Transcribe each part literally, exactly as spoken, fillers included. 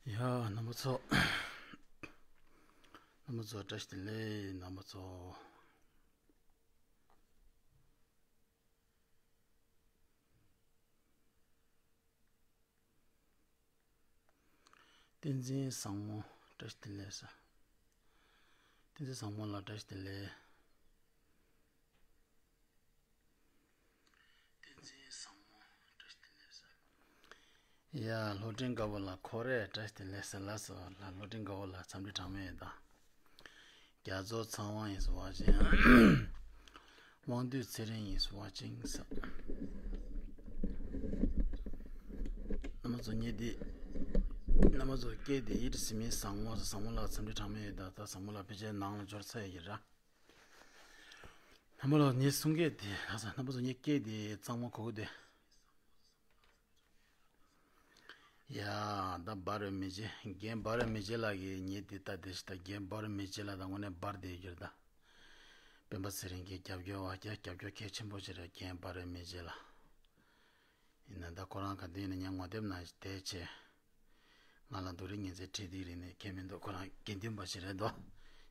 ཡ། རྣམ་པ་ཚོ། རྣམ་པ་ཚོ་བཀྲ་ཤིས་བདེ་ལེགས། རྣམ་པ་ཚོ། བསྟན་འཛིན་བཟང་མོ་བཀྲ་ཤིས་བདེ་ལེགས་ཟེར། བསྟན་འཛིན་བཟང་མོ་ལགས་བཀྲ་ཤིས་བདེ་ལེགས། བསྟན་འཛིན་བཟང་མོ་བཀྲ་ཤིས་བདེ་ལེགས་ཟེར། ཡ། ལྷོ་སྤྲིན་དཀར་པོ་ལགས་ཁོ་རེ་བཀྲ་ཤིས་བདེ་ལེགས་ཟེར། ལགས་སོ་ལགས། ལྷོ་སྤྲིན་དཀར་པོ་ལགས་འཚམས་འདྲི་གྲངས་མེད་ཡོད་ད། རྒྱ་མཚོ་ཚང་དབང་ཡིན་ཟེར་བ་ཅིན། དབང་འདུས་ཚེ་རིང་ཡིན་ཟེར་བ་ཅིན་ཟེར། རྣམ་པ་ཚོ་ངེད་འདི། རྣམ་པ་ཚོ་སྐད་འདི་ཡིད་ཟིན་མིན་བཟང་མོ་ཟེར། བཟང་མོ་ལགས་འཚམས་འདྲི་གྲངས་མེད་ཡོད་ད། ད་བཟང་མོ་ལགས་ཕལ་ཆེར་ནང་ལ་འབྱོར་ཚར་ཡོད་ཀྱི་ར། རྣམ་པ་ལགས་ངའི་གསུང་སྐད་དེ་ལགས་སོ། རྣམ་པ་ཚོ་ངའི་སྐད་དེ་གཙང་མ་གོ་གི་འདུག་ཡ། ད་འབར་བའི་མེ་ལྕེ། རྒན་འབར་བའི་མེ་ལྕེ་ལགས་ཀྱིས་ངའི་དེ་ལྟ་དེ་ཞིག་ད། རྒན་འབར་བའི་མེ་ལྕེ་ལགས་ད་དངོས་གནས་འབར་བསྡད་ཡོད་ཀྱི་རེད་ད། སྤེན་པ་ཚེ་རིང་གི་རྒྱབ་སྐྱོར་བ། རྒྱ་རྒྱབ་སྐྱོར་གལ་ཆེན་པོ་ཅིག་རེད། རྒན་འབར་བའི་མེ་ལྕེ་ལགས། ཡིན་ན་ད་ཁོ་རང་ག་དུས་ཡིན་ན་ངའི་ངོ་དེབ་ནང་བསྡད་བྱས། ང་ལ་རྡོ་རིང་ངན་ཚད་བྲིས་དེ་རིང་ནས་ཁྱད་མི་འདུག་ཁོ་རང་དགེ་འདུན་པ་ཞིག་རེད་དོ།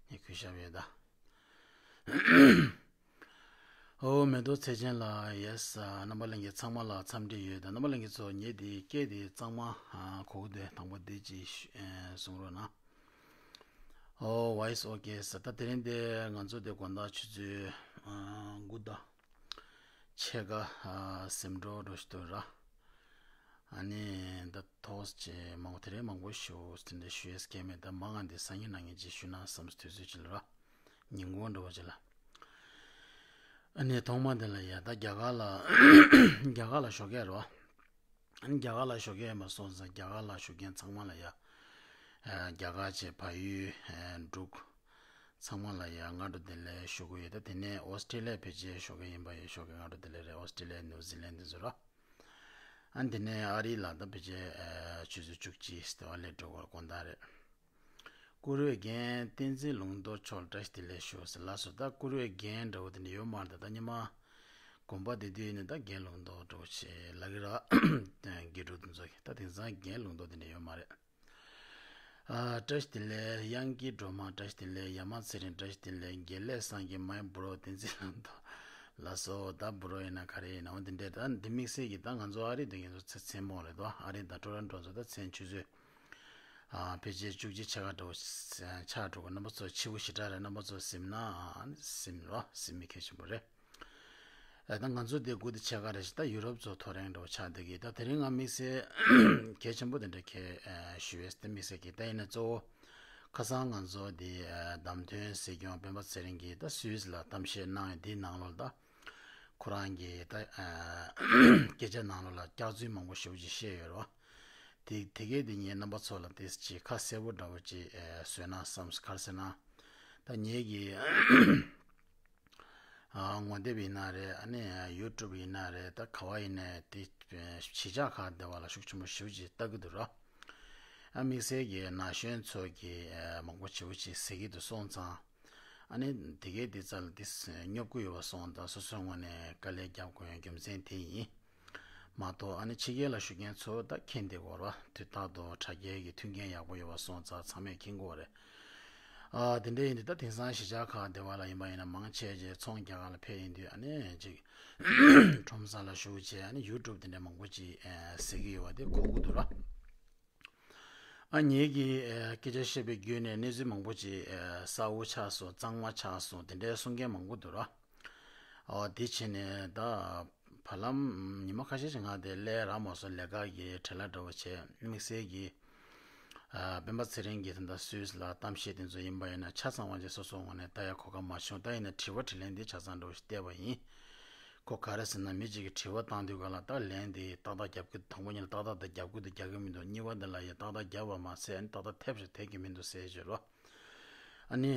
ངས་གུས་ཞབས་ཡོད་ད། ཨོ་མེ་ཏོག་ཚེ་ཆེན་ལགས། ཡེ་སི། རྣམ་པ་ལྷན་རྒྱས་ཚང་མ་ལ་འཚམས་འདྲི་ཡོད་ད། རྣམ་པ་ལྷན་རྒྱས་ཚོ་ངའི་དེ་སྐད་དེ་གཙང་མ་གོ་གི་འདུག་དང་པོ་དེ་ཅིག་གསུང་རོགས་གནང་། ཨོ་ཝོ་ཡི་སི་ཨོ་ཀེ་ཟེར། ད་དེ་རིང་དེ་ང་ཚོ་དེ་དགོང་དག་ཆུ་ཚོད་དགུ་དང་ཕྱེད་ཀ། ཨ། ཟིན་འགྲོ་འགྲོ་ཞིག་འདུག་ར། ཨ་ནི་ད་ཐོག་ཅེས་མང་པོ་དེ་རིང་མང་པོ་ཞུ་དེ་འདྲ་ཞུ་ཡས་སྐལ་མེད། ད་མང་ང་འདི་སང་ཉིན་གནངས་ཉིན་ཅིག་ཞུ་ན་བསམ། དུས་ཚོད་ཅིག་ལ་ར། ཉིན་གུང་འདྲ་བོ་ཅིག་ལ། ཨ་ནི་ཐོག་མ་དེ་ལ་ཡ་ད་རྒྱ་གར་ལ། རྒྱ་གར་ལ་ཞོགས་ཀས་རོ། ཨ་ནི་རྒྱ་གར་ལ་ཞོགས་ཀས་མ་སོང་ཙང་རྒྱ་གར་ལ་བཞུགས་མཁན་ཚང་མ་ལ་ཡ། ཨ། རྒྱ་གར་བཅས་བལ་ཡུལ། ཨ། འབྲུག་ཚང་མ་ལ་ཡ་སྔ་དྲོ་བདེ་ལེགས་ཞུ་གི་ཡོད། ད་དེ་ནས་ཨོ་སི་ཀྲི་ལི་ཡ་ཕལ་ཆེར་ཞོགས་ཀས་ཡིན་པ་ཡིན། ཞོགས་ཀས་སྔ་དྲོ་བདེ་ལེགས་རེད། ཨོ་སི་ཀྲི་ལི་ཡ་ནིའུ་ཛི་ལན་དེ་ཚོ་ར། ཨ། དེ་ནས་ཨ་རི་ལ་ད་ཕལ་ཆེར། ཨ། ཆུ་ཚོད་བཅུ་གཅིག་དེ་བ་སླེབས་འགྲོ་གི་རེད། དགོང་དག་རེད། བཀུར་འོས་རྒན་བསྟན་འཛིན་ལུང་རྟོགས་མཆོག་བཀྲ་ཤིས་བདེ་ལེགས་ཞུ་ཟེར། ལགས་སོ། ད་བཀུར་འོས་རྒན་འདྲ་བོ་དེ་འདྲ་ཡོད་མ་རེད། ད་ཉི་མ་དགོན་པ་བསྡད་དུས་ནི་ད་རྒན་ལུང་རྟོགས་འདྲ་བོ་ཅིག་ལབ་ཀྱི་རེད། དགེ་ཕྲུག་དེ་ཚོ་གིས། ད་དེང་སང་རྒན་ལུང་རྟོགས་དེ་འདྲ་ཡོད་མ་རེད། ཨ། བཀྲ་ཤིས་བདེ་ལེགས། དབྱངས་སྐྱིད་སྒྲོལ་མ་བཀྲ་ཤིས་བདེ་ལེགས། ཡ་མ་ཚེ་རིང་བཀྲ་ཤིས་བདེ་ལེགས། དགེ་ལེགས་སངས་རྒྱས། མའི་བུ་རོ་བསྟན་འཛིན་ལུང་རྟོགས། ལགས་སོ། ད་བུ་རོ་ཡིན་ན་ག་རེ་ཡིན་ན། འོ་དེ་འདྲས། ད་འདི་དམིགས་བསལ་གྱིས་ད་ང་ཚོ་ཨ་རི་སྡོད་མཁན་ཚོ་ཚེ་མཚན་མོ་རེད་དོ། ཨ་རི་དང་ཊོ་རོན་ཊོ་ཚོ་ད་མཚན་ཆུ་ཚོད། ཨ། ཕལ་ཆེར་བཅུ་གཅིག་ཕྱེད་ཀ་འདྲ་བོ་ཆགས་འགྲོ་གི། རྣམ་པ་ཚོ་འཕྱི་པོ་ཞེ་དྲག་རེད། རྣམ་པ་ཚོ་གཟིམ་ན་གཟིམ་རོགས། གཟིམ་མི་གལ་ཆེན་པོ་རེད། ཨ། ད་ང་ཚོ་འདི་དགུ་དང་ཕྱེད་ཀ་རེད་ཤག་ད་ཡུ་རོབ་ཚོ་ཐོ་རེངས་འདྲ་བོ་ཆགས་བསྡད་ཀྱི། ད་དེ་རིང་ང་དམིགས་བསལ་གལ་ཆེན་པོ་དེ་འདྲ་གལ་ཞུ་ཡས་དེ་དམིགས་བསལ་གྱི། ད་ཡིན་ན་གཙོ་བོ་ཁ་སང་ང་ཚོ་འདི། ཨ། བདམས་ཐོན་སྲིད་སྐྱོང་སྤེན་པ་ཚེ་རིང་གིས་ད་སུད་སི་ལ་གཏམ་བཤད་གནང་ཡས་འདིའི་ནང་ལོགས་ད། ཁོ་རང་གིས་ད། ཨ། སྐད་ཆ་ནང་ལོགས་ལ་སྐྱག་རྫུན་མང་པོ་ཞེ་པོ་ཅིག་བཤད་ཡོད་རེད་བ། དེ་དེ་གས་དེ་ངས་རྣམ་པ་ཚོ་ལ་དེ་ཅིག་ཁ་གསལ་པོ་འདྲ་བོ་ཅིག་ཨ། བཟོས་ན་བསམ། ག་རེ་ཟེར་ན། ད་ངེད་ཀྱི། ཨ། ངོ་དེབ་ཡིན་ན་རེད། ཨ་ནི་ཡུ་ཊུབ་ཡིན་ན་རེད། ད་ག་བ་ཡིན་ནའི་དེ་གཞིས་ཆགས་ཁག་སྡེ་བ་ལ་ཤུགས་ཆེན་པོ་ཞེ་པོ་ཅིག་ལྟ་གི་འདུག་ར། ཨ། དམིགས་བསལ་གྱི་ན་གཞོན་ཚོ་གིས། ཨ། མང་པོ་ཞེ་པོ་ཅིག་ཟེར་གྱི་འདུག་སོང་ཙང་། ཨ་ནི་དེ་གའི་དེ་རྩ་ལ་དེ་སྙོབ་ཀྱི་ཡོད་པ་སོང་ཙང་། སོ་སོའི་ངོས་ནས་དཀའ་ལས་རྒྱབ་དགོས་ཡོང་རྒྱུ་མཚན་དེ་ཡིན། མ་གཏོགས་ཨ་ནི་ཕྱི་རྒྱལ་ལ་བཞུགས་མཁན་ཚོ་ད་མཁྱེན་བསྡད་ཡོད་རེད་བ། དུས་རྟག་ཏུ་དྲ་རྒྱའི་གི་མཐུན་རྐྱེན་ཡག་པོ་ཡོད་པ་སོང་ཙང་ཚང་མས་མཁྱེན་གྱི་ཡོད་རེད། ཨ། དེ་འདྲ་ཡིན་དུས་ད་དེང་སང་གཞིས་ཆགས་ཁག་སྡེ་བ་ལ་ཡིན་པ་ཡིན་ན་མང་ཆེ་ཆེ་ཚོང་རྒྱག་ག་ལ་ཕེབས་ཡིན་དུས། ཨ་ནི་ཅིག་ཁྲོམ་ས་ལ་བཞུགས་བྱས། ཨ་ནི་ཡུ་ཊུབ་དེ་འདྲ་མང་པོ་ཅིག་ཨ། ཟེར་གྱི་ཡོད་པ་དེ་གོ་གི་འདུག་ར། ཨ། ངེད་ཀྱིས་ཨ། སྐད་ཆ་བཤད་པའི་བརྒྱུད་ནས་གནས་ཚུལ་མང་པོ་ཅིག་ཨ། གསལ་བོ་ཆགས་སོང་། གཙང་མ་ཆགས་སོང་། དེ་འདྲའི་གསུང་མཁན་མང་པོ་འདུག་ར། ཨོ། དེ་བྱས་ནས་ད་བར་ལམ་ཉི་མ་ཁ་ཤས་ཤིག་ང་དེ་སླེབས་རག་མ་སོང་། ལས་ཀ་གི་བྲེལ་བ་འདྲ་བོ་བྱས། དམིགས་བསལ་གྱིས། ཨ། སྤེན་པ་ཚེ་རིང་གིས་ད་ལྟ་སུད་སི་ལ་གཏམ་བཤད་དེ་ཚོ་ཡིན་པ་ཡིན་ན་ཆ་ཚང་བ་ཅིག་སོ་སོའི་ངོས་ནས་ལྟ་ཡ་གོ་སྐབས་མ་བྱུང་། ད་ཡིན་ན་དྲི་བ་དྲིས་ལན་འདི་ཆ་ཚང་འདྲ་བོ་ཞིག་བལྟས་པ་ཡིན། ཁོ་ག་རེ་ཟེར་ན། མི་གཅིག་གིས་དྲི་བ་བཏང་དུས་ག་ལ་ད་ལན་འདི་ཏག་ཏག་རྒྱབ་ཀྱི། དང་པོ་ཉིད་ལ་ཏག་ཏག་ད་རྒྱབ་ཀྱི་འདུག་རྒྱག་གི་མི་འདུག་གཉིས་པ་འདི་ལ་ཡང་ཏག་ཏག་རྒྱབ་པ་མ་ཟད། ཨ་ནི་ཏག་ཏག་ཐེབས་ཤིག་ཐེབས་ཀྱི་མི་འདུག་ཟེར་བརྗོད་རོགས། ཨ་ནི་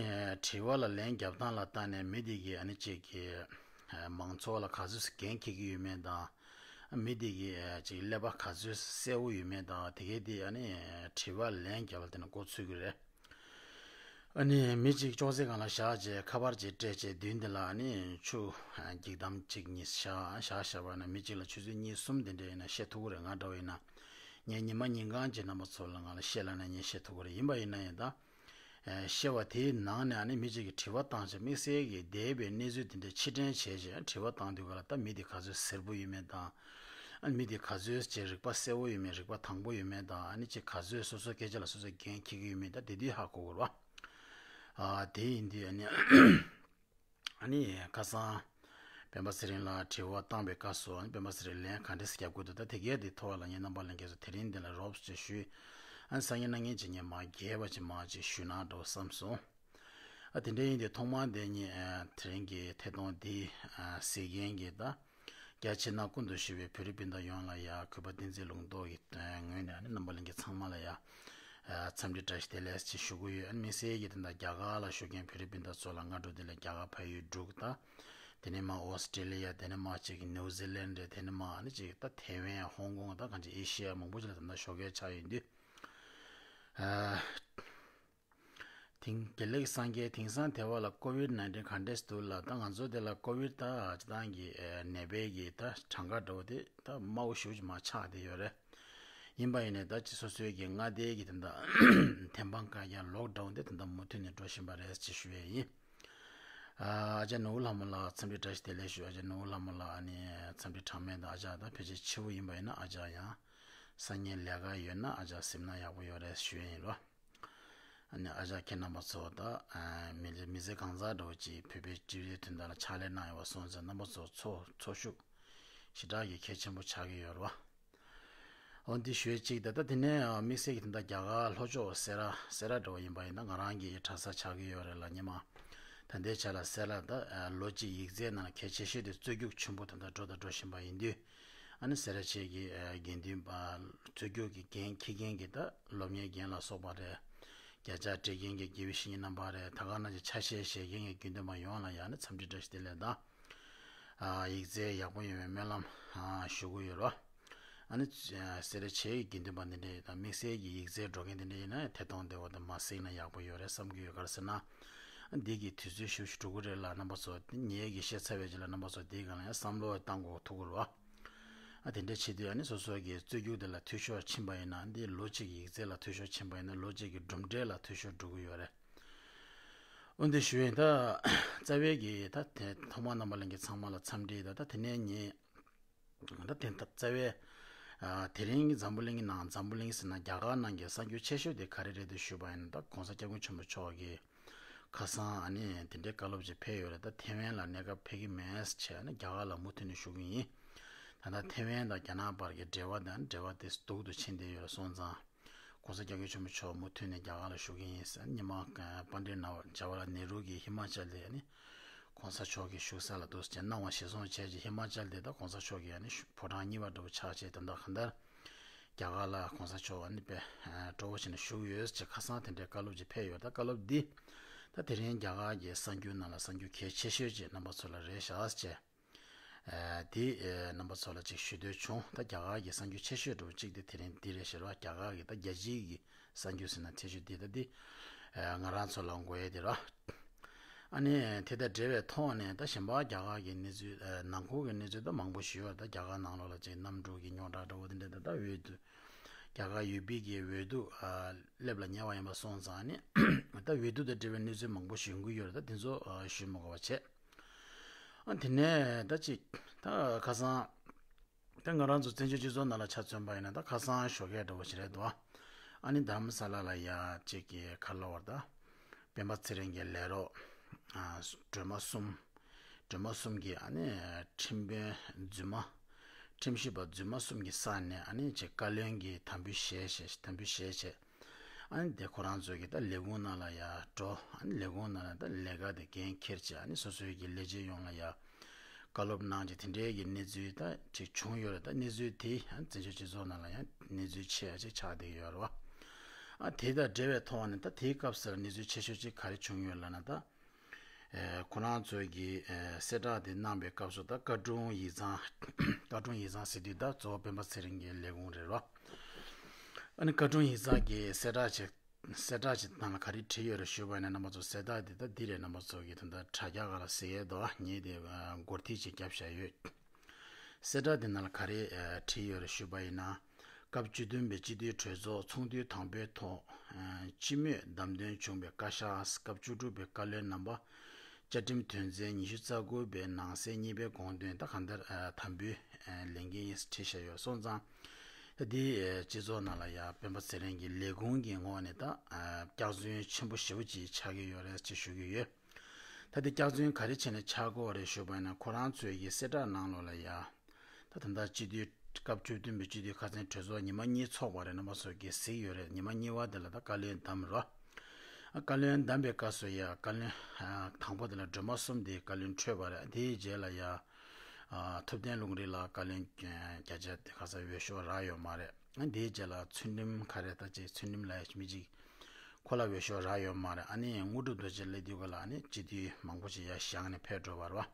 དྲི་བ་ལ་ལན་རྒྱབ་སྟངས་ལ་བལྟས་ནས་མི་དེ་གིས་ཨ་ནི་གཅིག་གིས་མང་ཚོགས་ལ་ག་ཚོད་འགན་འཁྱེར་གྱི་ཡོད་མེད་དང་། མི་དེ་གིས་ཅིག་ཀླད་པ་ག་ཚོད་གསལ་བོ་ཡོད་མེད་དང་། དེ་གས་དེ་ཨ་ནི་དྲི་བ་ལན་རྒྱབ་པ་དེ་ནས་འགོ་ཚུགས་ཀྱི་རེད། ཨ་ནི་མི་གཅིག་ཅོག་ཙེ་སྒང་ལ་བཞག་བྱས་ཁ་པར་ཅིག་སྤྲད་བྱས་མདུན་དེ་ལ་ཨ་ནི་ཆུ་འགྱིག་དམ་གཅིག་གཉིས་བཞག་བཞག་བཞག་པ་ན་མི་གཅིག་ལ་ཆུ་ཚོད་གཉིས་གསུམ་དེ་འདྲ་ཡིན་ན་བཤད་ཐུབ་ཀྱི་རེད། ང་འདྲ་བ་ཡིན་ན་ངས་ཉི་མ་ཉིན་གང་གཅིག་རྣམ་པ་ཚོ་ལ་ང་ལ་བཤད་ལབ་ན་ངས་བཤད་ཐུབ་ཀྱི་རེད། ཡིན་པ་ཡིན་ན་ཡང་ད་ཨེ་བཤད་པ་དེའི་ནང་ནས་ཨ་ནི་མི་གཅིག་གིས་དྲི་བ་བཏང་བྱས་དམིགས་བསལ་གྱི་འདས་པའི་གནས་ཚུལ་དེ་འདྲ་ཕྱིར་དྲན་བྱས་བྱས་དྲི་བ་བཏང་དུས་ག་ལ་ད་མི་དེ་ག་ཚོད་གཟིར་པོ་ཡོད་མེད་དང་། ཨ་ནི་མི་དེ་ག་ཚོད་ཅིག་རིག་པ་གསལ་བོ་ཡོད་མེད། རིག་པ་དྭངས་པོ་ཡོད་མེད་དང་། ཨ་ནི་ཅིག་ག་ཚོད་སོ་སོ་སྐད་ཆ་ལ་སོ་སོ་འགན་འཁྱེར་གྱི་ཡོད་མེད། ད་དེ་དུས་ཧ་གོ་དགོས་རེད་བ། ཨ་དེ་ཡིན་དུས་ཨ་ནི་ཨ་ནི་ཁ་སང་སྤེན་པ་ཚེ་རིང་ལ་དྲི་བ་བཏང་པའི་སྐབས་སུ་ཨ་ནི་སྤེན་པ་ཚེ་རིང་ལན་ག་འདྲས་རྒྱབ་དགོས་འདུག་ད་དེ་གས་དེ་ཐོག་ལ་ངས་རྣམ་པ་ལྷན་རྒྱས་ཚོ་དེ་རིང་འདི་ལ་རོབ་ཅིག་ཞུས། ཨ་ནི་སང་ཉིན་གནངས་ཉིན་ཅིག་ངས་མར་རྒྱས་པ་ཅིག་མར་ཅིག་ཞུས་ན་འགྲོ་བསམ་སོང་། ཨ་དེ་འདྲ་ཡིན་དུས་ཐོག་མར་འདི་ཉིད་ཨ་དེ་རིང་གི་ཐད་གཏོང་འདི་ཨ་གཟིགས་མཁན་གྱི་ད་རྒྱ་ཆེ་ན་ཀུན་ཏུ་བཞུགས་པའི་བོད་རིགས་སྤུན་ཟླ་ཡོངས་ལ་ཡ་གུས་པ་བསྟན་འཛིན་ལུང་རྟོགས་ཀྱི་ངོས་ནས་ཨ་ནི་རྣམ་པ་ལྷན་རྒྱས་ཚང་མ་ལ་ཡ་ཨ་འཚམས་འདྲི་བཀྲ་ཤིས་བདེ་ལེགས་ཅེས་ཞུ་གི་ཡོད། ཨ་ནི་དམིགས་བསལ་གྱི་ད་ལྟ་རྒྱ་གར་ལ་བཞུགས་མཁན་བོད་རིགས་སྤུན་ཟླ་ཚོ་ལ་སྔ་དྲོ་བདེ་ལེགས། རྒྱ་གར་ཕ་ཡུལ་འབྲུག་ད་དེ་ནས་མར་ཨོ་སི་ཀྲེ་ལི་ཡ། དེ་ནས་མར་ཅིག་ནིའུ་ཛི་ལན་རེད། དེ་ནས་མར་ཨ་ནི་ཅིག་ད་ཐེ་ཝན། ཧོང་ཀོང་། ད་གང་ཅིག་ཨེ་ཤི་ཡ་མང་པོ་ཅིག་ལ་ད་ལྟ་ཞོགས་ཀས་ཆགས་ཡོད་དུས། ཨ། དེང་དགེ་ལེགས་སངས་རྒྱས། དེང་སང་དེ་བ་ལ་ཀོ་བིད་ནའིན་ཊིན་ག་འདྲས་འདུག་ལ། ད་ང་ཚོ་དེ་ལ་ཀོ་བིད་ད་སྤྱི་བཏང་གི་ཨེ་ནད་པའི་གི་ད་གྲངས་ཀ་འདྲ་བོ་དེ་ད་དམའ་བོ་ཞེ་པོ་ཅིག་མར་ཆག་བསྡད་ཡོད་རེད། ཡིན་པ་ཡིན་ནའི་ད་ཅི་སོ་སོའི་གི་མངའ་སྡེའི་གི་དེ་འདྲ་ཐེམ་སྤང་བཀག་རྒྱ་ལོག་ཌའུན་དེ་དེ་འདྲ་མུ་མཐུད་ནས་འགྲོ་བཞིན་པ་རེད་ཅེས་ཞུ་ཡས་ཡིན། ཨ་ཅག་ནོར་བུ་ལྷ་མོ་ལགས་འཚམས་འདྲི་བཀྲ་ཤིས་བདེ་ལེགས་ཞུ། ཨ་ཅག་ནོར་བུ་ལྷ་མོ་ལགས་ཨ་ནི་འཚམས་འདྲི་གྲངས་མེད་དང་། ཨ་ཅག་ད་ཕལ་ཆེར་ཕྱི་པོ་ཡིན་པ་ཡིན་ན་ཨ་ཅག་ཡང་སང་ཉིན་ལས་ཀ་ཡོད་ན་ཨ་ཅག་གཟིམ་ན་ཡག་པོ་ཡོད་རེད་ཞུ་ཡས་ཡིན་རོ། ཨ་ནི་ཨ་ཅག་ཁྱེད་རྣམ་པ་ཚོ་ད་ཨ་མི་མི་ཚེ་གང་ཟག་འདྲ་བོ་ཅིག་བོད་པའི་སྤྱི་པའི་དོན་དག་ལ་ཕྱག་ལས་གནང་ཡོད་པ་སོང་ཙང་རྣམ་པ་ཚོ་ཚོ་ཚོ་ཤུགས་ཞེ་དྲག་གི་གལ་ཆེན་པོ་ཆགས་ཀྱི་ཡོད་རེད་བ། འོ་འདི་ཞུས་གཅིག་ད་ལྟ་དེ་ནས་དམིགས་བསལ་གྱི་དེ་འདྲ་རྒྱ་གར་ལྷོ་ཕྱོགས་སེ་ར་སེ་ར་འདྲ་བོ་ཡིན་པ་ཡིན་ན་ང་རང་གི་གྲྭ་ས་ཆགས་ཀྱི་ཡོད་རེད་ལ། ཉི་མ་ད་ལྟའི་ཆ་ལ་སེ་ར་ད་ལོ་གཅིག་ཡིག་ཚད་ནང་གལ་ཆེ་ཤོས་དེ་རྩོད་རྒྱུགས་ཆེན་པོ་དེ་འདྲ་འགྲོ་དང་འགྲོ་བཞིན་པ་ཡིན་དུས། ཨ་ནི་སེ་ར་བྱེས་ཀྱི་དགེ་འདུན་པ་རྩོད་རྒྱུགས་ཀྱི་འགན་འཁྱེར་མཁན་གྱི་ད་སློབ་གཉེར་རྒན་ལ་སོགས་པ་རེད། བརྒྱ་ཆ་སྤྲད་མཁན་གྱི་དགེ་བའི་བཤེས་གཉེན་རྣམ་པ་རེད། ད་ག་ནང་བཞིན་ཆ་ཤས་བཞེས་མཁན་གྱི་དགེ་འདུན་པ་ཡོངས་ལ་ཡང་ནི་འཚམས་འདྲི་བཀྲ་ཤིས་བདེ་ལེགས་དང་། ཨ་ཡིག་ཚད་ཡག་པོ་ཡོང་བའི་སྨོན་ལམ་ཨ་ཞུ་གི་ཡོད་རོ། ཨ་ནི་སེ་ར་བྱེས་ཀྱི་དགེ་འདུན་པ་འདི་འདྲས་དང་དམིགས་བསལ་གྱི་ཡིག་ཚད་འགྲོ་མཁན་འདི་འདྲས་ཡིན་ན་ཐད་གཏོང་དེ་འོག་ཏུ་མར་གཟིགས་ན་ཡག་པོ་ཡོད་རེད་བསམ་གྱི་ཡོད། ག་རེ་ཟེར་ན་འདི་གི་དུས་ཚོད་ཞེ་པོ་ཅིག་འགྲོ་གི་རེད་ལ། རྣམ་པ་ཚོ་ངེད་ཀྱིས་བཤད་ཚར་བའི་རྗེས་ལ་རྣམ་པ་ཚོ་འདིའི་སྒང་ལ་ཡང་བསམ་བློ་བཏང་དགོས་ཐུག་གི་རེད་བ། ཨ་དེ་འདྲ་བྱེད་དུས་ཨ་ནི་སོ་སོ་གི་རྩོད་རྒྱུགས་དེ་ལ་འཐུས་ཤོར་ཕྱིན་པ་ཡིན་ན། འདི་ལོ་གཅིག་གི་ཡིག་ཚད་ལ་འཐུས་ཤོར་ཕྱིན་པ་ཡིན་ན་ལོ་གཅིག་གི་གྲུབ་འབྲས་ལ་འཐུས་ཤོར་འགྲོ་གི་ཡོད་རེད། འོན་ཏེ་ཞུ་ཡིན་ད། རྩ་བའི་གི་ད་དེ་ཐོག་མར་རྣམ་པ་ལྷན་རྒྱས་ཚང་མ་ལ་འཚམས་འདྲི་ད། ད་དེ་ནས་ངས་ད་དེ་ད་རྩ་བའི་ཨ་དེ་རིང་གི་འཛམ་བུ་གླིང་གི་ནང་། འཛམ་བུ་གླིང་ཟེར་ན་རྒྱ་གར་ནང་གི་གསར་འགྱུར་ཆེ་ཤོས་དེ་ག་རེ་རེད་དེ་ཞུས་པ་ཡིན་ན། ད་༸གོང་ས་༸སྐྱབས་མགོན་ཆེན་པོ་མཆོག་གིས་ཁ་སང་ཨ་ནི་དེ་འདྲའི་བཀའ་སློབ་ཅིག་ཕེབས་ཡོད་རེད། ད་ཐེ་ཝན་ལ་གནས་སྐབས་ཕེབས་ཀྱི་མེད་ཟེར་བྱས་ཨ་ནི་རྒྱ་གར་ལ་མུ་མཐུད་ནས་བཞུགས་ཀྱི་ཡིན། ད་ལྟ་ཐེ་ཝན་དང་རྒྱ་ནག་བར་གྱི་འབྲེལ་བ་དང་འབྲེལ་བ་དེ་སྡུག་ཏུ་ཕྱིན་བསྡད་ཡོད་རེད། སོང་ཙང་༸གོང་ས་༸སྐྱབས་མགོན་ཆེན་པོ་མཆོག་མུ་མཐུད་ནས་རྒྱ་གར་ལ་བཞུགས་ཀྱི་ཡིན་ཟེར། ཉི་མ་པཎྜི་ཏ་ཇ་ཝ་ཧར་ལཱལ་ནེ་རུ་གི་ཧི་མ་ཅལ་དེ་ཨ་ནི་༸གོང་ས་མཆོག་གིས་བཞུགས་ས་ལ་འདུག་ཟེར་གནང་བ་གཞིར་བཟུང་བྱས་ཀྱི་ཧི་མ་ཅལ་དེ་ད་༸གོང་ས་མཆོག་གི་ཨ་ནི་ཕོ་བྲང་གཉིས་པ་འདྲ་བོ་ཆགས་བྱས། དོན་དག་གང་ལྟར་རྒྱ་གར་ལ་༸གོང་ས་མཆོག་ཨ་ནི་དཔེ་སྤྲོ་བོ་བྱས་ནས་བཞུགས་ཡོད་ཅེས་ཁ་སང་དེ་འདྲའི་བཀའ་སློབ་ཅིག་ཕེབས་ཡོད། ད་བཀའ་སློབ་འདི་ད་དེ་རིང་རྒྱ་གར་གྱི་གསར་འགྱུར་ནང་ལ་གསར་འགྱུར་གལ་ཆེ་ཤོས་ཅིག་རྣམ་པ་ཚོ་ལ་རེ་བཞག་ཅེས། ཨ་དེ་ཨ་རྣམ་པ་ཚོ་ལ་ཅིག་ཞུ་འདོད་བྱུང་། ད་རྒྱ་གར་གྱི་གསར་འགྱུར་ཆེ་ཤོས་འདྲ་བོ་གཅིག་དེ་དེ་རིང་འདི་རེད་ཟེར་བ། རྒྱ་གར་གྱི་ད་རྒྱལ་སྤྱིའི་གི་གསར་འགྱུར་ཟེར་ན་ཆེ་ཤོས་འདི་ད་འདི་ཨ་ང་རང་ཚོ་ལ་དགོས་ཡས་དེ་ར། ཨ་ནི་དེ་དང་འབྲེལ་བའི་ཐོག་ནས་ད་གཞན་པ་རྒྱ་གར་གྱི་གནས་ཚུལ་ཨ་ནང་ཁུལ་གྱི་གནས་ཚུལ་ད་མང་པོ་ཞིག་ཡོད་རེད། ད་རྒྱ་གར་ནང་ལོགས་ལ་ཅིག་གནམ་གྲུ་གི་རྙོག་དྲ་འདྲ་བོ་དེ་འདྲ་ད་ད་འོས་བསྡུ་རྒྱ་གར་ཡུ་པི་གི་འོས་བསྡུ་ཨ་སླེབས་ལ་ཉེ་བ་ཡིན་པ་སོང་ཙང་ཨ་ནི་ད་འོས་བསྡུ་དང་འབྲེལ་བའི་གནས་ཚུལ་མང་པོ་ཞིག་ཡོང་གི་ཡོད་རེད། ད་དེ་ཚོ་ཨ་ཞུས་མ་དགོས་པ་བྱས། ཨ་དེ་ནས་ད་ཅིག་ད་ཁ་སང་ད་ང་རང་ཚོ་བཙན་བྱོལ་སྤྱི་ཚོགས་ནང་ལ་ཆ་མཚོན་པ་ཡིན་ན། ད་ཁ་སང་ཞོགས་ཀས་འདྲ་བོ་ཞིག་རེད་འདུག་ཨ་ནི་དྷ་རམ་ས་ལ་ལ་ཡ་ཅིག་གི་ཁ་ལོ་བར་ད་སྤེན་པ་ཚེ་རིང་གི་ལས་རོགས་ཨ་སྒྲོལ་མ་གསུམ། སྒྲོལ་མ་གསུམ་གྱིས་ཨ་ནི་ཁྲིམས་དཔོན་རྫུན་མ། ཁྲིམས་ཞིབ་པ་རྫུན་མ་གསུམ་གྱི་ས་ནས་ཨ་ནི་ཅིག་བཀའ་བློན་གྱི་དམ་འབུལ་བཞེས་བྱས། དམ་འབུལ་བཞེས་བྱས། ཨ་ནི་དེ་ཁོ་རང་ཚོ་གི་ད་ལས་ཁུངས་ནང་ལ་ཡར་འགྲོ། ཨ་ནི་ལས་ཁུངས་ནང་ལ་ད་ལས་ཀ་དེ་འགན་འཁྱེར་བྱས། ཨ་ནི་སོ་སོའི་གི་ལས་བྱེད་ཡོངས་ལ་ཡར་བཀའ་སློབ་གནང་བྱས། དེ་འདྲའི་གི་གནས་ཚུལ་ད་ཅིག་བྱུང་ཡོད་རེད། ད་གནས་ཚུལ་དེ་ཨ་ནི་བཙན་བྱོལ་སྤྱི་ཚོགས་ནང་ལ་ཡང་གནས་ཚུལ་ཆེ་བ་ཅིག་ཆགས་བསྡད་ཡོད་རེད་བ། ཨ་དེ་དང་འབྲེལ་བའི་ཐོག་ནས་ད་དེའི་སྐབས་སུ་གནས་ཚུལ་ཆེ་ཤོས་ཅིག་ག་རེ་བྱུང་ཡོད་ལབ་ན། ད་ཨེ་ཁོ་རང་ཚོའི་གི་ཨེ་གསལ་བསྒྲགས་དེ་གནང་པའི་སྐབས་སུ་ད་བཀའ་དྲུང་ཡིག་ཚང་། བཀའ་དྲུང་ཡིག་ཚང་ཟེར་དུས་ད་གཙོ་བོ་སྤེན་པ་ཚེ་རིང་གི་ལས་ཁུངས་རེད་རོ། ཨ་ནི་བཀའ་དྲུང་ཡིག་ཚང་གི་གསལ་བསྒྲགས་བྱས་ གསལ་བསྒྲགས་ཅིག་ནང་ལ་ག་རེ་བྲིས་ཡོད་རེད་ཞུས་པ་ཡིན་ན། རྣམ་པ་ཚོ་གསལ་བསྒྲགས་འདི་ད་འདི་རེད། རྣམ་པ་ཚོ་གི་ད་ལྟ་དྲ་རྒྱ་སྒང་ལ་གཟིགས་ཡས་འདུག་ངས་དེ་སྒོར་ཐིག་ཅིག་བརྒྱབ་བཞག་ཡོད། གསལ་བསྒྲགས་འདི་ནང་ལ་ག་རེ་བྲིས་ཡོད་རེད་ཞུས་པ་ཡིན་ན། སྐབས་བཅུ་བདུན་པའི་སྤྱི་འཐུས་གྲོས་ཚོགས་ཚོགས་དུས་དང་པོའི་ཐོག་སྤྱི་མོས་བདམས་ཐོན་བྱུང་བའི་བཀའ་ཤག་སྐབས་བཅུ་དྲུག་པའི་བཀའ་བློན་རྣམ་པ། བཅའ་ཁྲིམས་དོན་ཚན་ཉི་ཤུ་རྩ་དགུ་པའི་ནང་གསེས་གཉིས་པའི་དགོངས་དོན་ད་གང་ལྟར་དམ་འབུལ་ལེན་གྱི་ཡིན་བྲིས་བཞག་ཡོད་སོང་ཙང་། ད་འདི་སྤྱི་ཚོགས་ནང་ལ་ཡ་སྤེན་པ་ཚེ་རིང་གི་ལས་ཁུངས་ཀྱི་ངོས་ནས་ད་སྐྱག་རྫུན་ཆེན་པོ་ཞེ་པོ་ཅིག་ཆགས་ཀྱི་ཡོད་རེད་ཅེས་ཞུ་གི་ཡོད། ད་འདི་སྐྱག་རྫུན་ག་རེ་བྱས་ནས་ཆགས་ཀྱི་ཡོད་རེད་ཞུས་པ་ཡིན་ན། ཁོ་རང་ཚོའི་གི་གསལ་བསྒྲགས་ནང་ལོགས་ལ་ཡ། ད་ད་ལྟ་སྤྱི་འཐུས་སྐབས་བཅུ་བདུན་པའི་སྤྱི་འཐུས་ཁ་ཚན་གྲོས་ཚོགས་ཉི་མ་གཉིས་ཚོགས་པ་རེད། རྣམ་པ་ཚོ་གིས་གཟིགས་ཡོད་རེད། ཉི་མ་གཉིས་པ་དེ་ལ་ད་བཀའ་བློན་བདམས་རོགས། བཀའ་བློན་བདམས་པའི་སྐབས་སུ་ཡ་བཀའ་བློན་དང་པོ་དེ་ལ་སྒྲོལ་མ་གསུམ་དེ་བཀའ་བློན་འཕྲོད་པ་རེད། དེའི་རྗེས་ལ་ཡ་ཐུབ་བསྟན་ལུང་རིགས་ལགས་བཀའ་བློན་བརྒྱ་ཆ་དེ་ཁ་ས་འོས་ཤོག་རག་ཡོད་མ་རེད། དེའི་རྗེས་ལ་ཚུལ་ཁྲིམས་ག་རེ་ད་ཅིག་ཚུལ་ཁྲིམས་ལ་ཡ་མི་གཅིག་ཁོ་ལ་འོས་ཤོག་རག་ཡོད་མ་རེད། ཨ་ནི་དངོས་གྲུབ་རྡོ་རྗེ་ལགས་དེ་ག་ལ་ཨ་ནི་སྤྱི་འཐུས་མང་པོ་ཞིག་ཡར་བཞེངས་ནས་ཕེབས་འགྲོ་བ་རེད་བ།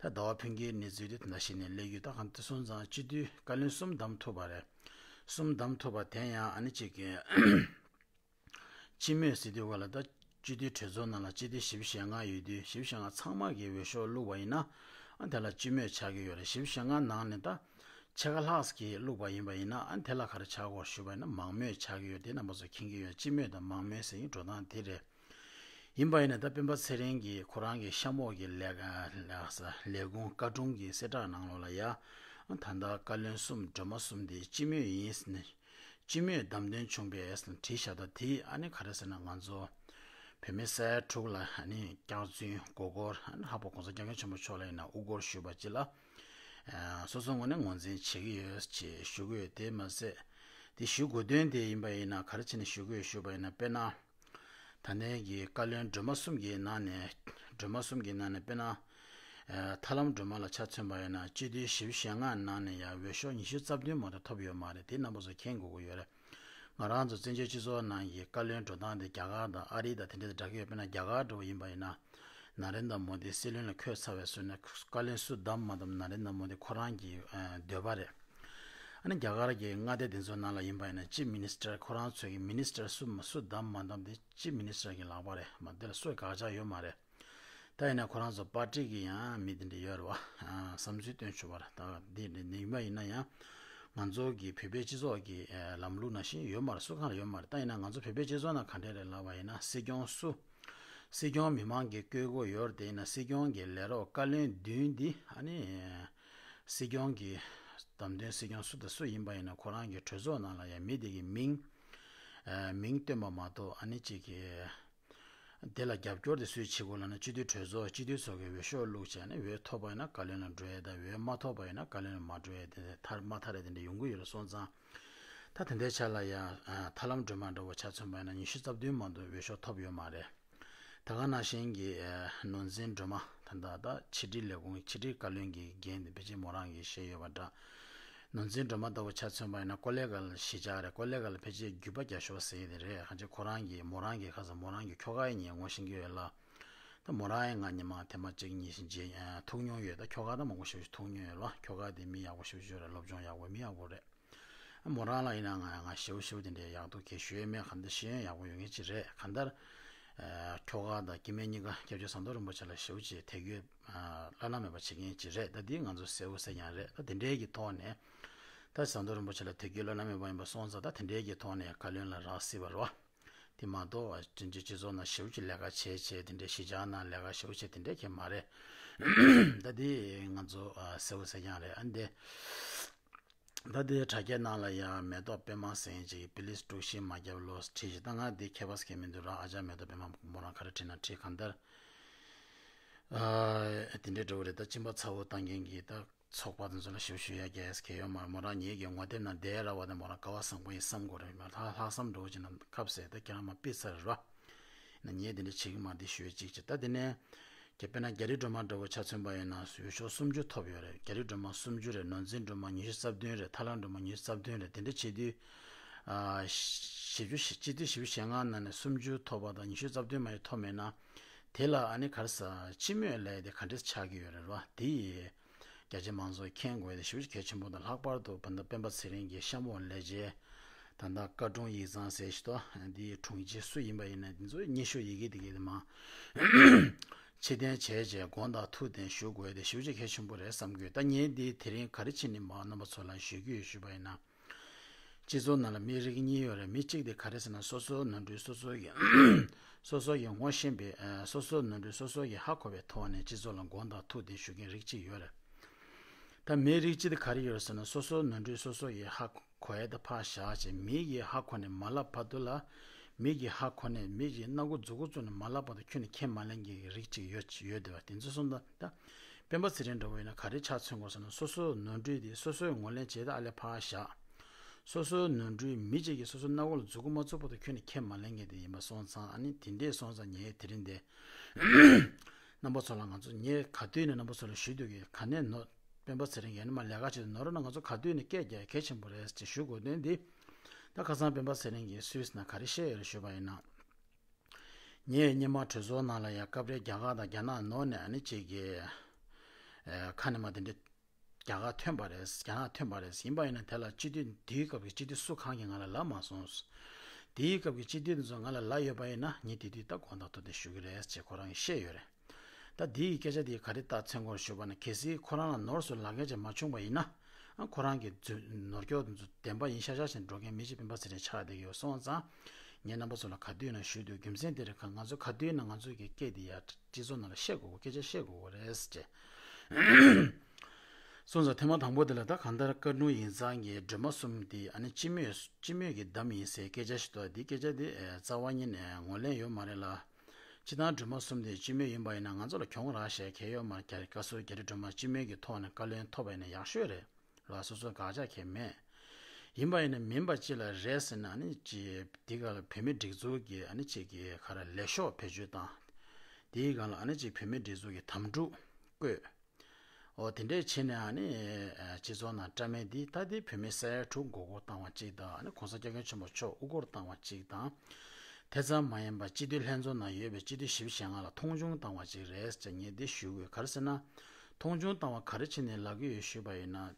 ད་ཟླ་བ་ཕུན་སྐྱིད་གནས་ཚུལ་དེ་ད་ལྟ་ཞིག་ནས་སླེབས་ཡོད། ད་གང་ལྟར་སོང་ཙང་སྤྱི་འཐུས་བཀའ་བློན་གསུམ་བདམས་ཐུབ་པ་རེད། གསུམ་བདམས་ཐུབ་པ་དེ་ཡང་ཨ་ནི་གཅིག་གི་སྤྱི་མོས་ཟེར་དུས་ག་ལ་ད་སྤྱི་འཐུས་གྲོས་ཚོགས་ནང་ལ་སྤྱི་འཐུས་བཞི་བཅུ་ཞེ་ལྔ་ཡོད་དུས། བཞི་བཅུ་ཞེ་ལྔ་ཚང་མ་གིས་འོས་ཤོག་བླུགས་པ་ཡིན་ན་ཨ་དེ་ལ་སྤྱི་མོས་ཆགས་ཀྱི་ཡོད་རེད། བཞི་བཅུ་ཞེ་ལྔ་ནང་ནས་ད་ཕྱེད་ཀ་ལྷག་གིས་བླུགས་པ་ཡིན་པ་ཡིན་ན་ཨ་དེ་ལ་ག་རེ་ཆགས་ཀྱི་ཡོད་ཞུས་པ་ཡིན་ན་མང་མོས་ཆགས་ཀྱི་ཡོད། དེ་རྣམ་པ་ཚོ་མཁྱེན་གྱི་ཡོད། སྤྱི་མོས་དང་མང་མོས་ཟེར་གྱི་འགྲོ་སྟངས་དེ་རེད། ཡིན་པ་ཡིན་ན་ད་སྤེན་པ་ཚེ་རིང་གིས་ཁོ་རང་གི་གཤམ་འོག་གི་ལས་ལས་ལས་ཁུངས་བཀའ་དྲུང་གི་གསལ་བསྒྲགས་ནང་ལོགས་ལ་ཡ། ད་ལྟ་བཀའ་བློན་གསུམ་སྒྲོལ་མ་གསུམ་དེ་སྤྱི་མོས་ཡིན་ཟེར་ནས། སྤྱི་མོས་བདམས་ཐོན་བྱུང་བས་ཟེར་ནས་བྲིས་བཞག། ད་དེ་ཨ་ནི་ག་རེ་ཟེར་ན། ང་ཚོ་བོད་མི་ས་ཡ་དྲུག་ལ་ཨ་ནི་སྐྱག་རྫུན་མགོ་སྐོར། ཨ་ནི་ཧ་པོ་གོང་ས་སྐྱབས་མགོན་ཆེན་པོ་མཆོག་ལ་ཡིན་ན་དབུ་སྐོར་ཞུས་པ་ཅིག་ལ། ཨ་སོ་སོའི་ངོས་ནས་ངོས་འཛིན་བྱེད་ཀྱི་ཡོད་ཅེས་ཞུ་གི་ཡོད། དེ་མ་ཟད་དེ་ཞུ་དགོས་དོན་དེ་ཡིན་པ་ཡིན་ན་ག་རེ་བྱས་ནས་ཞུ་གི་ཡོད་ཞུས་པ་ཡིན་ན། དཔེར་ན། ད་ལྟའི་གི་བཀའ་བློན་སྒྲོལ་མ་གསུམ་གྱི་ནང་ནས། སྒྲོལ་མ་གསུམ་གྱི་ནང་ནས་དཔེར་ན། ཨ་ཐར་ལམ་སྒྲོལ་མ་ལ་ཆ་མཚོན་པ་ཡིན་ན་སྤྱི་འཐུས་བཞི་བཅུ་ཞེ་ལྔ་ནང་ནས་ཡང་འོས་ཤོག་ཉི་ཤུ་རྩ་བདུན་མ་གཏོགས་ཐོབ་ཡོད་མ་རེད། དེ་རྣམ་པ་ཚོ་མཁྱེན་དགོས་ཀྱི་ཡོད་རེད། ང་རང་ཚོ་བཙན་བྱོལ་སྤྱི་ཚོགས་ནང་གི་བཀའ་བློན་འགྲོ་སྟངས་དེ་རྒྱ་གར་དང་ཨ་རི་དང་དེ་འདྲ་དང་འདྲ་གི་ཡོད། དཔེར་ན་རྒྱ་གར་འདྲ་བོ་ཡིན་པ་ཡིན་ན། ན་རེན་དྲ་མོ་དི་སྲིད་བློན་ལ་འཁོད་ཚར་བའི་ཚུལ་ནས་བཀའ་བློན་སུ་བདམས་མ་བདམས་ན་རེན་དྲ་མོ་དི་ཁོ་རང་གི་ཨ་འདོད་པ་རེད། ཨ་ནི་རྒྱ་གར་གྱི་མངའ་སྡེ་དེ་ཚོའི་ནང་ལ་ཡིན་པ་ཡིན་ན་ཅིབ་མི་ནི་སི་ཊར་ཁོ་རང་ཚོའི་གི་མི་ནི་སི་ཊར་སུ་སུ་བདམས་མ་བདམས་དེ་ཅིབ་མི་ནི་སི་ཊར་གྱི་ལག་པ་རེད། མ་དེ་ལ་སུ་དགག་བྱ་ཡོད་མ་རེད། ད་ཡིན་ན་ཁོ་རང་ཚོ་པར་ཊི་གི་ཡང་མི་དེ་འདྲ་ཡོད་རེད་བ། ཨ་བསམ་ཚུལ་སྟོན་ཆོག་པ་རེད། ད་འདི་འདི་ཡིན་པ་ཡིན་ན་ཡང་ང་ཚོ་གི་བོད་པའི་སྤྱི་ཚོགས་ཀྱི་ཨ་ལམ་ལུགས་ནང་བཞིན་ཡོད་མ་རེད། སུ་གང་ལ་ཡོད་མ་རེད། ད་ཡིན་ན་ང་ཚོ་བོད་པའི་སྤྱི་ཚོགས་ནང་ག་འདྲ་རེད་ལབ་པ་ཡིན་ན། སྲིད་སྐྱོང་སུ། སྲིད་སྐྱོང་མི་མང་གིས་བསྐོ་དགོས་ཡོད་རེད། དེ་ཡིན་ན་སྲིད་སྐྱོང་གི་ལས་རོགས་བཀའ་བློན་བདུན་འདི་ཨ་ནི་སྲིད་སྐྱོང་གི་བདམས་ཐོན་སྲིད་སྐྱོང་སུ་དང་སུ་ཡིན་པ་ཡིན་ན་ཁོ་རང་གི་གྲོས་ཚོགས་ནང་ལ་ཡང་མི་དེ་གི་མིང་ཨ་མིང་བཏོན་པ་མ་གཏོགས་ཨ་ནི་གཅིག་གི་དེ་ལ་རྒྱབ་སྐྱོར་དེ་སུས་བྱེད་དགོས་ལབ་ན། སྤྱི་འཐུས་གྲོས་ཚོགས་སྤྱི་འཐུས་ཚོ་གིས་འོས་ཤོག་བླུགས་བྱས་ནས་འོས་ཐོབ་པ་ཡིན་ན་བཀའ་བློན་ལ་འགྲོ་ཡས་དང་། འོས་མ་ཐོབ་པ་ཡིན་ན་བཀའ་བློན་ལ་མ་འགྲོ་ཡས་དེ་ཐར་མ་ཐར་རེ་དེ་འདྲ་ཡོང་གི་ཡོད་རེད། སོང་ཙང་ད་དེ་འདྲའི་ཆ་ལ་ཡང་ཨ་ཐར་ལམ་སྒྲོལ་མ་འདྲ་བོ་ཆ་མཚོན་པ་ཡིན་ན་ཉི་ཤུ་རྩ་བདུན་མ་གཏོགས་འོས་ཤོག་ཐོབ་ཡོད་མ་རེད། ད་ག་ནང་བཞིན་གྱི་ཨ་ནོར་འཛིན་སྒྲོལ་མ་ད་ལྟ་ད་ཕྱི་དྲིལ་ལས་ཁུངས་ཕྱི་དྲིལ་བཀའ་བློན་གྱི་འགན་དེ་ཕལ་ཆེར་མོ་རང་གིས་བཞེས་ཡོད་པ་འདྲ། ནོར་འཛིན་སྒྲོལ་མ་ལྟ་བུ་ཆ་མཚོན་པ་ཡིན་ན་ཀོ་ལེ་གལ་གཞིས་ཆགས་རེད། ཀོ་ལེ་གལ་ཕལ་ཆེར་རྒྱུད་པ་རྒྱ་ཤོག་ཟེར་གྱི་དེ་རེད། ཁ་ཅིག་ཁོ་རང་གིས་མོ་རང་གི་ཁ་ས་མོ་རང་གི་ཁྱོ་ག་ཡི་ཉེ་ངོ་ཤེས་ཀྱི་ཡོད་ལ། ད་མོ་རང་ཡང་ང་ཉི་མ་ཐེངས་མ་གཅིག་གཉིས་ཤིག་མཇལ་ཐུག་མྱོང་ཡོད། ད་ཁྱོ་ག་ད་མང་པོ་ཞེ་པོ་ཞིག་ཐུག་མྱོང་ཡོད་ལ། ཁྱོ་ག་དེ་མི་ཡག་པོ་ཞེ་པོ་ཞིག་རེད། སློབ་སྦྱོང་ཡག་པོ་མི་ཡག་པོ་རེད། མོ་རང་ལ་ཡིན་ན་ང་ང་ཞེ་པོ་ཞེ་པོ་དེ་འདྲའི་ཡག་ཐུག་གས་ཞུ་ཡས་མེད། ག་འདྲ་ཤེས་ཡོན་ཡག་པོ་ཡོད་མཁན་ཅིག་རེད། གང་ལྟར་ཨ་ཁྱོ་ག་དང་སྐྱེ་དམན་གཉིས་ཀ་སྐྱབས་རྗེ་ཟམ་གདོང་རིན་པོ་ཆེ་ལ་ཞེ་པོ་ཅིག་དད་གུས་ཨ་བླ་ན་མེད་པ་བྱེད་མཁན་ཅིག་རེད། ད་འདི་ང་ཚོ་གསལ་པོ་གསལ་རྐྱང་རེད། ད་དེ་འདྲའི་གི་ཐོག་ནས་ད་ཟམ་གདོང་རིན་པོ་ཆེ་ལ་དད་གུས་བླ་ན་མེད་པ་ཡིན་པ་སོང་ཙང་། ད་དེ་འདྲའི་གི་ཐོག་ནས་བཀའ་བློན་ལ་རག་སྲིད་པ་རེད་བ། དེ་མ་གཏོགས་བཙན་བྱོལ་སྤྱི་ཚོགས་ནང་ཞེ་པོ་ཅིག་ལས་ཀ་བྱས་བྱས་དེ་འདྲའི་གཞིས་ཆགས་ནང་ལས་ཀ་ཞེ་པོ་བྱས་དེ་འདྲའི་གང་ཡང་མ་རེད། ད་དེ་ང་ཚོ་ཨ་གསལ་པོ་གསལ་རྐྱང་རེད། ཨ་འདི་ད་དེ་དྲ་རྒྱའི་ནང་ལ་ཡང་མེ་ཏོག་པད་མ་ཟེར་མཁན་ཅིག་གིས་པི་ལིས་དཀྲུག་ཤིང་མ་རྒྱབ་ལོ་བྲིས་ཤག་ད་ང་དེ་མཁས་པ་ཟེར་མཁན་མི་འདུག་ར། ཨ་ཅག་མེ་ཏོག་པད་མ་མོ་རང་ག་རེ་བྲིས་ན་བྲིས། གང་ལྟར་ཨ་དེ་འདྲའི་འདྲ་བོ་རེད། ད་གཅིན་པ་ཚ་བོ་བཏང་མཁན་གྱི་ད་ཚོགས་པ་དེ་ཚོ་ལ་ཞུ་ཞུ་ཡ་རྒྱག་ཡས་གང་ཡང་ཡོད་མ་རེད། མོ་རང་ཉིད་ཀྱི་ངོ་དེབ་ནང་བསྡད་ར་བ་དེ་མོ་རང་སྐལ་བ་བཟང་པོ་ཡིན་བསམ་དགོས་རེད། མ་ལྷག་ལྷག་བསམ་འདྲ་བོ་ཅིག་ནང་སྐབས་ཟེར་ད་ཁྱེད་རང་མ་ཕུད་ཚར་རེད་བ། ན་ངས་དེ་འདྲ་བྱེད་ཀྱི་མ་རེད་ཞུ་ཡས་གཅིག་བྱས། ད་དེ་ནས་རྒྱ་དཔེར་ན་རྒྱ་རི་སྒྲོལ་མ་འདྲ་བོ་ཆ་མཚོན་པ་ཡིན་ན་འོས་ཤོག་སུམ་ཅུ་ཐོབ་ཡོད་རེད། རྒྱ་རི་སྒྲོལ་མ་སུམ་ཅུ་རེད། ནོར་འཛིན་སྒྲོལ་མ་ཉི་ཤུ་རྩ་བདུན་རེད། ཐར་ལམ་སྒྲོལ་མ་ཉི་ཤུ་རྩ་བདུན་རེད། དེ་འདྲ་བྱེད་དུས་ཨ་བཞི་བཅུ་སྤྱི་འཐུས་བཞི་བཅུ་ཞེ་ལྔ་ནང་ནས་སུམ་ཅུ་ཐོབ་པ་དང་ཉི་ཤུ་རྩ་བདུན་མ་ཡི་ཐོབ་མེད་ན། དེ་ལ་ཨ་ནི་ག་རེ་ཟ་སྤྱི་མོས་ལས་དེ་ག་འདྲས་ཆགས་ཀྱི་ཡོད་རེད་བ། དེ་ཡིས་རྒྱ་ཆེ་མང་ཚོགས་མཁྱེན་དགོས་དེ་ཞེ་པོ་ཅིག་གལ་ཆེན་པོ་དང་། ལྷག་པར་དུ་བོད་ཟླ་སྤེན་པ་ཚེ་རིང་གི་གཤམ་འོག་ལས་བྱེད་ ད་ལྟ་བཀའ་དྲུང་ཡིག་ཚང་ཟེར་ཞིག་ཏོ། འདིའི་དྲུང་ཆེ་སུ་ཡིན་པ་ཡིན་ན་འདི་ཚོ་སྙན་ཞུ་ཡི་གེ་འདི་གའི་མ་ཕྱིར་འཐེན་བྱས་རྗེས་དགོངས་དག་ཐུགས་བདེན་ཞུ་དགོས་ཏེ་ཞེ་པོ་ཅིག་གལ་ཆེན་པོ་རེད་བསམ་གྱི་ཡོད། ད་ངས་འདི་དེ་རིང་ག་རེ་བྱས་ནས་མ་རྣམ་པ་ཚོ་ལ་ཞུ་རྒྱུ་ཡོད་ཞུས་པ་ཡིན་ན། སྤྱི་ཚོགས་ནང་ལ་མི་རིགས་གཉིས་ཡོད་རེད། མི་གཅིག་དེ་ག་རེ་ཟེར་ན་སོ་སོའི་ནོར་འཁྲུལ་སོ་སོ་ཡིན། སོ་སོ་ཡིས་ངོ་ཤེས་པའི་ཨ་སོ་སོའི་ནོར་འཁྲུལ་སོ་སོ་ཡིས་ཧ་གོ་བའི་ཐོག་ནས་སྤྱི་ཚོགས་ལ་དགོངས་དག་ཐུགས་བདེན་ཞུ་མཁན་རིགས་གཅིག་ཡོད་རེད། ད་མི་རིགས་གཅིག་དེ་ག་རེ་ཡོད་རེད་ཟེར་ན་སོ་སོའི་ནོར་འཁྲུལ་སོ་སོ་ཡིས་ཧ་གོ་ཡས་དེ་ཕར་བཞག་བྱས་མི་གིས་ཧ་གོ་ནས་མ་ལབ་བར་དུ་ལ། མི་གིས་ཧ་གོ་ནས་མི་གིས་སྣ་སྒོ་མཛུབ་གུ་བཙུགས་ནས་མ་ལབ་བར་དུ་ཁྱོན་ནས་ཁས་མ་ལེན་མཁན་གྱི་རིགས་གཅིག་ཡོད་ཡོད་དེ་བ་དེ་ཚོ་སོང་ཙང་ད། སྤེན་པ་ཚེ་རིང་འདྲ་བོ་ཡིན་ན་ག་རེ་ཆ་མཚོན་དགོས་ཟེར་ན་སོ་སོའི་ནོར་འཁྲུལ་དེ་སོ་སོས་ངོས་ལེན་བྱས་ཏེ་ཨ་ལས་ཕར་བཞག་སོ་སོའི་ནོར་འཁྲུལ་མི་གཅིག་གིས་སོ་སོའི་སྣ་སྒོ་ལ་མཛུབ་གུ་མ་བཙུགས་བར་དུ་ཁྱོན་ནས་ཁས་མ་ལེན་མཁན་དེ་ཡིན་པ་སོང་ཙང་ཨ་ནི་དེ་འདྲས་སོང་ཙང་ངས་དེ་རིང་འདི་རྣམ་པ་ཚོ་ལ་ང་ཚོ་ངས་ག་དུས་ནས་རྣམ་པ་ཚོ་ལ་ཞུ་འདོད་ཀྱི་ག་ནས་ནོར་སྤེན་པ་ཚེ་རིང་གིས་ནི་མ་ལས་ཀ་བྱེད་དུ་ནོར་ན་ང་ཚོ་ག་དུས་ནས་སྐད་རྒྱག་གལ་ཆེན་པོ་རེད་ཅེས་ཞུ་དགོས་དོན་འདི་ད་ཁ་སང་སྤེན་པ་ཚེ་རིང་གིས་སུད་སི་ན་ག་རེ་བཤད་ཡོད་རེད་ཞུས་པ་ཡིན་ན། ངས་སྔོན་མ་གྲོས་ཚོགས་ནང་ལ་ཡང་སྐབས་རེ་རྒྱ་གར་དང་རྒྱ་ནག་ནོར་ནས་ཨ་ནི་གཅིག་གི་ཨ་ཁ་ནས་མ་དེ་འདྲ་རྒྱ་གར་ཐོན་པ་རེད། རྒྱ་ནག་ཐོན་པ་རེད། ཡིན་པ་ཡིན་ན་དེ་ལ་སྤྱི་འཐུས་དེའི་སྐབས་ཀྱི་སྤྱི་འཐུས་སུ་གང་གིས་ང་ལ་ལབ་མ་སོང་། དེའི་སྐབས་ཀྱི་སྤྱི་འཐུས་དེ་ཚོ་ང་ལ་ལབ་ཡོད་པ་ཡིན་ན་ངས་དེ་དུས་ད་དགོངས་དག་ཐུགས་བདེན་ཞུ་གི་རེད་ཅེས་ཁོ་རང་གིས་བཤད་ཡོད་རེད། ད་འདིའི་སྐད་ཆ་དེ་ག་རེ་རྟགས་མཚན་སྐོར་ཞུས་པ་ན་གལ་སྲིད་ཁོ་རང་ལ་ནོར་སོགས་ལག་ལེན་ཅིག་མ་བྱུང་བ་ཡིན་ན། ཨ་ཁོ་རང་གི་རྫུན་ནོར་སྐྱོག་དེ་ཚོ་བདེན་པ་ཡིན་ཤག་ཤག་བྱས་འགྲོ་མཁན་མི་གཅིག་སྤེན་པ་ཚེ་རིང་ཆགས་བསྡད་ཀྱི་ཡོད་སོང་ཙང་། ངས་རྣམ་པ་ཚོ་ལ་ག་དུས་ན་ཞུས་འདུག་རྒྱུ་མཚན་དེ་རེད། ཁ་ང་ཚོ་ག་དུས་ན་ང་ཚོ་གི་སྐད་དེ་ཡ་སྤྱི་ཚོགས་ནང་ལ་བཤད་དགོས་སྐད་ཆ་བཤད་དགོས་རེད་ཅེས། སོང་ཙང་ཐེངས་མ་དང་པོ་དེ་ལ་ད་གང་ལྟར་བཀའ་དྲུང་ཡིག་ཚང་གི་སྒྲོལ་མ་གསུམ་དེ་ཨ་ནི་སྤྱི་མོས་སྤྱི་མོས་ཀྱི་བདམས་ཡིན་ཟེར་སྐད་ཆ་ཞིག་འདུག་དེ་སྐད་ཆ་དེ་རྩ་བ་ཉིད་ནས་ངོས་ལེན་ཡོད་མ་རེད་ལ། སྤྱི་བཏང་སྒྲོལ་མ་གསུམ་དེ་སྤྱི་མོས་ཡིན་པ་ཡིན་ན་ང་ཚོ་ལ་གྱོང་རག་བཤད་མཁན་ཡོད་མ་རེད། རྒྱ་བཀའ་ཟུར་རྒྱ་རི་སྒྲོལ་མ་སྤྱི་མོས་ཀྱི་ཐོག་ནས་བཀའ་བློན་ཐོབ་པ་ཡིན་ན་ཡག་ཤོས་རེད་ལ་སོ་སོ་དགག་བྱ་མཁན་མེད། ཡིན་པ་ཡིན་ན་མིན་པ་ཅིག་ལ་རེད་ཟེར་ན་ཨ་ནི་ཅིག་འདི་ག་ལ་བོད་མི་སྒྲིག་འཛུགས་ཀྱི་ཨ་ནི་ཅིག་གི་ག་རེ་ལས་ཤོག་བེད་སྤྱོད་བཏང་། དེའི་སྒང་ལ་ཨ་ནི་ཅིག་བོད་མི་སྒྲིག་འཛུགས་ཀྱི་དམ་ཕྲུག་བསྐོས། འོ་དེ་འདྲས་བྱས་ནས་ཨ་ནི་སྤྱི་ཚོགས་ནང་བཀྲམ་མེད་འདི་ད་དེ་བོད་མི་ས་ཡ་དྲུག་མགོ་སྐོར་བཏང་བ་གཅིག་དང་ཨ་ནི་གོང་ས་སྐྱབས་མགོན་ཆེན་པོ་མཆོག་དབུ་སྐོར་བཏང་བ་གཅིག་དང་། དེ་ཙམ་མ་ཡིན་པར་སྤྱི་འཐུས་ལྷན་ཚོགས་ནང་ཡོད་པའི་སྤྱི་འཐུས་བཞི་བཅུ་ཞེ་ལྔ་ལ་མཐོང་ཆུང་བཏང་བ་གཅིག་རེད་ཅེས་ངས་འདི་ཞུ་དགོས། ག་རེ་ཟེར་ན། མཐོང་ཆུང་བཏང་བ་ག་རེ་བྱས་ནས་ལབ་ཀྱི་ཡོད་ཞུས་པ་ཡིན་ན།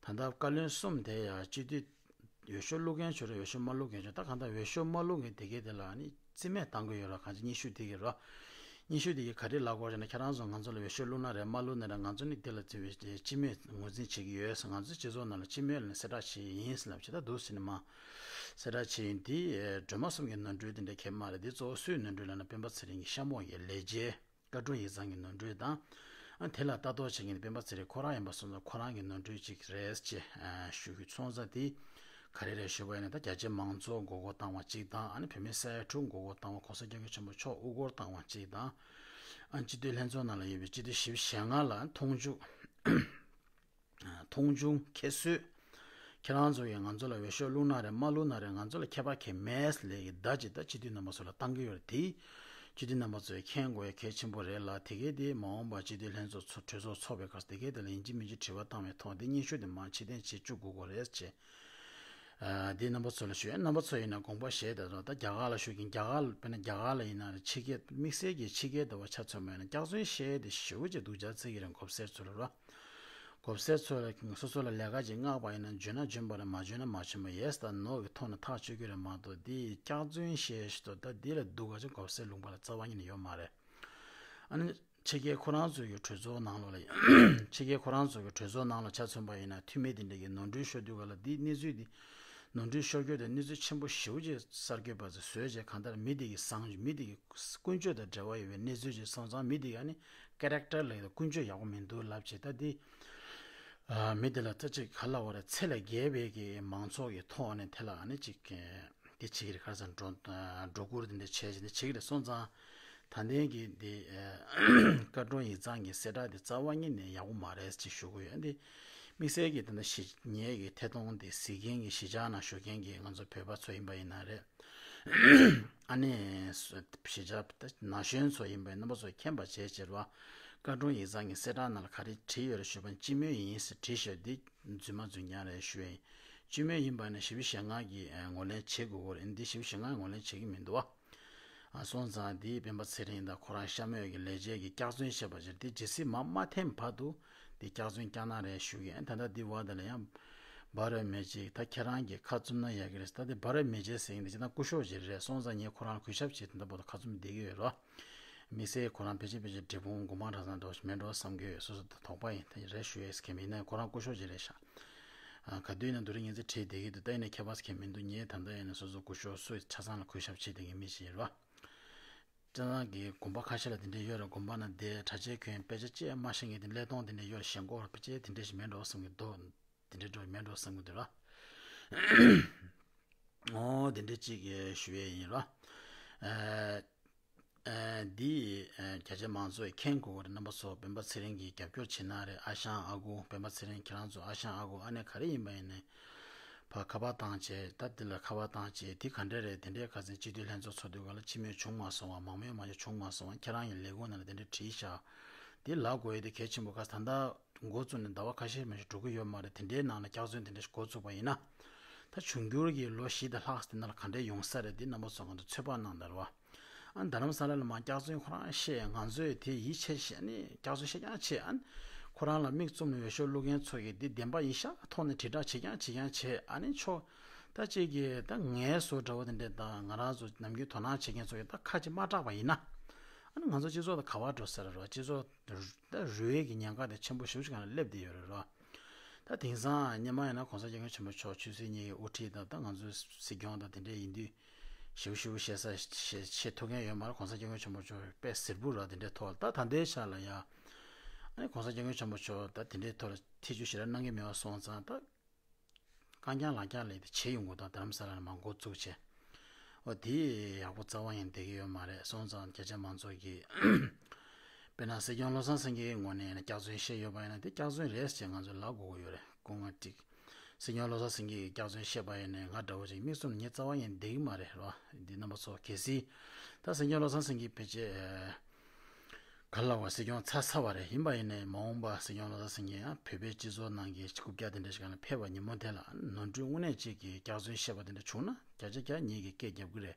ད་ལྟ་བཀའ་བློན་གསུམ་དེ་ཡང་སྤྱི་འཐུས་འོས་ཤོག་བླུག་མཁན་ཚོ་རེད། འོས་ཤོག་མ་བླུག་མཁན་ཚོ་ད་གང་ལྟར་འོས་ཤོག་མ་བླུག་མཁན་དེ་གས་དེ་ལ་ནི་རྩིས་མེད་བཏང་གི་ཡོད་ར། གང་ཅི་སྙན་ཞུ་དེ་གས་ར། སྙན་ཞུ་དེ་གས་ག་རེ་ལབ་དགོས་ཟེར་ན་ཁྱེད་རང་ཚོ་ང་ཚོ་ལ་འོས་ཤོག་བླུག་ན་རེད་མ་བླུག་ན་རེད། ང་ཚོ་ནི་དེ་ལ་རྩིས་མེད་ངོས་འཛིན་བྱེད་ཀྱི་ཡོད་ཟེར། ང་ཚོ་སྤྱི་ཚོགས་ནང་ལ་སྤྱི་མོས་ལ་ནི་གསལ་བསྒྲགས་བྱས་ཡིན་ཟེར་ལབ་བྱས་ད་འདུག་ཟེར་ནས་མ་གསལ་བསྒྲགས་བྱས་ཡིན། དེ་སྒྲོལ་མ་གསུམ་གྱི་ནོར་འཁྲུལ་དེ་འདྲ་གས་མ་རེད། དེ་གཙོ་བོ་སུའི་ནོར་འཁྲུལ་ལབ་ན་སྤེན་པ་ཚེ་རིང་གི་ཤ་མོག་གི་ལས་བྱེད། བཀའ་དྲུང་ཡིག་ཚང་གི་ནོར་འཁྲུལ་དང་། ཨ་དེ་ལ་ལྟ་རྟོག་བྱེད་མཁན་དེ་སྤེན་པ་ཚེ་རིང་ཁོ་རང་ཡིན་པ་སོང་ཙང་ཁོ་རང་གི་ནོར་འཁྲུལ་ཅིག་རེད་ཅེས་ཨ་ཞུ་རྒྱུ་སོང་ཙང་དེ་ག་རེ་རེད་ཞུས་པ་ཡིན་ན་ད་རྒྱ་ཆེ་མང་ཚོགས་མགོ་སྐོར་བཏང་བ་གཅིག་དང་ཨ་ནི་བོད་མི་ས་ཡ་དྲུག་མགོ་སྐོར་བཏང་བ་གོང་ས་སྐྱབས་མགོན་ཆེན་པོ་མཆོག་དབུ་སྐོར་བཏང་བ་གཅིག་དང་། ཨ་སྤྱི་འཐུས་ལྷན་ཚོགས་ནང་ལ་ཡོད་པའི་སྤྱི་འཐུས་བཞི་བཅུ་ཞེ་ལྔ་ལ་མཐོང་ཆུང་། མཐོང་ཆུང་ཁྱད་གསོད། ཁྱེད་རང་ཚོ་ཡིས་ང་ཚོ་ལ་འོས་ཤོག་བླུགས་ན་རེད་མ་བླུགས་ན་རེད་ང་ཚོ་ལ་ཁྱད་པར་གང་ཡང་མེད་ལབ་ཀྱི་བརྡ་ཅིག་ད་སྤྱི་འཐུས་རྣམ་པ་ཚོ་ལ་བཏང་གི་ཡོད་རེད་དེ། སྤྱི་འཐུས་རྣམ་པ་ཚོས་མཁྱེན་དགོས་ཡ་གལ་ཆེན་པོ་རེད་ལ་དེ་གས་དེ་མ་འོངས་པར་སྤྱི་འཐུས་ལྷན་ཚོགས་ཚོགས་གྲོས་ཚོགས་ཚོགས་པའི་སྐབས་དེ་གས་དེ་ལ་ཡིན་གཅིག་མིན་གཅིག་དྲི་བ་བཏང་བའི་ཐོག་དེ་སྙན་ཞུ་དེ་མར་ཕྱིར་འཐེན་བྱེད་བཅུག་དགོས་ཀྱི་རེད་ཅེས། ཨ་དེ་རྣམ་པ་ཚོ་ལ་ཞུ་ཡ། རྣམ་པ་ཚོ་ཡིན་ན་དགོངས་པ་བཞེས་དང་ད་རྒྱ་གར་ལ་ཞུ་གིན་རྒྱ་གར་ལ་དཔེར་ན་རྒྱ་གར་ལ་ཡིན་ན་རེད་ཕྱི་རྒྱལ་དམིགས་བསལ་གྱི་ཕྱི་རྒྱལ་དུ་བ་ཆ་མཚོན་པ་ཡིན་ན་སྐྱག་རྫུན་བཤད་དེ་ཞེ་པོ་ཅིག་སྡུག་ཅག་བརྩི་གི་རེད། མགོ་སེར་ཚོ་ལ་ར། མགོ་སེར་ཚོ་ལ་སོ་སོ་ལ་ལས་ཀ་ཅིག་མངགས་པ་ཡིན་ན་འཇོན་ན་འཇོན་པ་རེད་མ་འཇོན་ན་མ་འཇོན་པ་yes དང་no གི་ཐོག་ནས་ཐག་གཅོད་ཀྱི་རེད་མ་གཏོགས་འདི་སྐྱག་རྫུན་བཤད་ཞིག་ཏུ་ད་འདི་ལ་སྡུག་ག་ཅིག་མགོ་སེར་ལུང་པ་ལ་རྩ་བ་ཉིད་ནས་ཡོད་མ་རེད། ཨ་ནི་ཕྱི་རྒྱལ་ཁོ་རང་ཚོ་གི་གྲོས་ཚོགས་ནང་ལོགས་ལ་ཕྱི་རྒྱལ་ཁོ་རང་ཚོ་གི་གྲོས་ཚོགས་ནང་ལ་ཆ་མཚོན་པ་ཡིན་ན་འཐུས་མི་དེ་འདྲ་གི་ནོར་འཁྲུལ་ཤོར་དུས་ག་ལ་འདི་གནས་ཚུལ་འདི་ནོར་འཁྲུལ་ཤོར་རྒྱུ་དེ་གནས་ཚུལ་ཆེན་པོ་ཞེ་པོ་ཅིག་གསར་འགོད་པ་ཚོས་བཟོས་བྱས་གང་ལྟར་མི་དེ་གི་བཟང་མི་དེ་གི་ཀུན་སྤྱོད་དང་འབྲེལ་བ་ཡོད་པའི་གནས་ཚུལ་ཅིག་སོང་ཙང་མི་དེ་ག་ནི་ཀེ་རེག་ཊར་ལ་ཡོད་ཀུན་སྤྱོད་ཡག་པོ་མི་འདུག་ལབ་བྱས་ད་དེ། ཨ་མི་དེ་ལ་ད་ཅིག་ག་ལབ་དགོས་རེད། ཚད་ལས་བརྒལ་བའི་གི་མང་ཚོགས་ཀྱི་ཐོག་ནས་དེ་ལ་ཨ་ནི་ཅིག་དེ་བྱེད་ཀྱི་རེད། ཁ་སང་སྒྲོ་སྒྲོ་བསྐུར་དེ་འདྲ་བྱས་བྱས་ནས་བྱེད་ཀྱི་རེད་སོང་ཙང་ད་ལྟའི་གི་དེ་བཀའ་དྲུང་ཡིག་ཚང་གི་གསལ་བསྒྲགས་དེ་རྩ་བ་ཉིད་ནས་ཡག་པོ་མ་རེད་ཅེས་ཞུ་གི་ཡོད། འདི་དམིགས་བསལ་གྱི་ད་ལྟ་གཞིས་ངེད་ཀྱི་ཐད་གཏོང་དེ་གཟིགས་མཁན་གྱི་གཞིས་ཆགས་ནང་བཞུགས་མཁན་གྱི་ང་ཚོ་བོད་པ་ཚོ་ཡིན་པ་ཡིན་ན་རེད། ཨ་ནི་གཞིས་ཆགས་ན་གཞོན་ཚོ་ཡིན་པའི་རྣམ་པ་ཚོ་མཁྱེན་པ་བྱས་བྱས་ར། བཀའ་དྲུང་ཡིག་ཚང་གི་གསལ་བསྒྲགས་ནང་ལ་ག་རེ་བྲིས་ཡོད་རེད་ཞུས་པ་སྤྱི་མོས་ཡིན་ཟེར་བྲིས་ཤག་འདི་རྫུན་མ་རྫུན་རྐྱང་རེད་ཞུ་ཡིན། སྤྱི་མོས་ཡིན་པ་ན་བཞི་བཅུ་ཞེ་ལྔ་གིས་ངོས་ལེན་བྱེད་དགོས་ཀྱི་རེད། འདི་བཞི་བཅུ་ཞེ་ལྔས་ངོས་ལེན་བྱེད་ཀྱི་མི་འདུག་བ། ཨ་སོང་ཙང་འདི་སྤེན་པ་ཚེ་རིང་དང་ཁོ་རང་ཤ་མོས་ཀྱི་ལས་བྱེད་ཀྱི་སྐྱག་རྫུན་བཤད་པ་ཅིག་འདི་ཇི་སྲིད་མ་མ་འཐེན་བར་དུ་འདི་སྐྱག་རྫུན་རྐྱང་རྐྱང་རེད་ཞུ་གི་ཡིན། ད་ལྟ་འདི་བར་དུ་ལ་ཡང་ བར་མེ་ཅིག་ད་ཁྱེད་རང་གིས་ཁ་བཙུམ་ན་ཡག་གི་རེད། ད་དེ་བར་མེ་ཅིག་ཟེར་ཡིན་དེ་ཅི་ན་སྐུ་ཞབས་ཅིག་རེད། སོང་ཙང་ངས་ཁོ་རང་ལ་གུས་ཞབས་བྱེད་དེ་འདྲ་པོ་ད་ཁ་བཙུམ་བསྡད་ཀྱི་ཡོད་རོ། དམིགས་བསལ་ཁོ་རང་ཕལ་ཆེར་ཕལ་ཆེར་འབྲས་སྤུངས་དགོན་པ་གྲྭ་ཚང་འདྲ་བོ་ཞིག་མིན་འགྲོ་བསམ་གྱི་ཡོད། སོ་སོ་ད་དོགས་པ་ཡིན། ད་རེད་ཞུ་ཡས་ཁྱད་མེད་ན་ཁོ་རང་སྐུ་ཞབས་ཅིག་རེད་ཤག་ཨ། ག་དུས་ཡིན་ན་དུ་རིང་ངེད་ཚོ་བྲིས་བསྡད་ཀྱི་འདུག་ད་ཡིན་ན་ཁྱད་པར་ཁྱད་མི་འདུག་ངས་ད་ལྟ་ཡིན་ན་སོ་སོ་སྐུ་ཞབས་སུ་ཆ་ཚང་ལ་གུས་ཞབས་བྱེད་བསྡད་མཁན་མི་ཞིག་ཡིན་རོ། སྤྱིར་བཏང་གི་དགོན་པ་ཁ་ཤས་ལ་དེ་འདྲས་ཡོད་རེད། དགོན་པ་ན་བསྡད་གྲྭ་ཆས་གྱོན་དཔེ་ཆ་ཅེས་མ་ཤེས་མཁན་དེ་ཀླད་སྟོང་དེ་འདྲས་ཡོད་རེད། ཞེན་ཁོག་རེད། དཔེ་ཆ་དེ་འདྲས་ཞིག་མེད་འགྲོ་བསམ་གྱི་འདུག་དེ་འདྲས་འགྲོ་མེད་འགྲོ་བསམ་གྱི་འདུག་ར། ཨོ་དེ་འདྲས་ཅིག་ཞུ་ཡས་ཡིན་ར། ཨ་ཨ་འདི་ཨ་རྒྱ་ཆེ་མང་ཚོས་མཁྱེན་དགོས་རེད། རྣམ་པ་ཚོ་སྤེན་པ་ཚེ་རིང་གི་རྒྱབ་སྐྱོར་བྱེད་ན་རེད། ཨ་ཞང་ཨ་ཁུ་སྤེན་པ་ཚེ་རིང་ཁྱེད་རང་ཚོ་ཨ་ཞང་ཨ་ཁུ་ཨ་ནེ་ག་རེ་ཡིན་པ་ཡིན་ནའི་ཕར་ཁ་པར་བཏང་བྱས། ད་འདི་ལ་ཁ་པར་བཏང་བྱས་དེ་ག་འདྲས་རེད། དེ་འདྲས་ཁ་སང་སྤྱི་འཐུས་ལྷན་ཚོགས་ཚོགས་དུས་སྐབས་ལ་སྤྱི་མོས་བྱུང་མ་སོང་བ། མང་མོས་མང་ཆེ་བྱུང་མ་སོང་བ། ཁྱེད་རང་གི་ལས་ཁུངས་ནང་ལ་དེ་འདྲས་བྲིས་ཤག་དེ་ལབ་དགོས་ཡས་དེ་གལ་ཆེན་པོ། ག་ད་ལྟ་འགོ་བཙུགས་ནས་ཟླ་བ་ཁ་ཤས་མ་གཏོགས་འགྲོ་གི་ཡོད་མ་རེད། དེ་འདྲའི་ནང་ལ་སྐྱག་རྫུན་དེ་འདྲ་ཞིག་འགོ་བཙུགས་པ་ཡིན་ན། ད་འབྱུང་འགྱུར་གྱི་ལོ་བཞི་དང་ལྷག་ཙམ་དེ་ནང་ལ་ག་འདྲས་ཡོང་ས་རེད། དེ་རྣམ་པ་ཚོ་གང་དུ་ཚོད་དཔག་གནང་དང་རེད་བ། ཨ་རྡ་རམ་ས་ལ་ལ་མར་སྐྱག་རྫུན་ཁོ་རང་བཤད། ང་ཚོས་དེ་ཡིད་ཆེས་བྱས་ནས་སྐྱག་རྫུན་བཤད་རྐྱང་བྱས། ཨ་ཁོ་རང་ལ་མིག་བཙུམ་ནས་འོས་ཤོག་བླུག་མཁན་ཚོ་གིས་དེ་བདེན་པ་ཡིན་ཤག་ཐོག་ནས་དྲིལ་བསྒྲགས་བྱེད་རྐྱང་བྱེད་རྐྱང་བྱས། ཨ་ནི་ཆོ་ད་ཅིག་གིས་ད་ངའི་བཟོ་འདྲ་བོ་དེ་འདྲས་དང་། ང་རང་ཚོ་ནམ་རྒྱུན་དོ་སྣང་བྱེད་མཁན་ཚོ་གིས་ད་ཁ་ཅིག་མ་གྲགས་པ་ཡིན་ན། ཨ་ནི་ང་ཚོ་སྤྱི་ཚོགས་དང་ག་པར་འགྲོ་ས་རེད་རོ། སྤྱི་ཚོགས་ད་རུལ་བའི་གི་ཉེན་ཁ་དེ་ཆེན་པོ་ཞེ་པོ་ཅིག་སྒང་ལ་སླེབས་བསྡད་ཡོད་རེད་རོ། ད་དེང་སང་སྔོན་མ་ཡིན་ན་གོང་ས་སྐྱབས་མགོན་ཆེན་པོ་མཆོག་ཆོས་སྲིད་གཉིས་ཀྱི་དབུ་ཁྲིད་དང་། ད་ང་ཚོའི་སྲིད་སྐྱོང་དང་དེ་འདྲས་ཡིན་དུས་ཞེ་པོ་ཞེ་པོ་བཤད་ས་བཤད་བཤད་ཐུབ་མཁན་ཡོད་མ་རེད། གོང་ས་སྐྱབས་མགོན་ཆེན་པོ་མཆོག་དཔེ་གཟིར་བོ་ར། དེ་འདྲས་ཐོག་ད་ད་ལྟའི་ཆ་ལ་ཡ། ཨ་ནི་གོང་ས་སྐྱབས་མགོན་ཆེན་པོ་མཆོག་ད་དེ་འདྲས་ཐོག་ལ་ཐེ་བྱུས་ཞེ་དྲག་གནང་གི་མེད་པ་སོང་ཙང་། ད་རྐང་རྐྱང་ལག་རྐྱང་ལས་དེ་བྱེད་ཡོང་གི་འདུག་རྡ་རམ་ས་ལ་ནས་མར་འགོ་བཙུགས་བྱས། འོ་དེ་ཡག་པོ་རྩ་བ་ཡང་བསྡད་ཀྱི་ཡོད་མ་རེད། སོང་ཙང་རྒྱ་ཆེ་མང་ཚོགས་ཀྱིས་དཔེར་ན་སྲིད་སྐྱོང་བློ་བཟང་སེང་གེའི་ངོས་ནས་ཡིན་ན་སྐྱག་རྫུན་བཤད་ཡོད་པ་ཡིན་ན་དེ་སྐྱག་རྫུན་རེད་ཅེས་ང་ཚོས་ལབ་དགོས་ཀྱི་ཡོད་རེད། སྐུ་ངོ་གཅིག་སྲིད་སྐྱོང་བློ་བཟང་སེང་གེ་གིས་སྐྱག་རྫུན་བཤད་པ་ཡིན་ནའི་ང་འདྲ་བོ་ཅིག་མིག་བཙུམ་ནས་ངས་རྩ་བ་ཡང་བསྡད་ཀྱི་མ་རེད་རོ། འདི་རྣམ་པ་ཚོ་གལ་སྲིད་ད་སྲིད་སྐྱོང་བློ་བཟང་སེང་གེ་ཕལ་ཆེར་ག་ལ་བ་སྲིད་སྐྱོང་ཚར་ཚར་བ་རེད། ཡིན་པ་ཡིན་ནའི་མ་འོངས་པ་སྲིད་སྐྱོང་བློ་བཟང་སེང་གེ་ཡང་བོད་པའི་སྤྱི་ཚོགས་ནང་གི་རྐུབ་བཀྱག་དེ་འདྲ་ཞིག་སྒང་ལ་ཕེབས་པ་ཉིན་མོ་དེ་ལ་ནོར་འཁྲུལ་དངོས་གནས་ཅིག་གི་སྐྱག་རྫུན་བཤད་པ་དེ་འདྲ་བྱུང་ན་བརྒྱ་ཆ་བརྒྱ་ངེད་ཀྱིས་སྐད་རྒྱབ་ཀྱི་རེད།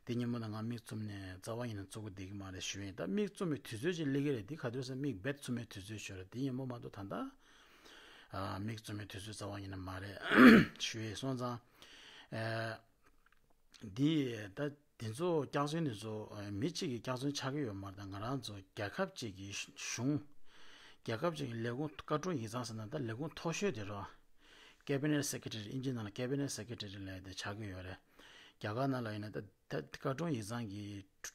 དེ་ཉིན་མོ་ན་ང་མིག་བཙུམ་ནས་རྩ་བ་ཉིད་ནས་བཙུགས་ཀྱི་བསྡད་ཀྱི་མ་རེད་ཞུ་ཡིན། ད་མིག་བཙུམ་པའི་དུས་ཚོད་ཅིག་སླེབས་ཀྱི་རེད། འདི་ག་དུས་སེ་མིག་རྦད་བཙུམ་པའི་དུས་ཚོད་ཤོར་རེད། དེ་ཉིན་མོ་མ་གཏོགས་ད་ལྟ་ཨ་མིག་བཙུམ་པའི་དུས་ཚོད་རྩ་བ་ཉིད་ནས་མ་རེད་ཞུ་ཡིན། སོང་ཙང་ཨ་འདི་ད་དེ་ཚོ་སྐྱག་རྫུན་དེ་ཚོ་ཨ་མི་གཅིག་གི་སྐྱག་རྫུན་ཆགས་ཀྱི་ཡོད་མ་རེད། ད་ང་རང་ཚོ་རྒྱལ་ཁབ་ཅིག་གི་གཞུང་རྒྱལ་ཁབ་ཅིག་གི་ལས་ཁུངས་བཀའ་དྲུང་ཡིག་ཚང་ཟེར་ན་ད་ལས་ཁུངས་མཐོ་ཤོས་དེ་རོ། Cabinet Secretary ཨིན་ཇི་ནང་ལ་Cabinet Secretary ལབ་ཡ་དེ་ཆགས་ཀྱི་ཡོད་རེད། རྒྱ་གར་ནང་ལ་ཡིན་ན་ད་ད་བཀའ་དྲུང་ཡིག་ཚང་གི་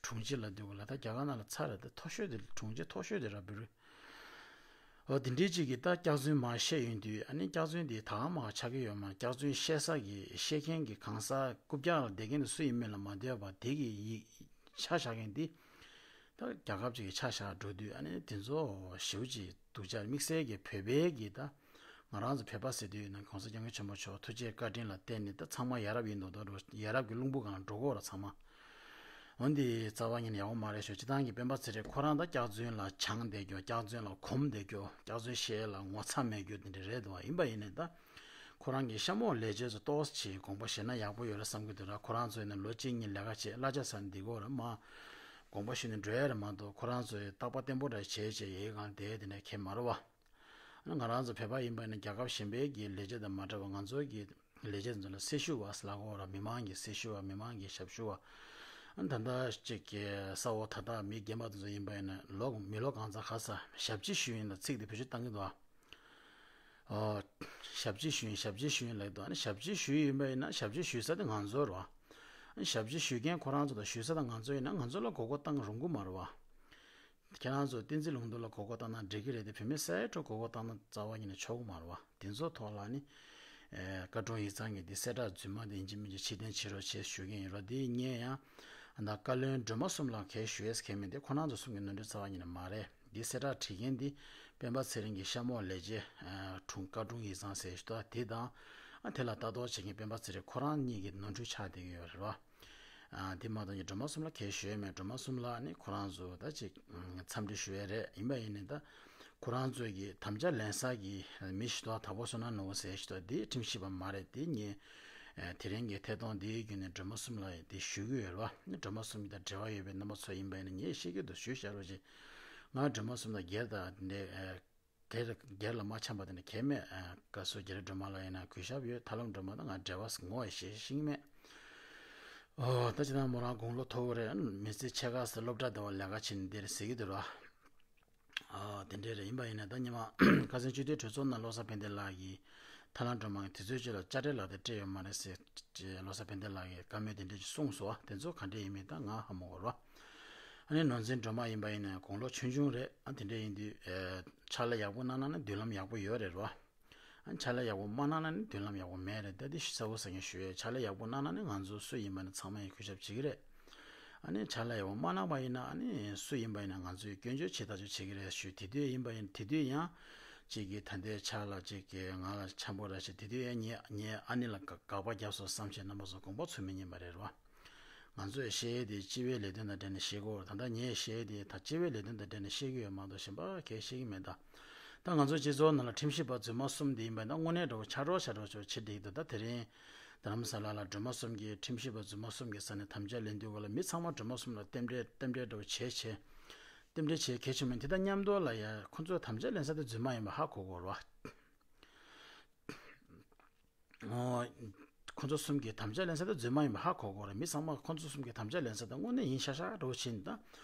དྲུང་ཆེ་ལབ་དུས་ག་ལ་ད་རྒྱ་གར་ནང་ལ་ཚར་རེད། ད་མཐོ་ཤོས་དེ་དྲུང་ཆེ་མཐོ་ཤོས་དེ་ར་བུ་རུ། འོ་དེ་འདྲའི་ཅིག་གིས་ད་སྐྱག་རྫུན་མར་བཤད་ཡོང་དུས་ཨ་ནི་སྐྱག་རྫུན་དེ་ད་གང་མང་ཆགས་ཀྱི་ཡོད་མ་རེད། སྐྱག་རྫུན་བཤད་ས་གི་བཤད་མཁན་གྱི་གང་ཟག་རྐུབ་བཀྱག་ལ་བསྡད་མཁན་དེ་སུ་ཡིན་མིན་ལ་མ་ལྟོས་པར་དེ་གི་ཡིག་ཆ་བཞག་མཁན་དེ་ད་རྒྱལ་ཁབ་ཅིག་གི་ཆ་བཞག་འགྲོ་དུས་ཨ་ནི་དེ་ཚོ་ཞེ་པོ་ཅིག་སྡུག་ཅག་དམིགས་བསལ་གྱི་བོད་པའི་གི་ད་ང་རང་ཚོ་བོད་པ་ཟེར་དུས་ན་གོང་ས་སྐྱབས་མགོན་ཆེན་པོ་མཆོག་ཐུགས་རྗེ་བཀའ་དྲིན་ལ་བརྟེན་ནས་ད་ཚང་མ་ཡ་རབས་ཡིན་མདོག་མདོག་འགྲོ། ཡ་རབས་ཀྱི་རླུང་བུ་སྒང་འགྲོ་གི་ཡོད་ར་ཚང་མ། འོན་ཏེ་རྩ་བ་ཉིད་ནས་ཡག་པོ་མ་རེད་ཤོག་སྤྱི་བཏང་གི་སྤེན་པ་ཚེ་རིང་ཁོ་རང་ད་སྐྱག་རྫུན་ལ་སྦྱངས་བསྡད་རྒྱུ། སྐྱག་རྫུན་ལ་གོམས་བསྡད་རྒྱུ། སྐྱག་རྫུན་བཤད་ལ་ངོ་ཚ་མེད་རྒྱུ་དེ་འདྲ་རེད་འདུག་བ། ཡིན་པ་ཡིན་ནའི་ད་ཁོ་རང་གི་གཤམ་འོག་ལས་བྱེད་ཚོ་ཏོག་ཙམ་ཅིག་དགོངས་པ་བཞེས་ན་ཡག་པོ་ཡོད་རེད་བསམ་གྱི་འདུག་ར། ཁོ་རང་ཚོ་ཡིན་ན་ལོ་གཅིག་གཉིས་ལས་ཀ་བྱས་གླ་ཆ་ཟ་ནས་འདི་གོ་ར་མ་དགོངས་པ་ཞུས་ནས་འགྲོ་ཡ་རེད་མ་གཏོགས། ཁོ་རང་ཚོས་རྟག་པ་བརྟན་པོ་འདྲ་བྱས་བྱས་ཡའི་སྒང་བསྡད་དེ་འདྲ་གལ་མ་རེད་བ། ང་རང་ཚོ་བོད་པ་ཡིན་པ་ནི་རྒྱལ་ཁབ་གཞན་པའི་གི་ལས་བྱེད་དང་མ་འདྲ་བར་ང་ཚོའི་གི་ལས་བྱེད་ཚོ་ལ་སྲི་ཞུ་བ་ཟེར་ལབ་ཀྱི་ཡོད་རེད། མི་མང་གི་སྲི་ཞུ་བ། མི་མང་གི་ཞབས་ཞུ་བ། ད་ལྟ་གཅིག་གི་ས་འོག་ད་ལྟ་མི་རྒན་པ་དེ་ཚོ་ཡིན་པ་ཡིན་ན་ལོ་མི་ལོ་གང་ཙམ་ཁ་ས་ཞབས་ཕྱི་ཞུ་ཡིན་ལ་ཚིག་དེ་བེད་སྤྱོད་བཏང་གི་འདུག་ཨ། ཨོ། ཞབས་ཕྱི་ཞུ་ཡིན། ཞབས་ཕྱི་ཞུ་ཡིན་ལབ་ཀྱི་འདུག་ཨ་ནི་ཞབས་ཕྱི་ཞུ་ཡིན་པ་ཡིན་ན་ཞབས་ཕྱི་ཞུ་ས་དེ་ང་ཚོ་རེད་བ། ཨ་ནི་ཞབས་ཕྱི་ཞུ་མཁན་ཁོ་རང་ཚོ་དང་ཞུ་ས་དང་ང་ཚོ་ཡིན་ན་ང་ཚོ་ལ་མགོ་སྐོར་བཏང་རུང་གི་མ་རེད་བ། ཁྱེད་རང་ཚོ་བསྟན་འཛིན་ལྷུན་རྡུལ་ལ་མགོ་སྐོར་བཏང་ན་འགྲིག་གི་རེད་དེ། བུད་མེད་སེ་ཁྲོ་མགོ་སྐོར་བཏང་ན་རྩ་བ་ཉིད་ནས་ཆོག་གི་མ་རེད་བ། དེ་ཚོ་ཐོག་ལ་ནི་ཨེ་བཀའ་དྲུང་ཡིག་ཚང་གི་འདི་གསལ་བསྒྲགས་རྫུན་མ་འདི་ཡིན་གཅིག་མིན་གཅིག་ཕྱིར་འཐེན་བྱེད་རོགས་བྱེད་ཞུ་གི་ཡིན་རོགས། འདི་ངས་ཡང་ད་བཀའ་བློན་སྒྲོལ་མ་གསུམ་ལ་གལ་ཞུ་ཡས་གལ་མིན་ཏེ། ཁོ་རང་ཚོ་གསུམ་གྱི་ནོར་འཁྲུལ་རྩ་བ་ཉིད་ནས་མ་རེད། འདི་གསལ་བསྒྲགས་བྲིས་མཁན་འདི་སྤེན་པ་ཚེ་རིང་གི་གཤམ་འོག་ལས་བྱེད་ཨ་དྲུང་བཀའ་དྲུང་ཡིག་ཚང་ཟེར་ཞུ་དོ། དེ་དང་ཨ་དེ་ལ་ལྟ་རྟོག་བྱེད་མཁན་སྤེན་པ་ཚེ་རིང་ཁོ་རང་གཉིས་ཀྱི་ནོར་འཁྲུལ་ཆགས་བསྡད་ཀྱི་ཡོད་རེད་བ། ཨ་དེ་མ་གཏོགས་ཀྱི་སྒྲོལ་མ་གསུམ་ལ་གལ་ཞུ་ཡས་མེད། སྒྲོལ་མ་གསུམ་ལ་ནི་ཁོ་རང་ཚོ་ད་ཅིག་འཚམས་འདྲི་ཞུ་ཡས་རེད། ཡིན་པ་ཡིན་ནི་ད་ཁོ་རང་ཚོས་ཀྱི་དམ་བཅའ་ལེན་ས་གི་མི་ཞིག་ཏུ་དྭགས་པོ་བསོད་ནམས་ནོར་བུ་ཟེར་ཞིག་ཏུ་དེ་ཁྲིམས་ཞིབ་པ་མ་རེད། དེ་ངས་ཨ་དེ་རིང་གི་ཐད་གཏོང་འདིའི་བརྒྱུད་ནས་སྒྲོལ་མ་གསུམ་ལ་དེ་ཞུ་གི་ཡོད་རེད་བ། སྒྲོལ་མ་གསུམ་གྱི་ད་འབྲེལ་བ་ཡོད་པའི་རྣམ་པ་ཚོ་ཡིན་པ་ཡིན་ན་ངས་ཤེས་ཀྱི་འདུག་ཞུས་བཞག་རོགས་བྱེད། ང་སྒྲོལ་མ་གསུམ་དང་སྒེར་དང་དེ་འདྲའི་ དེར་སྒེར་ལ་མ་འཆམ་པ་དེ་འདྲ་གང་ཡང་མེད། ཨ། བཀའ་ཟུར་རྒྱ་རི་སྒྲོལ་མ་ལགས་ཡིན་ན་གུས་ཞབས་ཡོད། ཐར་ལམ་སྒྲོལ་མ་དང་ང་འབྲེལ་བ་ངོ་ཡང་ཤེས་ཤིང་མེད། ཨོ། ད་ཅི་ད་མོ་རང་དགུང་ལོ་མཐོ་པོ་རེད། མི་ཚེ་ཕྱེད་ཀ་ཙམ་སློབ་གྲྭ་དེ་བ་ལས་ཀ་བྱེད་ནས་འདིར་ཟེར་གྱི་འདུག་ར། ཨ། དེ་འདྲས་རེད། ཡིན་པ་ཡིན་ན་ད་ཉི་མ་ཁ་སང་སྤྱི་འཐུས་གྲོས་ཚོགས་ནང་བློ་བཟང་ཕན་བདེ་ལགས་ཀྱིས་ཐར་ལམ་སྒྲོལ་མ་གི་དུས་ཚོད་ཅིག་ལ་དཔྱ་ཁྲལ་ལག་དེབ་སྤྲད་ཡོད་མ་རེད་ཟེར་ཅེས་བློ་བཟང་ཕན་བདེ་ལགས་ཀྱིས་བཀའ་མོལ་དེ་འདྲས་ཅིག་གསུངས་སོང་། དེ་ཚོ་ག་འདྲས་ཡིན་མིན་ད་ང་ཧ་མ་གོ་ར། ཨ་ནི་ནོར་འཛིན་སྒྲོལ་མ་ཡིན་པ་ཡིན་ན་དགུང་ལོ་ཆུང་ཆུང་རེད། ཨ། དེ་འདྲས་ཡིན་དུས། ཨེ། ཕྱག་ལས་ཡག་པོ་གནང་ན་ནི་མདུན་ལམ་ཡག་པོ་ཡོད་རེད་ར། ཨ། ཕྱག་ལས་ཡག་པོ་མ་གནང་ན་ནི་མདུན་ལམ་ཡག་པོ་མེད་རེད། ད་འདི་གསལ་པོ་གསལ་རྐྱང་ཞུ་ཡས། ཕྱག་ལས་ཡག་པོ་གནང་ན་ནི་ང་ཚོ་སུ་ཡིན་པ་ནི་ཚང་མ་ཡིས་གུས་ཞབས་བྱེད་ཀྱི་རེད། ཨ་ནི་ཕྱག་ལས་ཡག་པོ་མ་གནང་པ་ཡིན་ན། ཨ་ནི་སུ་ཡིན་པ་ཡིན་ན་ང་ཚོས་སྐྱོན་བརྗོད་བྱེད་ཐག་ཆོད་བྱེད་ཀྱི་རེད་ཞུ། དེ་དུས་ཡིན་པ་ཡིན། དེ་དུས་ཡང་གཅིག་གིས་ད་ལྟའི་ཕྱག་ལ་གཅིག་གིས་ང་ལ་འཆམ་པོ་ར་བྱེད། དེ་དུས་ཡང་ངའི་ངའི་ཨ་ནེ་ལ་དགག་པ་བརྒྱབ་སོང་བསམ་བྱས་རྣམ་པ་ཚོ་དགོངས་པ་ཚོམ་མི་ཉན་པ་རེད་ར། ང་ཚོས་བཤད་ཡས་དེ་སྤྱི་པའི་ལས་དོན་དང་འབྲེལ་ནས་བཤད་ཀྱི་ཡོད་རེད། ད་ལྟ་ངས་བཤད་ཡས་དེ་ད་སྤྱི་པའི་ལས་དོན་དང་འབྲེལ་ནས་བཤད་ཀྱི་ཡོད་མ་གཏོགས་གཞན་པ་གང་ཡང་བཤད་ཀྱི་མེད་ད། ད་ང་ཚོ་སྤྱི་ཚོགས་ནང་ལ་ཁྲིམས་ཞིབ་པ་རྫུན་མ་གསུམ་དེ་ཡིན་པ་ཡིན་ན་དངོས་གནས་འདྲ་བོ་ཆགས་འགྲོ་ཆགས་འགྲོ་ཆགས་འགྲོ་བྱེད་འགྲིག་འདུག་ད་དེ་རིང་རྡ་རམ་ས་ལ་ལ་སྒྲོལ་མ་གསུམ་གྱིས་ཁྲིམས་ཞིབ་པ་རྫུན་མ་གསུམ་གྱི་ས་ནས་དམ་བཅའ་ལེན་དུས་སྐབས་ལ་མི་ཚང་མ་སྒྲོལ་མ་གསུམ་ལ་རྟེན་འབྲེལ་རྟེན་འབྲེལ་འདྲ་བོ་བྱས་བྱས། རྟེན་འབྲེལ་བྱས་གལ་ཆེན་པོ་ཡིན། དེ་དང་མཉམ་དུ་ལ་ཡ་ཁོ་ཚོ་དམ་བཅའ་ལེན་ས་དེ་རྫུན་མ་ཡིན་པ་ཧ་གོ་དགོས་རེད་བ། ཨོ། ཁོ་ཚོ་གསུམ་གྱིས་དམ་བཅའ་ལེན་ས་དེ་རྫུན་མ་ཡིན་པ་ཧ་གོ་དགོས་རེད། མི་ཚང་མ་ཁོ་ཚོ་གསུམ་གྱིས་དམ་བཅའ་ལེན་ས་དེ་དངོས་གནས་ཡིན་ཤག་ཤག་འདྲ་བོ་བྱས་ནས། ད་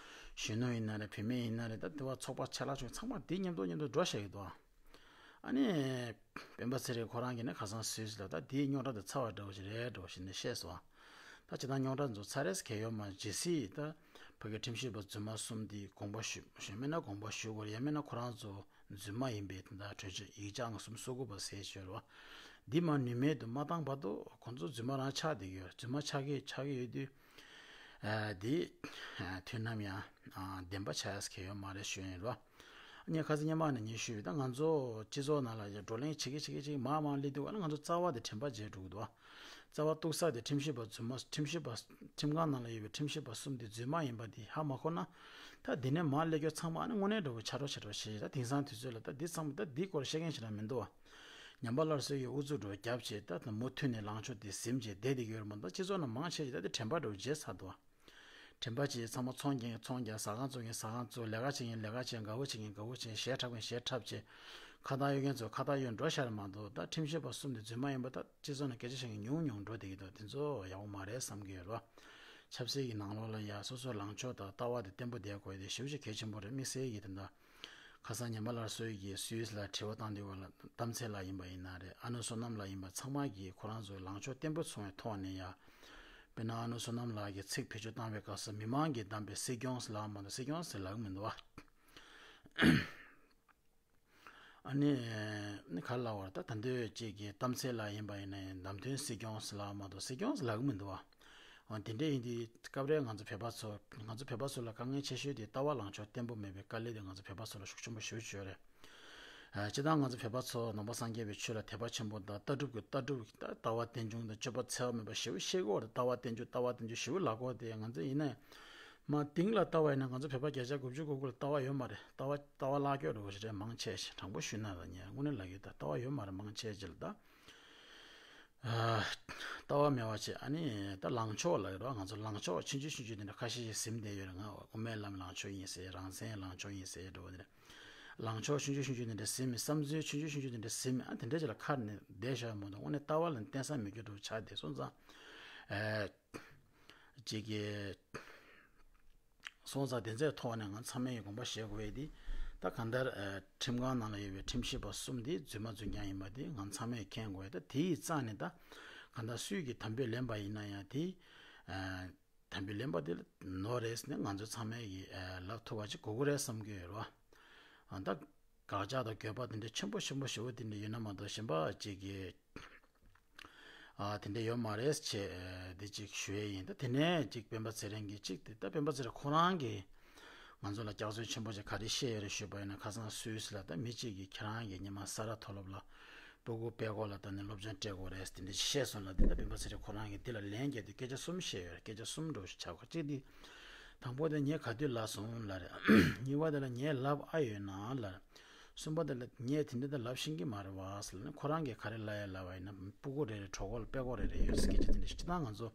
གཞོན་ནུ་ཡིན་ན་རེད། བུད་མེད་ཡིན་ན་རེད། ད་དེ་བ་ཚོགས་པ་ཆེ་ལ་ཆུང་ཚང་མ་དེ་མཉམ་དུ་མཉམ་དུ་འགྲོ་བཞག་གི་འདུག་ཨ་ནི་སྤེན་པ་ཚེ་རིང་ཁོ་རང་གིས་ནི་ཁ་སང་སུད་སི་ལ་ད་དེའི་རྙོག་དྲ་དེ་ཚར་བ་འདྲ་བོ་ཞིག་རེད་འདྲ་བོ་ཞིག་ནས་བཤད་སོང་། ད་ཇི་ལྟར་རྙོག་དྲ་ཚོ་ཚར་རེས་གལ་ཡོད་མ་རེད། ཇི་སྲིད་ད་ཕ་གི་ཁྲིམས་ཞིབ་པ་རྫུན་མ་གསུམ་དེ་དགོངས་པ་ཞུ་ཞུ་མེད་ན་དགོངས་པ་ཞུ་དགོས་རེད། ཡང་མིན་ན་ཁོ་རང་ཚོ་རྫུན་མ་ཡིན་པའི་དེ་འདྲ་གྲོས་ཆོད་ཡིག་ཆ་ལྔ་གསུམ་སོ་དགུ་པ་ཟེར་ཤོད་རོགས། འདི་མ་ནུས་མེད་དུ་མ་བཏང་བར་དུ་ཁོང་ཚོ་རྫུན་མ་རང་ཆགས་བསྡད་ཀྱི་ཡོད། རྫུན་མ་ཆགས་ཀྱི་ཆགས་ཀྱི་ཡོད་དུས། ཨ། འདི་ཨ། དུས་ནམ་ཡང་ཨ། བདེན་པ་ཆགས་ཡས་གལ་ཡོད་མ་རེད་ཞུ་ཡིན་རོགས། ངས་ཁ་སང་སྔོན་མ་ནས་ངས་ཞུས་པ་ཡིན། ད་ང་ཚོ་སྤྱི་ཚོགས་ནང་ལ་ཡ་བགྲོ་གླེང་བྱེད་ཀྱི་བྱེད་ཀྱི་བྱེད་ཀྱི་མར་མར་སླེབས་དུས་ག་ལ་ང་ཚོ་རྩ་བ་དེ་དྲན་པ་བརྗེད་འགྲོ་གི་འདུག་རྩ་བ་གཏུག་ས་དེ་ཁྲིམས་ཞིབ་པ་རྫུན་མ། ཁྲིམས་ཞིབ་པ། ཁྲིམས་ཁང་ནང་ལ་ཡོད་པའི་ཁྲིམས་ཞིབ་པ་གསུམ་དེ་རྫུན་མ་ཡིན་པ་དེ་ཧ་མ་གོ་ན། ད་འདི་ནས་མར་སླེབས་རྒྱུ་ཚང་མ་ཨ་ནི་དངོས་གནས་འདྲ་བོ་ཆགས་འགྲོ་ཆགས་འགྲོ་བྱེད། ད་དེང་སང་དུས་ཚོད་ལ་ད་འདི་ཚང་མ་ད་འདི་སྐོར་བཤད་མཁན་ཞིག་རང་མི་འདུག་བ། ཉམས་པ་སླར་གསོའི་ཨུ་ཚུགས་འགྲོ་རྒྱབ་བྱས། ད་མུ་མཐུད་ནས་ལངས་ཕྱོགས་དེ་ཟིན་བྱས་བསྡད་བསྡད་ཀྱི་ཡོད་རེད་མ་གཏོགས། སྤྱི་ཚོགས་ནང་མང་ཆེ་ཞིག་ད་དེ་དྲན་པ་འདྲ་བོ་བརྗེད་ཚར་འདུག་བ། དྲན་པ་བརྗེད། ཚང་མ་ཚོང་རྒྱག་མཁན་ཚོང་རྒྱག་ཟ་ཁང་བཙུགས་མཁན་ཟ་ཁང་བཙུགས། ལས་ཀ་བྱེད་མཁན་ལས་ཀ་བྱེད། དགའ་བོ་བྱེད་མཁན་དགའ་བོ་བྱེད། གཞས་འཁྲབ་མཁན་གཞས་འཁྲབ་བྱེད། ཁ་བཏགས་གཡོག་མཁན་ཚོ་ཁ་བཏགས་གཡོག་འགྲོ་ཤར་མ་གཏོགས། ད་ཁྲིམས་ཞིབ་པ་གསུམ་དེ་རྫུན་མ་ཡིན་པ་ད་སྤྱི་ཚོགས་ནང་སྐད་ཆ་བཤད་མཁན་ཉུང་ཉུང་འགྲོ་བསྡད་ཀྱི་འདུག་དེ་ཚོ་ཡག་པོ་མ་རེད་བསམ་གྱི་ཡོད་རོ། ཆབ་སྲིད་ཀྱི་ནང་ལོགས་ལ་ཡ་སོ་སོའི་ལངས་ཕྱོགས་དང་ལྟ་བ་དེ་བརྟན་པོ་བསྡད་དགོས་དེ་ཞེ་པོ་ཅིག་གལ་ཆེན་པོ་རེད། དམིགས་བསལ་གྱི་དེ་འདྲ་ཁ་སང་ཉམས་པ་སླར་གསོའི་གི་སུད་སི་ལ་དྲི་བ་བཏང་དུས་སྐབས་ལ་གཏམ་ཚེ་ལགས་ཡིན་པ་ཡིན་ན་རེད། ཨ་ནུ་བསོད་ནམས་ལགས་ཡིན་པ་ཚང་མ་གིས་ཁོ་རང་ཚོའི་ལངས་ཕྱོགས་བརྟན་པོ་བཟུང་བའི་ཐོག་ནས་ཡ། དཔེར་ན་ཨ་ནུ་བསོད་ནམས་ལགས་ཀྱིས་ཚིག་བེད་སྤྱོད་བཏང་བའི་སྐབས་སུ་མི་མང་གིས་བདམས་པའི་སྲིད་སྐྱོང་ཟེར་ལབ་མ་གཏོགས། སྲིད་སྐྱོང་ཟེར་ལབ་ཀྱི་མི་འདུག་བ། ཨ་ནི་ནི་ག་རེ་ལབ་དགོས་རེད། ད་ད་འདོད་ཅིག་གི་གཏམ་ཚེ་ལགས་ཡིན་པ་ཡིན་ན་ཡང་བདམས་ཐོན་སྲིད་སྐྱོང་ཟེར་ལབ་མ་གཏོགས་སྲིད་སྐྱོང་ཟེར་ལབ་ཀྱི་མི་འདུག་བ། འོ་དེ་འདྲ་ཡིན་དུས་སྐབས་རེ་ང་ཚོ་བོད་པ་ཚོ་ང་ཚོ་བོད་པ་ཚོ་ལ་དཀའ་ངལ་ཆེ་ཤོས་དེ་ལྟ་བ་ལངས་ཕྱོགས་བརྟན་པོ་མེད་པའི་དཀའ་ལས་དེ་ང་ཚོ་བོད་པ་ཚོ་ལ་ཤུགས་ཆེན་པོ་ཞེ་པོ་ཅིག་ཡོད་རེད། ཨ། སྤྱིར་བཏང་ང་ཚོ་བོད་པ་ཚོ་ནང་པ་སངས་རྒྱས་པའི་ཆོས་ལ་དད་པ་ཆེན་པོ་དང་། ལྟ་གྲུབ་ཀྱི་ལྟ་གྲུབ་ཀྱི་ལྟ་ལྟ་བ་རྟེན་འབྱུང་དང་སྤྱོད་པ་འཚེ་བ་མེད་པ་ཞེ་པོ་བཤད་ཀྱི་ཡོད་རེད། ལྟ་བ་རྟེན་འབྱུང་ལྟ་བ་རྟེན་འབྱུང་ཞེ་པོ་ལབ་ཀྱི་ཡོད་དེ། ང་ཚོ་ཡིན་ན་མ་དེང་ལ་ལྟ་བ་ཡིན་ན་ང་ཚོ་བོད་པ་བརྒྱ་ཆ་དགུ་བཅུ་གོ་དགུ་ལ་ལྟ་བ་ཡོད་མ་རེད། ལྟ་བ་ལྟ་བ་བརླག་སྐྱོ་འགྲོ་གི་རེད། མང་ཆེ་ཞིག་དྲང་པོ་ཞུས་ན་ད་ངས་དངོས་གནས་ལབ་ཀྱི་ཡོད། ད་ལྟ་བ་ཡོད་མ་རེད། མང་ཆེ་ཅིག་ལ་ད། ཨ། ལྟ་བ་མེད་པ་བྱས། ཨ་ནི་ད་ལངས་ཕྱོགས་ལ་ཡོད་རོགས། ང་ཚོ་ལངས་ཕྱོགས་ཆུང་ཆུང་ཆུང་ཆུང་དེ་འདྲ་ཁ་ཤས་ཤིག་ཟིན་བསྡད་ཡོད་རེད། ང་དབུ་མའི་ལམ་ལངས་ཕྱོགས་ཡིན་ཟེར། རང་བཙན་ལངས་ཕྱོགས་ཡིན་ཟེར་འགྲོ་བ་དེ་འདྲ། ལངས་ཕྱོགས་ཆུང་ཆུང་ཆུང་ཆུང་དེ་འདྲ་ཟིན་མི། བསམ་ཚུལ་ཆུང་ཆུང་ཆུང་ཆུང་དེ་འདྲ་ཟིན་མི། ཨ། དེ་འདྲ་ཅིག་ལ་ཁ་ནས་བསྡད་བཞག་མ་གཏོགས་དངོས་གནས་ལྟ་བ་ལ་བརྟེན་ས་མེད་རྒྱུ་འདྲ་བོ་ཆགས་བསྡད་སོང་ཙང་། ཨ། ཅིག་གི། སོང་ཙང་དེ་ཚོའི་ཐོག་ནས་ང་ཚང་མས་དགོངས་པ་བཞེས་དགོས་ཡས་དེ། ད་གང་ལྟར། ཨ། ཁྲིམས་ཁང་ནང་ལ་ཡོད་པའི་ཁྲིམས་ཞིབ་པ་གསུམ་དེ་རྫུན་མ་རྫུན་རྐྱང་ཡིན་པ་དེ་ང་ཚང་མས་མཁྱེན་དགོས་ཡས། ད་དེའི་རྩ་ནས་ད་གང་ལྟར་སུས་ཀྱིས་དམ་བེ་ལེན་པ་ཡིན་ན་ཡང་དེ། ཨ། དམ་བེ་ལེན་པ་དེ་ནོར་རེད་ཟེར་ནས་ང་ཚོ་ཚང་མས་ཀྱིས། ཨ། ལབ་ཐུབ་པ་ཅིག་དགོས་ཀྱི་རེད་བསམ་གྱི་ཡོད་རེད་བ། ཨ། ད་དགག་བྱ་དང་འགྱོད་པ་དེ་འདྲ་ཆེན་པོ་ཆེན་པོ་ཞེ་པོ་དེ་འདྲ་ཡོད་ན་མ་གཏོགས་གཞན་པ་ཅིག་གིས། ཨ། དེ་འདྲ་ཡོད་མ་རེད་ཅེས་འདི་གཅིག་ཞུ་ཡས་ཡིན། ད་དེ་ནས་གཅིག་སྤེན་པ་ཚེ་རིང་གིས་གཅིག་དེ། ད་སྤེན་པ་ཚེ་རིང་ཁོ་རང་གིས་ང་ཚོ་ལ་སྐྱག་རྫུན་ཆེན་པོ་ཅིག་ག་རེ་བཤད་ཡོད་རེད་ཞུས་པ་ཡིན་ན། ཁ་སང་སུད་སི་ལ་ད་མི་གཅིག་གིས་ཁྱེད་རང་གི་ཉི་མ་ས་རཱ་མཐོ་སློབ་ལ་སྤུ་གུ་དཔེ་ཁོག་ལ་བཏང་ནས་སློབ་སྦྱོང་སྤྲད་དགོས་རེད་དེ་འདྲ་བཤད་སོང་ལ། དེ་ད་སྤེན་པ་ཚེ་རིང་ཁོ་རང་གིས་འདི་ལ་ལན་རྒྱག་དུས་སྐད་ཆ་གསུམ་བཤད་ཡོད་རེད། སྐད་ཆ་གསུམ་འདྲ་བོ་ཞིག་ཆགས་ཀྱི་ཡོད། གཅིག་དེ། དང་པོ་དེ་ངས་ག་དུས་ལབ་སོང་ལབ་རེད། གཉིས་པ་དེ་ལ་ངས་ལབ་ཨ་ཡོད་ན་ལབ་རེད། གསུམ་པ་དེ་ལ་ངས་དེ་འདྲ་ད་ལབ་ཤེས་ཀྱི་མ་རེད་བ་ཟེར་ལབ་ནས། ཁོ་རང་གིས་ག་རེ་ལབ་ཡ་ལབ་པ་ཡིན་ན། སྤུ་གུ་རེ་རེ་གྲོད་ཁོག་ལ་དཔེ་ཁོག་རེ་རེ་ཡོད་ཟེར། སྐད་ཆ་དེ་འདྲ་ཞིག་སྤྱིར་བཏང་ང་ཚོ་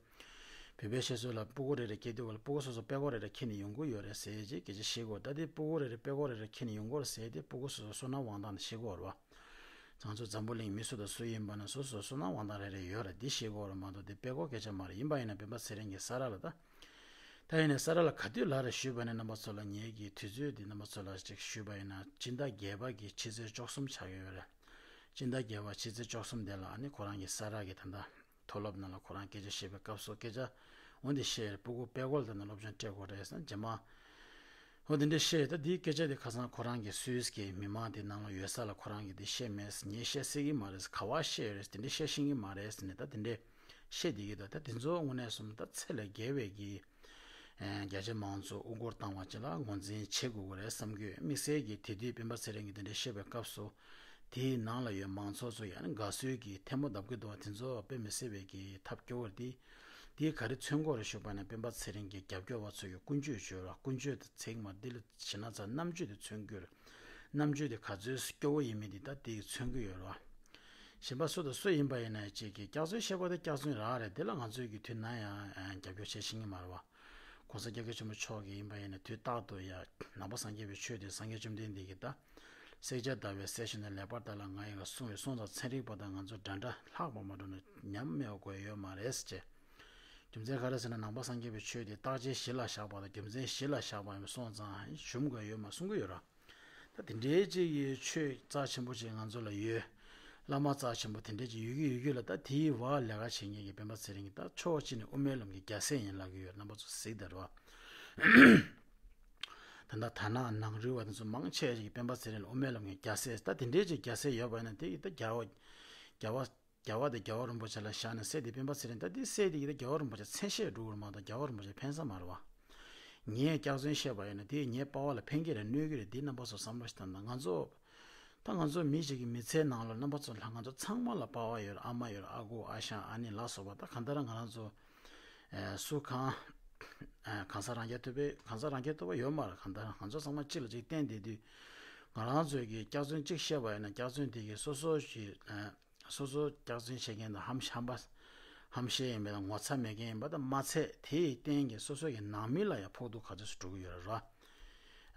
བོད་པའི་བཤད་སྲོལ་ལ་སྤུ་གུ་རེ་རེ་སྐྱེས་དུས་སྐབས་ལ་སྤུ་གུ་སོ་སོ་དཔྲལ་ཀོར་རེ་རེ་འཁྱེར་ནས་ཡོང་གི་ཡོད་རེད་ཟེར་ཅིག་སྐད་ཆ་བཤད་ཀྱི་ཡོད། ད་དེ་སྤུ་གུ་རེ་རེ་དཔྲལ་ཀོར་རེ་རེ་འཁྱེར་ནས་ཡོང་གི་ཡོད་རེད་ཟེར་དེ་སྤུ་གུ་སོ་སོ་སོ་ནམ་དབང་ཐང་ནས་བཤད་ཀྱི་ཡོད་རེད་བ། ང་ཚོ་འཛམ་བུ་གླིང་མི་སུ་དང་སུ་ཡིན་པ་ན་སོ་སོ་སོ་ནམ་དབང་ཐང་རེ་རེ་ཡོད་རེད། འདི་བཤད་ཀྱི་ཡོད་རེད་མ་གཏོགས་དེ་དཔྲལ་ཀོར་སྐད་ཆ་མ་རེད། ཡིན་པ་ཡིན་ན་སྤེན་པ་ཚེ་རིང་གིས་ས་ར་ལ་ད། ད་ཡིན་ནའི་ས་ར་ལ་ག་དུས་ལབ་རེད་ཞུས་པ་ནི་རྣམ་པ་ཚོ་ལ་ངེད་ཀྱི་དུས་ཚོད་འདི་རྣམ་པ་ཚོ་ལ་ཅིག་ཞུས་པ་ཡིན་ན་སྤྱི་ཟླ་བརྒྱད་པ་གི་ཕྱི་ཚེས་བཅུ་གསུམ་ཆགས་ཡོད་རེད། སྤྱི་ཟླ་བརྒྱད་པ་ཕྱི་ཚེས་བཅུ་གསུམ་དེ་ལ་ཨ་ནི་ཁོ་རང་གི་ས་ར་གི་ད་ལྟ་མཐོ་སློབ་ནང་ལ་ཁོ་རང་སྐད་ཆ་བཤད་པའི་སྐབས་སུ་སྐད་ཆ་འོ་འདི་བཤད་རེད། སྤུ་གུ་དཔྲལ་ཀོར་ལ་ད་ནི་སློབ་སྦྱོང་སྤྲད་དགོས་རེད་ཟེར་རྗེས་མ་འོ་འདི་འདྲ་བཤད། ད་འདིའི་སྐད་ཆ་དེ་ཁ་སང་ཁོ་རང་གི་སུད་སི་གི་མི་མང་དེ་ནང་ལ་ཡོད་ས་ལ་ཁོ་རང་གིས་འདི་བཤད་མེད་ཟེར། ངས་བཤད་སྲིད་ཀྱི་མ་རེད་ཟེར། ག་བ་བཤད་ཡོད་རེད་ཟེར། དེ་འདྲ་བཤད་ཤེས་ཀྱི་མ་རེད་ཟེར་ནས་ད་དེ་འདྲ་བཤད་བསྡད་ཀྱི་འདུག་ད་དེ་ཚོ་དངོས་གནས་སོང་ད་ཚད་ལས་བརྒལ་བའི་གི་རྒྱ་ཆེ་མང་ཚོགས་དབུ་སྐོར་བཏང་བ་ཅིག་ལ་ངོས་འཛིན་བྱེད་དགོས་ཀྱི་རེད་བསམ་གྱི་ཡོད། དམིགས་བསལ་གྱིས་དེ་དུས་སྤེན་པ་ཚེ་རིང་གིས་དེ་འདྲ་བཤད་པའི་སྐབས་སུ་དེའི་ནང་ལ་ཡོད་མང་ཚོགས་ཚོ་ཡང་ནི་དགའ་བསུ་གིས་ཐལ་མོ་བརྡབ་ཀྱི་འདུག་བ། དེ་ཚོ་དཔེ་མི་སྲིད་པའི་གི་ཐབས་སྐྱོ་བོ་རེད། དེ་དེ་ག་རེ་མཚོན་གྱི་ཡོད་རེད་ཞུས་པ་ན་སྤེན་པ་ཚེ་རིང་གི་རྒྱབ་སྐྱོར་བ་ཚོ་གི་ཀུན་སྤྱོད་བརྗོད་ར། ཀུན་སྤྱོད་དེ་ཚིག་མ་འདི་ལ་བྱེད་ན་ཚ་རྣམ་དཔྱོད་དེ་མཚོན་གྱི་ཡོད་རེད། རྣམ་དཔྱོད་དེ་ག་ཚོད་སྐྱོ་བོ་ཡིན་མིན་དེ་ད་དེ་མཚོན་གྱི་ཡོད་རེད་བ། གཞན་པ་སུ་དང་སུ་ཡིན་པ་ཡིན་ན་ཅིག་གིས་སྐྱག་རྫུན་བཤད་པ་དེ་སྐྱག་རྫུན་རང་རེད། དེ་ལ་ང་ཚོས་ཀྱི་དུས་ན་ཡང་རྒྱབ་སྐྱོར་བྱེད་ཤེས་ཀྱི་མ་རེད་བ། ༸གོང་ས་༸སྐྱབས་མགོན་ཆེན་པོ་མཆོག་གིས་ཡིན་པ་ཡིན་ན་དུས་རྟག་ཏུ་ཡ་ནང་པ་སངས་རྒྱས་པའི་ཆོས་དེ་སངས་རྒྱས་བཅོམ་ལྡན་འདས་ཀྱིས་ད་བསྲེག་བཅད་བརྡར་བའི་གསེར་ཞོ་ནི་ལེགས་པར་བརྡར་ལ་ང་ཡི་ག་གསུངས་པའི་སྲོག་དང་ཚན་རིག་པ་དང་ང་ཚོ་འདྲ་འདྲ་ལྷག་པ་མ་འགྲོ་ན་ཉམས་དམས་དགོས་ཡོད་མ་རེད་ཟེར་བྱས། རྒྱུ་མཚན་ག་རེ་ཟེར་ན་ནང་པ་སངས་རྒྱས་པའི་ཆོས་དེ་རྟག་ཆེན་གཞི་ལ་བཞག་པ་དང་རྒྱུ་མཚན་གཞི་ལ་བཞག་པ་ཡིན་པ་སོང་ཙང་ཞུམ་དགོས་ཡོད་མ་གསུང་གི་ཡོད་ར། ད་དེ་འདྲའི་ཅིག་གི་ཆོས་རྩ་ཆེན་པོ་ཅིག་ང་ཚོ་ལ་ཡོད། བླ་མ་རྩ་ཆེན་པོ་དེ་འདྲའི་ཅིག་ཡོད་ཀྱི་ཡོད་ཀྱི་ལ་ད་དེའི་བར་ལས་ཀ་བྱེད་མཁན་གྱི་སྤེན་པ་ཚེ་རིང་གིས་ད་ཕྱོགས་གཅིག་ནས་དབུ་མའི་ལམ་གྱི་རྒྱལ་སྲས་ཡིན་ལབ་ཀྱི་ཡོད། རྣམ་པ་ཚོ་གཟིགས་དང་རོ། ད་ལྟ་དར་ནག་ནང་རུལ་བ་དེ་ཚོ་མང་ཆེ་ཅིག་གིས་སྤེན་པ་ཚེ་རིང་ལ་དབུ་མའི་ལམ་གྱི་རྒྱལ་སྲས། ད་དེ་འདྲའི་ཅིག་རྒྱལ་སྲས་ཡོད་པ་ཡིན་ན་དེ་ཡིས་ད་རྒྱལ་བ་རྒྱལ་བ་རྒྱལ་བ་དང་རྒྱལ་བ་རིན་པོ་ཆེ་ལ་བཞག་ནས་སྲས་དེ་སྤེན་པ་ཚེ་རིང་ད་དེ་སྲས་དེ་ཡིས་ད་རྒྱལ་བ་རིན་པོ་ཆེ་མཚན་ཤས་སྒྲུབ་དགོས་རེད་མ་གཏོགས་རྒྱལ་བ་རིན་པོ་ཆེ་ཕན་ས་མ་རེད་བ། ངས་སྐྱག་རྫུན་བཤད་པ་ཡིན་ན་དེ་ངའི་པ་ཕ་ལ་ཕན་གྱི་རེད་གནོད་ཀྱི་རེད། འདི་རྣམ་པ་ཚོ་བསམ་བློ་ཞིག་བཏང་དང་། ང་ཚོ་ད་ང་ཚོ་མི་ཞིག་གི་མི་ཚེའི་ནང་ལ་རྣམ་པ་ཚོ་ལ་ང་ཚོ་ཚང་མ་ལ་པ་ཕ་ཡོད་རེད། ཨ་མ་ཡོད་རེད། ཨ་ཁུ་ཨ་ཞང་ཨ་ནེ་ལ་སོགས་པ་ད་གང་ལྟར་ང་རང་ཚོ་ཨེ་སུ་གང་ཨེ་གང་ཟག་རང་རྐྱ་ཐུབ་པའི་གང་ཟག་རང་རྐྱ་ཐུབ་པ་ཡོད་མ་རེད། གང་ལྟར་ང་ཚོ་ཚང་མ་གཅིག་ལ་གཅིག་བརྟེན་བསྡད་དུས་ང་རང་ཚོས་ཀྱི་སྐྱག་རྫུན་གཅིག་བཤད་པ་ཡིན་ན་སྐྱག་རྫུན་དེ་གི་སོ་སོ་ཞིག་ཨེ་སོ་སོ་སྐྱག་རྫུན་བཤད་མཁན་དང་ཧམ་ཧམ་པ་ཧམ་བཤད་ཡིན་པ་དང་ངོ་ཚ་མེད་མཁན་ཡིན་པ་དང་མ་ཚད་དེའི་སྟེང་གི་སོ་སོ་གི་ནང་མི་ལ་ཡང་ཕོག་ཐུག་ག་ཚོད་སུ་འགྲོ་གི་ཡོད་རེད་ར།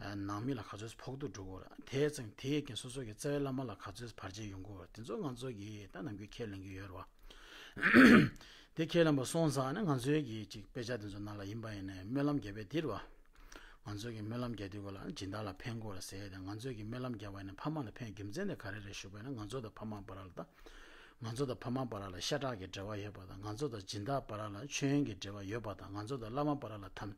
ཨ་ནང་མི་ལ་ག་ཚོད་ཕོག་ཐུག་འགྲོ་གི་ཡོད་རེད། དེའི་ཚང་དེའི་རྐྱེན་སོ་སོ་གི་རྩ་བའི་བླ་མ་ལ་ག་ཚོད་བར་ཆད་ཡོང་གི་ཡོད་རེད། དེ་ཚོ་ང་ཚོ་གིས་ད་ནམ་རྒྱུན་ཁས་ལེན་གི་ཡོད་རེད་བ། དེ་ཁས་ལེན་པ་སོང་ཙང་ནི་ང་ཚོའི་གི་ཅིག་དཔེ་ཆ་དེ་ཚོ་ནང་ལ་ཡིན་པ་ཡིན་ནའི་སྨོན་ལམ་རྒྱབ་པའི་འདིར་བ། ང་ཚོ་གི་སྨོན་ལམ་རྒྱག་དུས་སྐབས་ལ་སྦྱིན་བདག་ལ་ཕན་དགོས་རེད་ཟེར་ཡས་དང་། ང་ཚོ་གི་སྨོན་ལམ་རྒྱག་པ་ཡིན་ན་ཕ་མ་ལ་ཕན། རྒྱུ་མཚན་དེ་ག་རེ་རེད་ཞུས་པ་ཡིན་ན་ང་ཚོ་དང་ཕ་མ་བར་ལ་ད། ང་ཚོ་དང་ཕ་མ་བར་ལ་ཤ་ཁྲག་གི་འབྲེལ་བ་ཡོད་པ་དང་། ང་ཚོ་དང་སྦྱིན་བདག་བར་ལ་མཆོད་ཡོན་གྱི་འབྲེལ་བ་ཡོད་པ་དང་། ང་ཚོ་དང་བླ་མ་བར་ལ་དམ་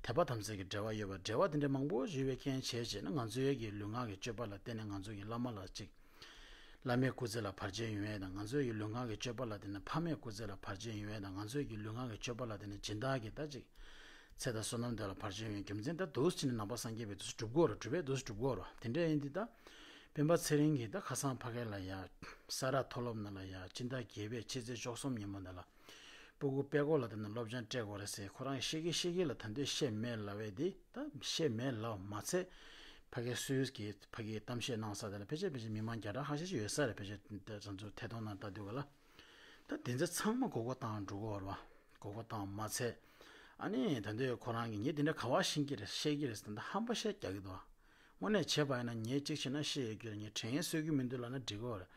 དད་པ་དམ་ཚིག་གི་འབྲེལ་བ་ཡོད་པ། འབྲེལ་བ་དེ་འདྲ་མང་པོ་ཞིག་ཡོད་པའི་རྐྱེན་བྱས་བྱས་ན་ང་ཚོའི་གི་ལུས་ངག་གི་སྤྱོད་པ་ལ་བརྟེན་ནས་ང་ཚོ་གི་བླ་མ་ལ་གཅིག་བླ་མའི་སྐུ་ཚེ་ལ་བར་ཆད་ཡོང་ཡས་དང་། ང་ཚོའི་གི་ལུས་ངག་གི་སྤྱོད་པ་ལ་བརྟེན་ནས་ཕ་མའི་སྐུ་ཚེ་ལ་བར་ཆད་ཡོང་ཡས་དང་། ང་ཚོའི་གི་ལུས་ངག་གི་སྤྱོད་པ་ལ་བརྟེན་ནས་སྦྱིན་བདག་གི་ད་ཅིག་ཚེ་དང་བསོད་ནམས་དེ་ལ་བར་ཆད་ཡོང་ཡས། རྒྱུ་མཚན་ད་འདུག་སེ་བྱས་ནས་ནང་པ་སངས་རྒྱས་པའི་དུས་སུ་སྒྲུབ་དགོས་རེད། སྒྲུབ་པའི་དུས་སུ་སྒྲུབ་དགོས་རེད། དེ་འདྲ་ཡིན་དུས་ད་སྤེན་པ་ཚེ་རིང་གིས་ད་ཁ་སང་ཕ་གི་ལ་ཡ་ས་ར་མཐོ་སློབ་ནང་ལ་ཡ་སྤྱི་ཟླ་བརྒྱད་པའི་ཕྱི་ཚེས་བཅུ་གསུམ་ཉིན་མོ་འདི་ལ་སྤུ་གུ་དཔྲལ་ཀོར་ལ་བསྡད་ནས་སློབ་སྦྱོང་སྤྲད་དགོས་རེད་ཟེར་ཁོ་རང་གིས་བཤད་ཀྱི་བཤད་ཀྱི་ལ་ད་དུང་བཤད་མེད་ལབ་པ་དེ། ད་བཤད་མེད་ལབ་མ་ཚད་ཕ་གི་སུད་སི་གི་ཕ་གི་གཏམ་བཤད་གནང་ས་དེ་ལ་ཕལ་ཆེར་ཕལ་ཆེར་མི་མང་བརྒྱ་ཕྲག་ཁ་ཤས་ཤིག་ཡོད་ས་རེད། ཕལ་ཆེར་ང་ཚོ་ཐད་གཏོང་ནང་ལྟ་དུས་ག་ལ། ད་དེ་ཚོ་ཚང་མ་མགོ་སྐོར་བཏང་འགྲོ་གི་ཡོད་རེད་བ། མགོ་སྐོར་བཏང་མ་ཚད། ཨ་ནི་ད་དུང་ཁོ་རང་གིས་ངས་དེ་འདྲ་ག་པར་ཤེས་ཀྱི་རེད། བཤད་ཀྱི་རེད་ཟེར་ད་ཧམ་པ་བཤད་རྒྱག་གི་འདུག་དངོས་གནས་བྱས་པ་ཡིན་ན་ངས་གཅིག་བྱས་ན་བཤད་ཡོད་ཀྱི་རེད། ངས་དྲན་ཡས་གསོ་གི་མི་འདུག་ལབ་ན་འགྲིག་གི་ཡོད་རེད།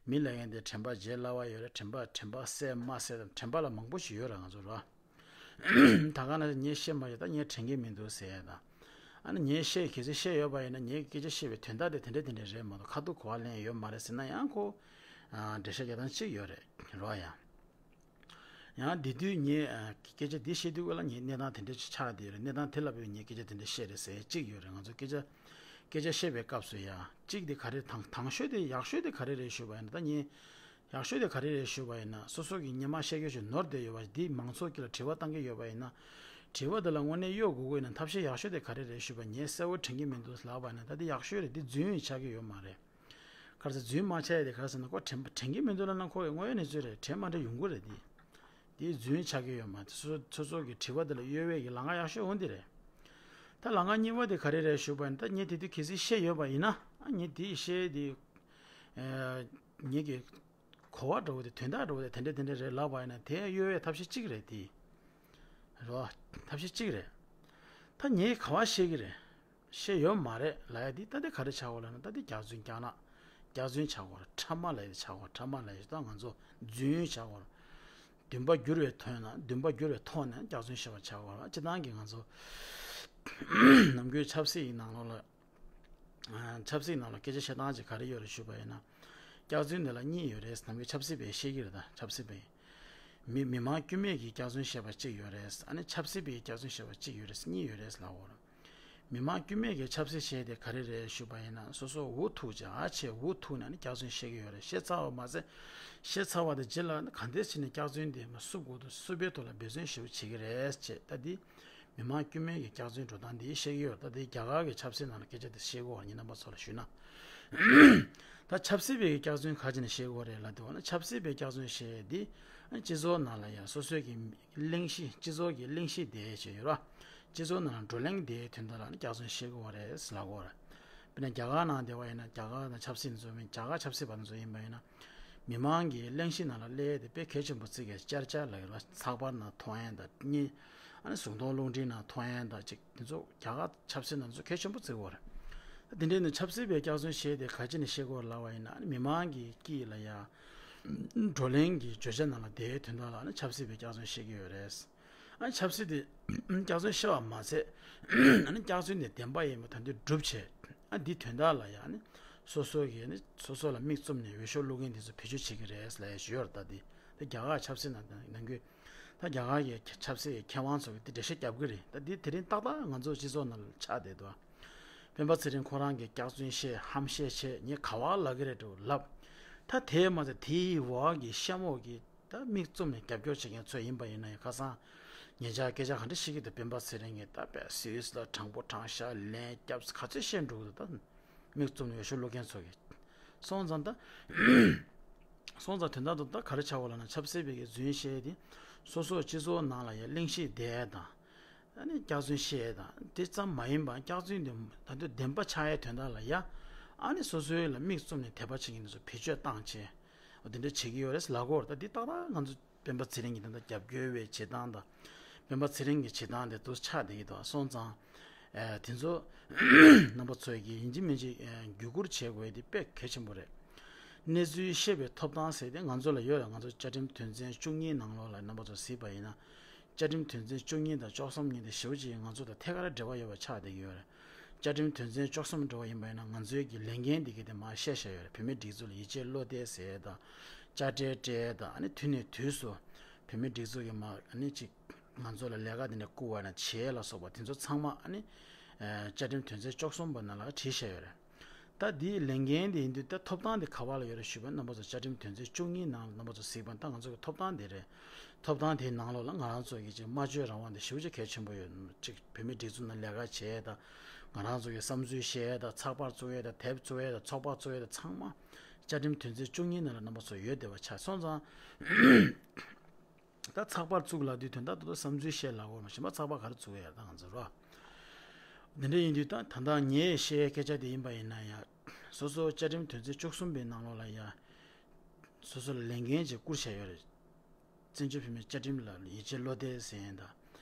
མི་ལབ་མཁན་དེ་དྲན་པ་བརྗེད་སླ་བ་ཡོད་རེད། དྲན་པ་དྲན་པ་གསལ་མ་གསལ་དང་དྲན་པ་ལ་མང་པོ་ཞིག་ཡོད་རེད་ང་ཚོ་ར། ད་ག་ན་ངས་བཤད་མ་ཡོད་ད་ངས་དྲན་གྱི་མི་འདུག་ཟེར་ཡས་དང་། ཨ་ནི་ངས་བཤད་གལ་སྲིད་བཤད་ཡོད་པ་ཡིན་ན་ངས་སྐད་ཆ་བཤད་པའི་དོན་དག་དེ་དེ་འདྲ་དེ་འདྲ་རེད་མ་གཏོགས་ཁ་ཐུག་གོ་བ་ལེན་ཡོད་མ་རེད་ཟེར་ན་ཡང་ཁོ། ཨ་འགྲེལ་བཤད་རྒྱག་སྟངས་གཅིག་ཡོད་རེད་རོ་ཡ། ཡང་དེ་དུས་ངས་ཨ་སྐད་ཆ་འདི་བཤད་དུས་སྐབས་ལ་ངས་གནས་སྟངས་དེ་འདྲ་ཅིག་ཆགས་བསྡད་ཡོད་རེད། གནས་སྟངས་དེ་ལ་བརྟེན་ངས་སྐད་ཆ་དེ་འདྲ་བཤད་རེད་ཟེར་གཅིག་ཡོད་རེད། ང་ཚོ་སྐད་ཆ་སྐད་ཆ་བཤད་པའི་སྐབས་སུ་ཡ་གཅིག་དེ་ག་རེ་དང་དང་ཤོས་དེ་ཡག་ཤོས་དེ་ག་རེ་རེད་ཞུས་པ་ཡིན་ན་ད་ངས་ཡག་ཤོས་དེ་ག་རེ་རེད་ཞུས་པ་ཡིན་ན་སོ་སོ་གི་སྔོན་མ་བཤད་རྒྱུ་ཞིག་ནོར་བསྡད་ཡོད་པ་འདི་མང་ཚོགས་ཀྱི་ལ་དྲི་བ་བཏང་གི་ཡོད་པ་ཡིན་ན། དྲི་བ་དེ་ལ་དངོས་གནས་གཡོལ་དགོས་ཀྱི་ཡིན་ན་ཐབས་ཤེས་ཡག་ཤོས་དེ་ག་རེ་རེད་ཞུས་པ་ངས་གསལ་བོ་དྲན་གྱི་མི་འདུག་ལབ་པ་ཡིན་ན་ད་དེ་ཡག་ཤོས་རེད། འདི་རྫུན་ཆགས་ཀྱི་ཡོད་མ་རེད། ག་རེ་ཟེར་རྫུན་མ་ཆགས་ཡ་དེ་ག་རེ་ཟེར་ན་ཁོ་དྲན་དྲན་གྱི་མི་འདུག་ལབ་ན་ཁོ་ཡི་དངོས་ཡོད་གནས་ཚུལ་རེད། དྲན་མ་དྲན་ཡོང་གི་རེད་དེ། དེ་རྫུན་ཆགས་ཀྱི་ཡོད་མ་རེད། སོ་སོ་སོ་སོ་གི་དྲི་བ་དེ་ལ་གཡོལ་བའི་གི་ལམ་ཁ་ཡག་ཤོས་འོ་འདི་རེད། ད་ལམ་ཁ་གཉིས་པ་དེ་ག་རེ་རེད་ཞུས་པ་ཡིན་ན་ད་ངས་དེ་དུས་གལ་སྲིད་བཤད་ཡོད་པ་ཡིན་ན་ཨ་ངས་དེ་བཤད་དེ་ངེད་ཀྱི་གོ་བ་འདྲ་བོ་དེ་དོན་དག་འདྲ་བོ་དེ་དེ་འདྲ་དེ་འདྲ་རེད་ལབ་པ་ཡིན་ན་དེ་གཡོལ་བའི་ཐབས་ཤེས་གཅིག་རེད་དེ། རེད་བ། ཐབས་ཤེས་གཅིག་རེད། ད་ངས་ག་བ་བཤད་ཀྱི་རེད། བཤད་ཡོད་མ་རེད་ལབ་ཡ་འདི་ད་འདི་ག་རེ་ཆགས་ཡོད་ལབ་ན། ད་འདི་སྐྱག་རྫུན་སྐྱག་ནག་སྐྱག་རྫུན་ཆགས་ཡོད་རེད། ཕྲ་མ་ལབ་ཡ་འདི་ཆགས་ཡོད་རེད། ཕྲ་མ་ལབ་ཡ་འདི་ད་ང་ཚོ་རྫུན་ཆགས་ཡོད་རེད། བདེན་པ་འགྱུར་བའི་དོན་ན་བདེན་པ་འགྱུར་བའི་ཐོག་ནས་སྐྱག་རྫུན་བཤད་པ་ཆགས་ཡོད་རེད། སྤྱིར་བཏང་གི་ང་ཚོ་ནམ་རྒྱུན་ཆབ་སྲིད་ཀྱི་ནང་ལོགས་ལ། ཨ། ཆབ་སྲིད་ནང་ལ་སྐད་ཆ་བཤད་སྟངས་ཅིག་ག་རེ་ཡོད་རེད་ཞུས་པ་ཡིན་ན། སྐྱག་རྫུན་འདི་ལ་གཉིས་ཡོད་རེད། ནམ་རྒྱུན་ཆབ་སྲིད་པས་བཤད་ཀྱི་རེད། ད་ཆབ་སྲིད་པས། མི་མི་མང་དཀྱུས་མས་ཀྱིས་སྐྱག་རྫུན་བཤད་པ་གཅིག་ཡོད་རེད། ཨ་ནི་ཆབ་སྲིད་པས་སྐྱག་རྫུན་བཤད་པ་གཅིག་ཡོད་རེད། གཉིས་ཡོད་རེད་ལབ་ཡོད་རེད། མི་མང་དཀྱུས་མས་ཀྱིས་ཆབ་སྲིད་བཤད་དེ་ག་རེ་རེད་ཞུས་པ་ཡིན་ན། སོ་སོ་འུ་ཐུག་ཅིག་ཨ་ཆེ་འུ་ཐུག་ནས་ནི་སྐྱག་རྫུན་བཤད་ཀྱི་ཡོད་རེད། བཤད་ཚར་བ་མ་ཟད། བཤད་ཚར་བ་དེ་རྗེས་ལ་ག་འདྲས་བྱས་ནས་སྐྱག་རྫུན་དེ་མ་བསུབ་དགོས་འདུག་བསུབ་པའི་ཐོག་ལ་འབད་བརྩོན་ཞེ་པོ་བྱེད་ཀྱི་རེད་ཅེས། ད་འདི་མི་མང་དཀྱུས་མས་ཀྱིས་སྐྱག་རྫུན་འགྲོ་སྟངས་འདི་བཤད་ཀྱི་ཡོད་རེད། ད་འདི་རྒྱ་གར་གྱི་ཆབ་སྲིད་ནང་ལ་སྐད་ཆ་དེ་བཤད་ཀྱི་ཡོད་རེད། ངས་རྣམ་པ་ཚོ་ལ་ཞུས་ན། ད་ཆབ་སྲིད་པའི་སྐྱག་རྫུན་ག་ཅི་ནས་བཤད་ཀྱི་ཡོད་རེད་ལབ་དུས་ན། ཆབ་སྲིད་པའི་སྐྱག་རྫུན་བཤད་འདི་སྤྱི་ཚོགས་ནང་ལ་ཡང་སོ་སོའི་གི་གླེང་གཞི། སྤྱི་ཚོགས་ཀྱི་གླེང་གཞི་དེ་བྱས་ཡོད་ར། སྤྱི་ཚོགས་ནང་ལ་བགྲོ་གླེང་དེའི་དོན་དག་ལ་ནི་སྐྱག་རྫུན་བཤད་ཀྱི་ཡོད་རེད་ལབ་ཀྱི་ཡོད་རེད། དཔེར་ན་རྒྱ་གར་ནང་བསྡད་པ་ཡིན་ན། རྒྱ་གར་ནང་ཆབ་སྲིད་འཛུལ་མིན། རྒྱ་གར་ཆབ་སྲིད་པ་འཛུལ་ཡིན་པ་ཡིན་ན། མི་མང་གི་གླེང་གཞི་ནང་ལ་སླེབས་ཡས་དེ་དཔེ་གལ་ཆེན་པོ་བརྩི་གི། ཅར་ཅར་ལབ་ཡོད་ར། ཚགས་པར་ནང་མཐོང་ཡས་དང་གཉིས། ཨ་ནི་གཟུགས་མཐོང་རླུང་འཕྲིན་ནང་མཐོང་ཡས་དང་གཅིག་དེ་ཚོ་རྒྱ་གར་ཆབ་སྲིད་ནང་ཚོ་གལ་ཆེན་པོ་བརྩི་གི་ཡོད་རེད། དེ་འདྲའི་ནི་ཆབ་སྲིད་པའི་སྐྱག་རྫུན་བཤད་དེ་ག་ཅི་ནས་བཤད་ཀྱི་ཡོད་ལབ་པ་ཡིན་ན། ཨ་ནི་མི་མང་གི་དཀྱིལ་ལ་ཡ་བགྲོ་གླེང་གི་བརྗོད་བྱ་ནང་ལ་དེའི་དོན་དག་ལ་ནི་ཆབ་སྲིད་པའི་སྐྱག་རྫུན་བཤད་ཀྱི་ཡོད་རེད། ཨ་ནི་ཆབ་སྲིད་དེ་སྐྱག་རྫུན་བཤད་པ་མ་ཟད། ཨ་ནི་སྐྱག་རྫུན་དེ་བདེན་པ་ཡིན་པ་ད་དུང་སྒྲུབ་བྱས། ཨ་འདི་དོན་དག་ལ་ཡང་ནི་སོ་སོ་གིས་ནི་སོ་སོ་ལ་མིག་བཙུམ་ནས་འོས་ཤོག་བླུག་མཁན་དེ་ཚོ་བེད་སྤྱོད་བྱེད་ཀྱི་རེད་ལབ་ཡ་ཞུ་ཡོད་རེད། ད་འདི་ད་རྒྱ་གར་ཆབ་སྲིད་ནང་ནང་ཁུལ། ད་རྒྱ་གར་གྱི་ཆབ་སྲིད་མཁས་དབང་ཚོ་གིས་འདི་འགྲེལ་བཤད་རྒྱབ་ཀྱི་རེད། ད་འདི་དེ་རིང་ཏག་ཏག་ང་ཚོ་སྤྱི་ཚོགས་ནང་ལ་ཆགས་བསྡད་འདུག་སྤེན་པ་ཚེ་རིང་ཁོ་རང་གིས་སྐྱག་རྫུན་བཤད། ཧམ་བཤད་བྱས། ངས་ག་བ་ལབ་ཀྱི་རེད་འགྲོ་ལབ། ད་དེས་མ་ཚད་དེའི་འོག་གི་གཤམ་འོག་གི་ད་མིག་བཙུམ་ནས་རྒྱབ་སྐྱོར་བྱེད་མཁན་ཚོ་ཡིན་པ་ཡིན་ན་ཡང་། ཁ་སང་ཉེ་ཆར་སྐད་ཆ་ག་འདྲ་བཤད་ཀྱི་འདུག་སྤེན་པ་ཚེ་རིང་གིས་ད་དཔེ་སུད་སི་ལ་དྲང་པོ་དྲང་བཞག་ལན་སྐྱག་ག་ཚོད་བཤད་འགྲོ་གི་འདུག་ད་མིག་བཙུམ་ནས་འོས་ཤོག་བླུག་མཁན་ཚོ་གིས། སོང་ཙང་ད་སོང་ཙང་དོན་དག་ཏུ་ད་ག་རེ་ཆགས་ཡོད་ལབ་ན། ཆབ་སྲིད་པའི་གི་རྫུན་བཤད་དེ་སོ་སོ་སྤྱི་ཚོགས་ནང་ལ་ཡང་གླེང་གཞི་བསྡད་དང་། ཨ་ནི་སྐྱག་རྫུན་བཤད་དང་དེ་ཙམ་མ་ཡིན་པར། སྐྱག་རྫུན་དེ་ད་དུང་བདེན་པ་ཆགས་ཡའི་དོན་དག་ལ་ཡ། ཨ་ནི་སོ་སོའི་ལ་མིག་བཙུམ་ནས་དད་པ་བྱེད་མཁན་དེ་ཚོ་བེད་སྤྱོད་བཏང་བྱས། འོ་དེ་འདྲ་བྱེད་ཀྱི་ཡོད་རེད་ལབ་ཀྱི་ཡོད་རེད། ད་འདི་ཏག་ཏག་ང་ཚོ་སྤེན་པ་ཚེ་རིང་གི་ད་ལྟ་རྒྱབ་སྐྱོར་བའི་བྱེད་སྟངས་དང་། སྤེན་པ་ཚེ་རིང་གི་བྱེད་སྟངས་དེ་དུ་ཆགས་བསྡད་ཀྱི་འདུག་སོང་ཙང་། ཨ། དེ་ཚོ་རྣམ་པ་ཚོས་ཀྱིས་ཡིན་གཅིག་མིན་གཅིག་ཨ། བརྒྱུད་བསྐུར་བྱེད་དགོས་དེ་དཔེ་གལ་ཆེན་པོ་རེད། གནས་ཚུལ་ཤེས་པའི་ཐོབ་ཐང་ཟེར་དེ་ང་ཚོ་ལ་ཡོད་རེད། ང་ཚོ་བཅའ་ཁྲིམས་དོན་ཚན་བཅུ་གཉིས་ནང་ལོགས་ལ་རྣམ་པ་ཚོ་གཟིགས་པ་ཡིན་ན། བཅའ་ཁྲིམས་དོན་ཚན་བཅུ་གཉིས་དང་བཅུ་གསུམ་གཉིས་དེ་ཞེ་པོ་ཅིག་ང་ཚོ་དང་ཐད་ཀར་འབྲེལ་བ་ཡོད་པ་ཆགས་བསྡད་ཀྱི་ཡོད་རེད། བཅའ་ཁྲིམས་དོན་ཚན་བཅུ་གསུམ་འགྲོ་བ་ཡིན་པ་ཡིན་ན། ང་ཚོའི་གི་ལས་འགན་འདི་གི་དེ་མར་བཤད་བཞག་ཡོད་རེད། བོད་མིའི་སྒྲིག་འཛུགས་ལ་ཡིད་ཆེས་བློ་གཏད་ཟེར་ཡས་དང་། དཔྱ་ཁྲལ་སྤྲད་ཡས་དང་། ཨ་ནི་དུས་ནས་དུས་སུ་བོད་མིའི་སྒྲིག་འཛུགས་ཀྱི་མར་ཨ་ནི་ཅིག་ང་ཚོ་ལ་ལས་ཀ་དེ་འདྲ་བསྐུར་བ་ན་བྱེད་ལ་སོགས་པ་དེ་ཚོ་ཚང་མ་ཨ་ནི་ཨ་བཅའ་ཁྲིམས་དོན་ཚན་བཅུ་གསུམ་པ་ནང་ལ་བྲིས་བཞག་ཡོད་རེད། ད་འདིའི་ལས་འགན་དེ་ཡིན་དུས་ད་ཐོབ་ཐང་དེ་ག་བ་ལ་ཡོད་རེད་ཞུས་པ་ན། རྣམ་པ་ཚོ་བཅའ་ཁྲིམས་དོན་ཚན་བཅུ་གཉིས་ནང་ལ་རྣམ་པ་ཚོ་གཟིགས་པ་ན། ད་ང་ཚོ་གི་ཐོབ་ཐང་དེ་རེད། ཐོབ་ཐང་དེའི་ནང་ལོགས་ལ་ང་རང་ཚོ་གི་ཅིག་སྨྲ་བརྗོད་རང་དབང་དེ་ཞེ་པོ་ཅིག་གལ་ཆེན་པོ་ཡོད། ཅིག་བོད་མིའི་སྒྲིག་འཛུགས་ནང་ལས་ཀ་བྱེད་ཡས་དང་། ང་རང་ཚོ་གི་བསམ་ཚུལ་བཤད་ཡས་དང་། ཚགས་པར་བཙུགས་ཡས་དང་། དེབ་བཙུགས་ཡས་དང་། ཚོགས་པ་བཙུགས་ཡས་དང་། ཚང་མ་བཅའ་ཁྲིམས་དོན་ཚན་བཅུ་གཉིས་ནང་ལ་རྣམ་པ་ཚོ་ཡོད་བསྡད་པ་ཆགས་སོང་ཙང་། ད་ཚགས་པར་བཙུགས་ལབ་དུས་དོན་དག་ཏུ་བསམ་ཚུལ་བཤད་ལབ་དགོས་མ། གཞན་པ་ཚགས་པར་ག་རེ་བཙུགས་ཡོད་ད་ང་ཚོ་རོ། འདི་འདྲ་ཡིན་དུས་ད་ད་ལྟ་ངས་བཤད་སྐད་ཆ་དེ་ཡིན་པ་ཡིན་ན་ཡང་། སོ་སོ་བཅའ་ཁྲིམས་དོན་ཚན་བཅུ་གསུམ་པའི་ནང་ལོགས་ལ་ཡང་སོ་སོ་ལ་ལས་འགན་ཅིག་བསྐུར་བཞག་ཡོད་རེད། བཙན་བྱོལ་བོད་མིའི་བཅའ་ཁྲིམས་ལ་ཡིད་ཆེས་བློ་གཏད་ཟེར་ཡས་དང་།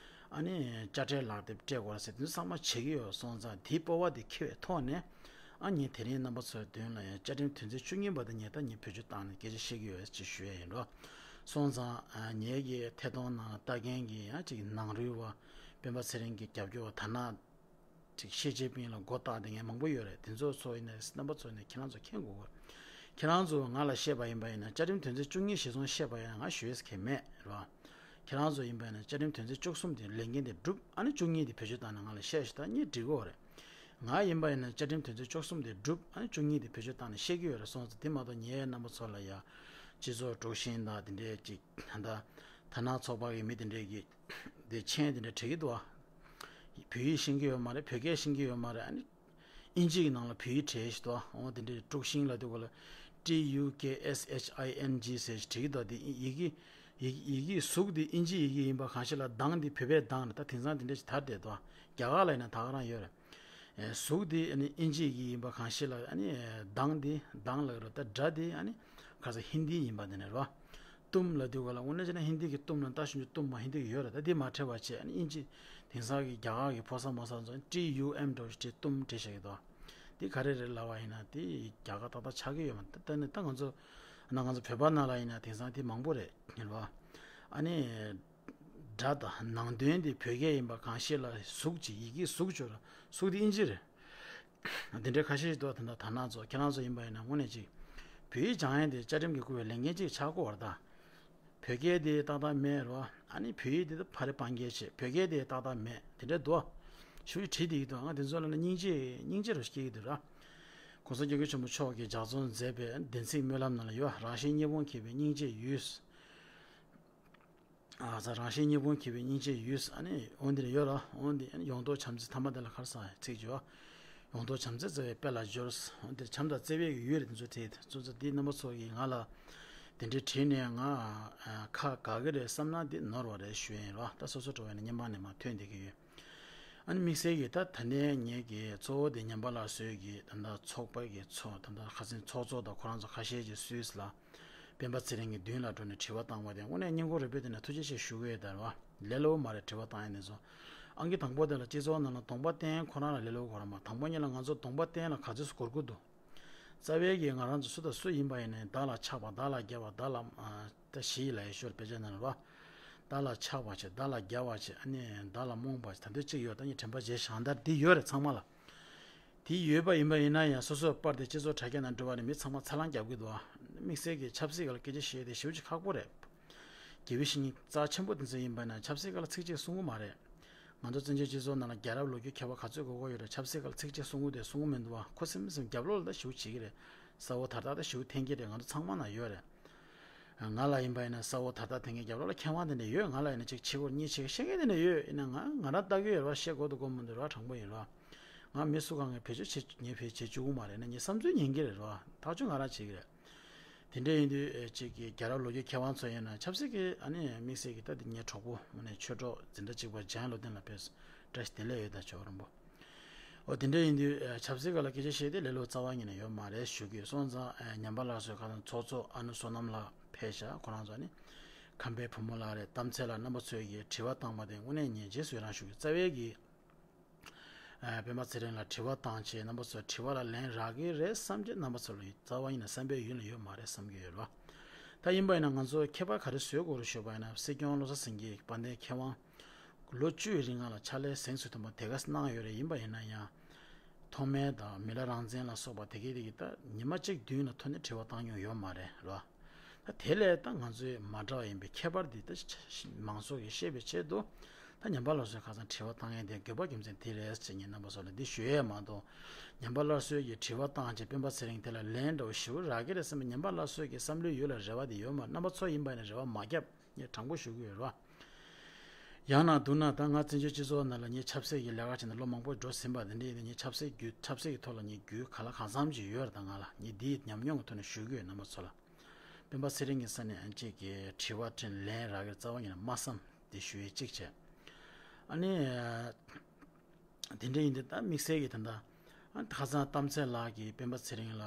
ཨ་ནི་དཔྱ་ཁྲལ་ལག་དེབ་སྤྲད་དགོས་ཟེར། དེ་ཚོ་ཚང་མ་བྱེད་ཀྱི་ཡོད་སོང་ཙང་། དེའི་སྤོབས་པ་དེ་འཁྱེར་བའི་ཐོག་ནས། ཨ་ངས་དེ་རིང་རྣམ་པ་ཚོའི་མདུན་ལ་ཡང་བཅའ་ཁྲིམས་དོན་ཚན་བཅུ་གཉིས་པ་དེ་ངས་ད་ངས་བེད་སྤྱོད་བཏང་ནས་སྐད་ཆ་བཤད་ཀྱི་ཡོད་ཅེས་ཞུ་ཡས་ཡིན་འགྲོ། སོང་ཙང་ཨ་ངའི་གི་ཐད་གཏོང་ནང་ལ་ལྟ་མཁན་གྱི་ཡང་ཅིག་ནང་རུལ་བ། སྤེན་པ་ཚེ་རིང་གི་རྒྱབ་སྐྱོར་བ། དར་ནག་ཅིག་ཤེས་བྱའི་པིན་ལ་མགོ་བཏགས་དེ་མཁན་མང་པོ་ཡོད་རེད། དེ་ཚོ་ཚོ་ཡིན་ན་རྣམ་པ་ཚོ་ནས་ཁྱེད་རང་ཚོ་མཁྱེན་དགོས་གོ། ཁྱེད་རང་ཚོ་ང་ལ་བཤད་པ་ཡིན་པ་ཡིན་ན། བཅའ་ཁྲིམས་དོན་ཚན་བཅུ་གཉིས་གཞིར་བཟུང་བཤད་པ་ཡིན་ན་ང་ཞུ་ཡས་ཁེ་མེད་རེད་བ། ཁྱེད་རང་ཚོ་ཡིན་པ་ཡིན་ན་བཅའ་ཁྲིམས་དོན་ཚན་བཅུ་གསུམ་དེ་ལས་འགན་དེ་སྒྲུབ། ཨ་ནི་བཅུ་གཉིས་དེ་བེད་སྤྱོད་བཏང་ནས་ང་ལ་བཤད་ཞིག་ད་ངས་འགྲིག་གོ་རེད། ང་ཡིན་པ་ཡིན་ན་བཅའ་ཁྲིམས་དོན་ཚན་བཅུ་གསུམ་དེ་སྒྲུབ། ཨ་ནི་བཅུ་གཉིས་དེ་བེད་སྤྱོད་བཏང་ནས་བཤད་ཀྱི་ཡོད་རེད། སོང་ཙང་དེ་མ་གཏོགས་ངས་རྣམ་པ་ཚོ་ལ་ཡ་སྤྱི་ཚོགས་དཀྲུག་ཤིང་དང་དེ་འདྲའི་ཅིག་ད་ལྟ་དར་ནག་ཚོགས་པ་གི་མི་དེ་འདྲས་ཀྱིས་དེ་མཆན་དེ་འདྲ་བྲིས་ཀྱི་འདུག་བ། བོད་ཡིག་ཤེས་ཀྱི་ཡོད་མ་རེད། བོད་སྐད་ཤེས་ཀྱི་ཡོད་མ་རེད། ཨ་ནི་ཨིན་ཇི་གི་ནང་ལ་བོད་ཡིག་བྲིས་ཤིག་འདུག་བ། འོ་དེ་འདྲའི་དཀྲུག་ཤིང་ལབ་དུས་སྐོར་ལ་ཊི་ཡུ་ཀེ་ཨེས་ཨེཆ་ཨའི་ཨེན་ཇི་ཟེར་ཞིག་བྲིས་ཀྱི་འདུག་དེ་ཡི་གེ་ཡི་གེ་ཡི་གེ་གཟུགས་དེ་ཨིན་ཇི་ཡི་གེ་ཡིན་པ་གང་ཞིག་ལ། གདངས་དེ་བོད་པའི་གདངས་རེད། ད་དེང་སང་དེ་འདྲ་ཞིག་དར་བསྡད་འདུག་བ། རྒྱ་གར་ལ་ཡིན་ན་ད་ག་རང་ཡོད་རེད། ཨེ། གཟུགས་དེ་ཨ་ནི་ཨིན་ཇི་ཡི་གེ་ཡིན་པ་གང་ཞིག་ལ། ཨ་ནི་གདངས་དེ་གདངས་ལབ་རེད། ད་སྒྲ་དེ་ཨ་ནི་ཁ་ས་ཧིན་དི་ཡིན་པ་དེ་ནས་རེད་བ། ཏུམ་ལབ་དུས་ག་ལ་དངོས་གནས་བྱས་ན་ཧིན་དི་གི་ཏུམ་ལ་ད་ཞུ་རྒྱུ་ཏུམ་མ་ཧིན་དི་གི་ཡོད་རེད། ད་འདི་མ་འཕྲད་པ་བྱས་ཨ་ནི་དབྱིན་ཇི་དེང་སང་གི་རྒྱ་གར་གི་ཕོ་གསར་མོ་གསར་ཚོ་ཊི་ཡུ་ཨེམ་འདྲ་བོ་ཞིག་བྲིས་ཏུམ་བྲིས་བཞག་གི་འདུག་འདི་ག་རེ་རེད་ལབ་པ་ཡིན་ན་དེ་རྒྱ་གར་ཏག་ཏག་ཆགས་ཀྱི་ཡོད་མ་རེད། ད་ནི་ད་ང་ཚོ་ན་ང་ཚོ་བོད་པ་ནང་ལ་ཡིན་ན་དེང་སང་དེ་མང་པོ་རེད་ཡིན་པ། ཨ་ནི་སྒྲ་དང་ནང་དོན་དེ་བོད་སྐད་ཡིན་པ་གང་ཤེས་ལ་གཟུགས་ཀྱི་ཡི་གེ་གཟུགས་བཅོས་ར་གཟུགས་དེ་དབྱིན་ཇི་རེད། དེ་འདྲའི་ཁ་ཤས་ཤིག་འདུག་ད་ད་ནང་ཚོ་ཁྱེད་རང་ཚོ་ཡིན་པ་ཡིན་ན་དངོས་གནས་ཅིག་བོད་ཡིག་སྦྱང་ཡས་དེ་བཅའ་ཁྲིམས་ཀྱིས་བཀུར་བའི་ལས་འགན་ཅིག་ཆགས་ཀྱི་ཡོད་རེད་ད། བོད་སྐད་དེ་ཏག་ཏག་མེད་རོ། ཨ་ནི་བོད་ཡིག་དེ་ད་ཕ་རི་སྤང་རྒྱལ་བྱེད་བོད་སྐད་དེ་ཏག་ཏག་མེད་དེ་འདྲ་འདུག་ཞུ་ཡིག་བྲིས་བསྡད་ཀྱི་འདུག་ང་དེ་ཚོ་ལ་ན་སྙིང་རྗེ་སྙིང་རྗེ་རུ་སྐྱེ་གི་འདུག་ར། ༸གོང་ས་༸སྐྱབས་མགོན་ཆེན་པོ་མཆོག་གིས་ལྗགས་རྩོམ་མཛད་པའི་བདེན་ཚིག་སྨོན་ལམ་ནང་ལ་ཡོད། རང་གཞན་གཉིས་ཕུང་འཁྱེར་བའི་སྙིང་རྗེའི་ཡུལ། ཨ་ས་རང་གཞན་གཉིས་ཕུང་འཁྱེར་བའི་སྙིང་རྗེའི་ཡུལ། ཨ་ནི་འོ་འདིར་ཡོད་ར། འོ་འདི་ཡོངས་རྫོགས་བྱམས་བརྩེ་ཐ་མ་དེ་ལ་ཁར་སང་ཚིག་བརྗོད། ཡོངས་རྫོགས་བྱམས་བརྩེ་བརྩེ་བའི་དཔལ་ལ་སྦྱོར། འོ་འདིར་བྱམས་དང་བརྩེ་བའི་ཡུལ་རེད། དེ་ཚོ་དེ་ཚོ་ཚོ་འདི་རྣམ་པ་ཚོ་གིས་ང་ལ་དེ་འདྲའི་བྲིས་ནས་ང་ཁ་དགའ་གི་རེད་བསམ་ན་འདི་ནོར་བ་རེད་ཞུ་ཡིན་ར། ད་སོ་སོ་འགྲོ་བའི་ནས་སྙན་མ་ནས་མ་ཐོན་བསྡད་ཀྱི་ཡོད། ཨ་ནི་དམིགས་བསལ་གྱིས་ད་ད་ནས་ངེད་ཀྱི་གཙོ་བོ་དེ་ཉམས་པ་སླར་གསོའི་གི་ད་ལྟ་ཚོགས་པ་གི་ཚོགས་ད་ལྟ་ཁ་སང་ཚོགས་གཙོ་དང་ཁོ་རང་ཚོ་ཁ་ཤས་ཀྱིས་སུད་སི་ལ་སྤེན་པ་ཚེ་རིང་གི་མདུན་ལ་འགྲོ་ནས་དྲི་བ་བཏང་བ་དེ་དངོས་གནས་སྙིང་ཁོང་རུས་པའི་གཏིང་ནས་ཐུགས་རྗེ་ཆེ་ཞུ་གི་ཡོད། ད་རེད་བ། ལས་སླ་པོ་མ་རེད་དྲི་བ་བཏང་ཡ་དེ་ཚོ། ཨང་ཀི་དང་པོ་དེ་ལ་སྤྱི་ཚོགས་ནང་ལ་གདོང་པ་བསྟན་ཁོ་རང་ལ་ལས་སླ་པོ་གོ་ར་མ། དང་པོ་ཉིད་ལ་ང་ཚོ་གདོང་པ་བསྟན་ལ་ག་ཚོད་སྐོར་གི་འདུག་རྩ་བའི་གི་ང་རང་ཚོ་སུ་དང་སུ་ཡིན་པ་ཡིན་ནའི་བདག་ལ་ཆགས་པ་བདག་ལ་རྒྱབ་པ་བདག་ལ་ཨ་ད་ཞི་ཡི་ལ་ཡི་ཤོར་དཔེ་ཆ་ནང་ལ་བ། བདག་ལ་ཆགས་པ་བྱེད་བདག་ལ་རྒྱབ་པ་བྱེད་ཨ་ནི་བདག་ལ་རྨོངས་པ་བྱེད་ད་འདོད་ཅིག་ཡོད་ད་ནི་དྲན་པ་བརྗེད་ཞང་དར་འདི་ཡོད་རེད་ཚང་མ་ལ། དེ་ཡོད་པ་ཡིན་པ་ཡིན་ན་ཡང་སོ་སོའི་པར་དེ་སྤྱི་ཚོགས་དྲ་རྒྱ་ནང་འགྲོ་བ་ནི་མི་ཚང་མ་ཚ་ལང་རྒྱབ་གི་འདུག་དམིགས་བསལ་གྱི་ཆབ་སྲིད་སྒང་ལ་སྐད་ཆ་བཤད་དེ་ཞེ་པོ་ཅིག་ཁག་པོ་རེད། དགེ་བའི་བཤེས་གཉེན་རྩ་ཆེན་པོ་དེ་ཚོ་ཡིན་པ་ན་ཆབ་སྲིད་སྒང་ལ་ཚིག་གཅིག་གསུང་གི་མ་རེད། ང་ཚོ་བཙན་བྱོལ་སྤྱི་ཚོགས་ནང་ལ་རྒྱལ་རབས་ལོ་རྒྱུས་མཁས་པ་ག་ཚོད་དགོས་མཁོ་ཡོད་རེད། ཆབ་སྲིད་སྒང་ལ་ཚིག་གཅིག་གསུང་གི་དེ་གསུང་གི་མི་འདུག་བ། ཁུ་སིམ་སིམ་རྒྱབ་ལོགས་ལ་ད་ཞེ་པོ་བྱེད་ཀྱི་རེད། གསལ་བོ་དར་དར་ད་ཞེ་པོ་འཐེན་གྱི་རེད། ང་ཚོ་ཚང་མ་ན་ཡོད་རེད། ང་ལ་ཡིན་པ་ཡིན་ན་གསལ་བོ་དར་དར་འཐེན་མཁན་རྒྱབ་ལོགས་ལ་མཁས་དབང་དེ་འདྲ་ཡོད། ང་ལ་ཡིན་ན་ཅིག་ཕྱི་སྐོར་གཉིས་ཕྱི་ཤེས་མཁན་དེ་འདྲ་ཡོད། ཡིན་ན་ང་ང་རང་ལྟ་གི་ཡོད་རེད་བ། བཤད་དགོས་འདུག་དགོས་མི་འདུག་རེད་བ། དྲང་པོ་ཡིན་རེད་བ། ང་མི་སུ་གང་གིས་བེད་སྤྱོད་བྱེད་ངས་བེད་བྱེད་བཅུག་གི་མ་རེད། ཡིན་ན་ངས་བསམ་ཚུལ་ཉན་གྱི་རེད་བ། ཐག་གཅོད་ང་རང་བྱེད་ཀྱི་རེད། དེ་འདྲ་ཡིན་དུས་ཨེ་ཅིག་གི་རྒྱལ་རབས་ལོ་རྒྱུས་མཁས་དབང་ཚོ་ཡིན་ན་ཆབ་སྲིད་ཀྱི་ཨ་ནི་དམིགས་བསལ་གྱི་ད་དེ་ངའི་གྲོགས་པོ་དངོས་གནས་ཆོས་གྲོགས་འཛིན་གྲྭ་གཅིག་པ་འཇམ་དབྱངས་བློ་ལྡན་ལགས་ཕེབས་བཀྲ་ཤིས་བདེ་ལེགས་ཡོད་ད་ཇོ་བོ་རིན་པོ། འོ་དེ་འདྲ་ཡིན་དུས་ཨེ་ཆབ་སྲིད་སྒང་ལ་སྐད་ཆ་བཤད་དེ་ལས་སླ་པོ་རྩ་བ་ཉིད་ནས་ཡོད་མ་རེད་ཞུ་གི། སོང་ཙང་ཨེ་ཉམས་པ་སླར་གསོའི་ཁ་སང་ཚོགས་གཙོ་ཨ་ནུ་བསོད་ནམས་ལགས་ཕེབས་ཤག་ཁོ་རང་ཚོ་ནི་ཁམས་པའི་བུ་མོ་ལགས་རེད། གཏམ་ཚེ་ལགས་རྣམ་པ་ཚོས་ཀྱི་དྲི་བ་བཏང་བ་དེ་དངོས་གནས་ངས་རྗེས་སུ་ཡི་རང་ཞུ་གི། རྩ་བའི་གི་ཨ་སྤེན་པ་ཚེ་རིང་ལ་དྲི་བ་བཏང་བྱས་རྣམ་པ་ཚོས་དྲི་བ་ལ་ལན་རག་གི་རེད་བསམ་གྱི། རྣམ་པ་ཚོ་ལ་རྩ་བ་ཉིད་ནས་བསམ་པའི་ཡུལ་ལ་ཡོད་མ་རེད་བསམ་གྱི་ཡོད་རེད་བ། ད་ཡིན་པ་ཡིན་ན་ང་ཚོ་ཁྱད་པར་ག་རེ་བཟོས་དགོས་རེད་ཞུས་པ་ཡིན་ན་སྲིད་སྐྱོང་བློ་བཟང་སེང་གེ་དཔལ་ལྡན་མཁས་དབང་ལོ་བཅུ་ཡི་རིང་ལ་ཕྱག་ལས་གཟེངས་སུ་ཐོན་པ་དེ་ག་གནང་ཡོད་རེད། ཡིན་པ་ཡིན་ན་ཡང་ཐོག་མའི་དང་མི་ལ་རང་བཙན་ལ་སོགས་པ་དེ་གའི་དེ་གི་ད་ཉི་མ་གཅིག་བདུན་ལ་ཐོན་ནས་དྲི་བ་བཏང་མྱོང་ཡོད་མ་རེད་རེད་བ། ད་དེ་ལས་ད་ང་ཚོའི་མ་འདྲ་བ་ཡིན་པའི་ཁྱད་པར་འདི་ད་མང་ཚོགས་ཀྱིས་ཤེས་པའི་ཆེད་དུ་ད་ཉམས་པ་སླར་གསོའི་ཁ་སང་དྲི་བ་བཏང་མཁན་དེ་དགོས་པ་རྒྱུ་མཚན་དེ་རེད་ཟེར་ངས་རྣམ་པ་ཚོ་ལ་འདི་ཞུ་ཡས་མ་གཏོགས། ཉམས་པ་སླར་གསོའི་གི་དྲི་བ་བཏང་བྱས་སྤེན་པ་ཚེ་རིང་དེ་ལ་ལན་འདྲ་བོ་ཞེ་པོ་རག་གི་རེད་བསམ་པའི་ཉམས་པ་སླར་གསོའི་གི་བསམ་བློའི་ཡུལ་ལ་རེ་བ་དེ་ཡོད་མ་རེད། རྣམ་པ་ཚོ་ཡིན་པ་ཡིན་ན་རེ་བ་མ་བརྒྱབ། ངས་དྲང་པོ་ཞུ་གི་ཡོད་རེད་བ། ཡང་ན་བསྡུར་ན་ད་ང་བཙན་བྱོལ་སྤྱི་ཚོགས་ནང་ལ་ངས་ཆབ་སྲིད་ཀྱི་ལས་ཀ་བྱས་ནས་ལོ་མང་པོ་འགྲོ་ཟིན་པ་དེ་འདྲ་ཡིན་ན་ངས་ཆབ་སྲིད་རྒྱུས་ཆབ་སྲིད་ཀྱི་ཐོག་ལ་ངས་རྒྱུས་ག་ལ་གང་འཚམ་ཅིག་ཡོད་རེད། ད་ང་ལ་ངས་འདི་ཉམས་མྱོང་གི་ཐོག་ནས་ཞུ་གི་ཡོད་རྣམ་པ་ཚོ་ལ། སྤེན་པ་ཚེ་རིང་གི་ས་ནས་ཨ་ཅིག་གི་དྲི་བ་དྲིས་ལན་རག་གི་རྩ་བ་ཉིད་ནས་མ་བསམ་དེ་ཞུ་ཡས་གཅིག་བྱས། ཨ་ནི། དེ་འདྲ་ཡིན་དུས་ད་དམིགས་བསལ་གྱི་ད་ལྟ་ཨ་ཁ་སང་གཏམ་ཚེ་ལགས་ཀྱིས་སྤེན་པ་ཚེ་རིང་ལ་